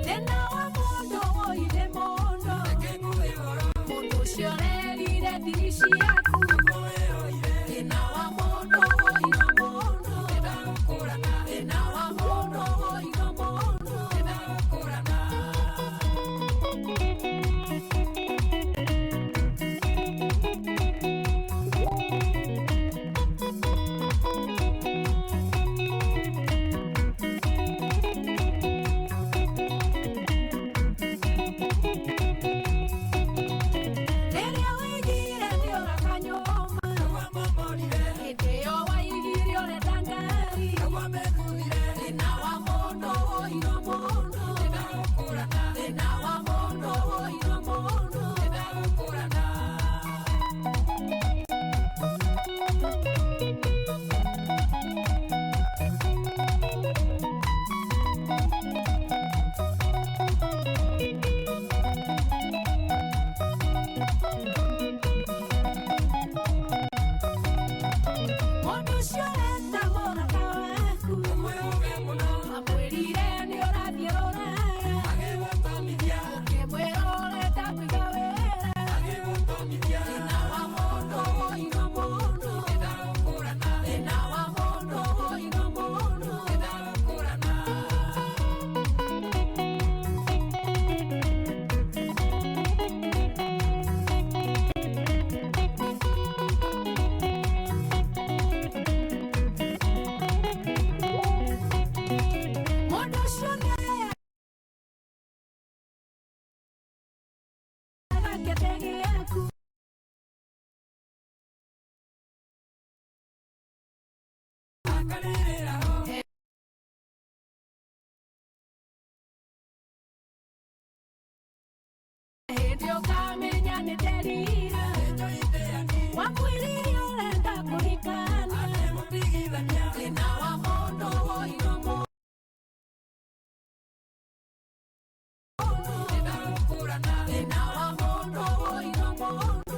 Thĩna wa mũndũ woire mũndũ. Mũndũ ũcio ũrerire thiri ciaku. Thĩna wa mũndũ woire mũndũ. Thĩna wa mũndũ woire mũndũ. Rĩrĩa waigire nĩũraka nyũmba. Hĩndĩ ĩyo waigire ũrenda ngari. Thĩna wa mũndũ woire mũndũ. Thĩna wa mũndũ woire mũndũ. Mũndũ ũcio ũreta mũrata waku. Amwĩrire nĩ ũrathiĩ rũraya. Ũkĩmwĩra ũrenda kũiga wĩra. Thĩna wa mũndũ woire mũndũ. Thĩna wa mũndũ woire mũndũ. Mũndũ ũcio nĩayaga kĩtĩ gĩaku. Hĩndĩ ũkamenya nĩ nderira. Wakwĩrire ũrenda kũhikania. Thĩna wa mũndũ woire mũndũ. Thĩna wa mũndũ woire mũndũ.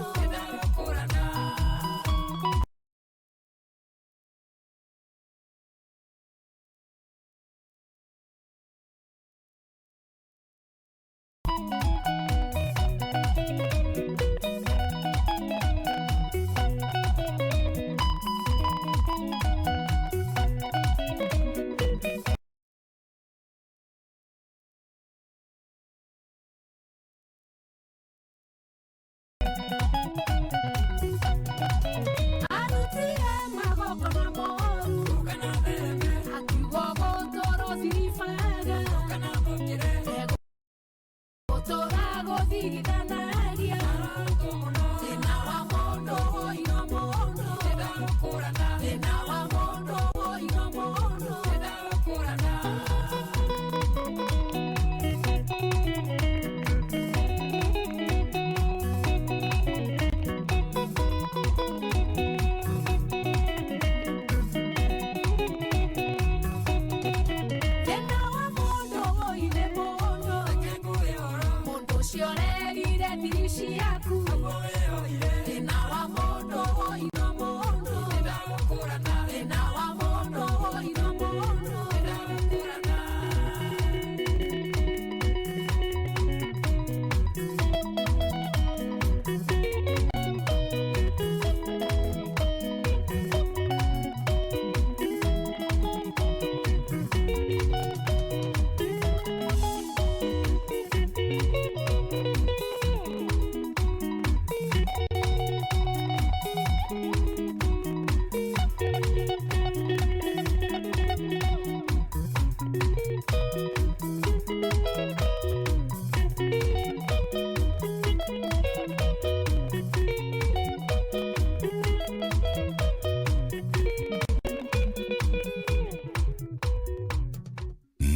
Arutire magongona moru. Akiuga gũtũũra ũciribaga. Egũtũũra gũthigithanagia. Thĩna wa mũndũ woire mũndũ. Thĩna wa mũndũ woire mũndũ. Thĩna wa mũndũ woire mũndũ. Mũndũ ũcio ũrerire thiri ciaku. Thĩna wa mũndũ woire mũndũ. Thĩna wa mũndũ woire mũndũ.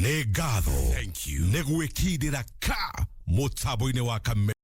Nĩ ngatho nĩ gwĩkindĩra ka mũtambo-inĩ wa Kameme.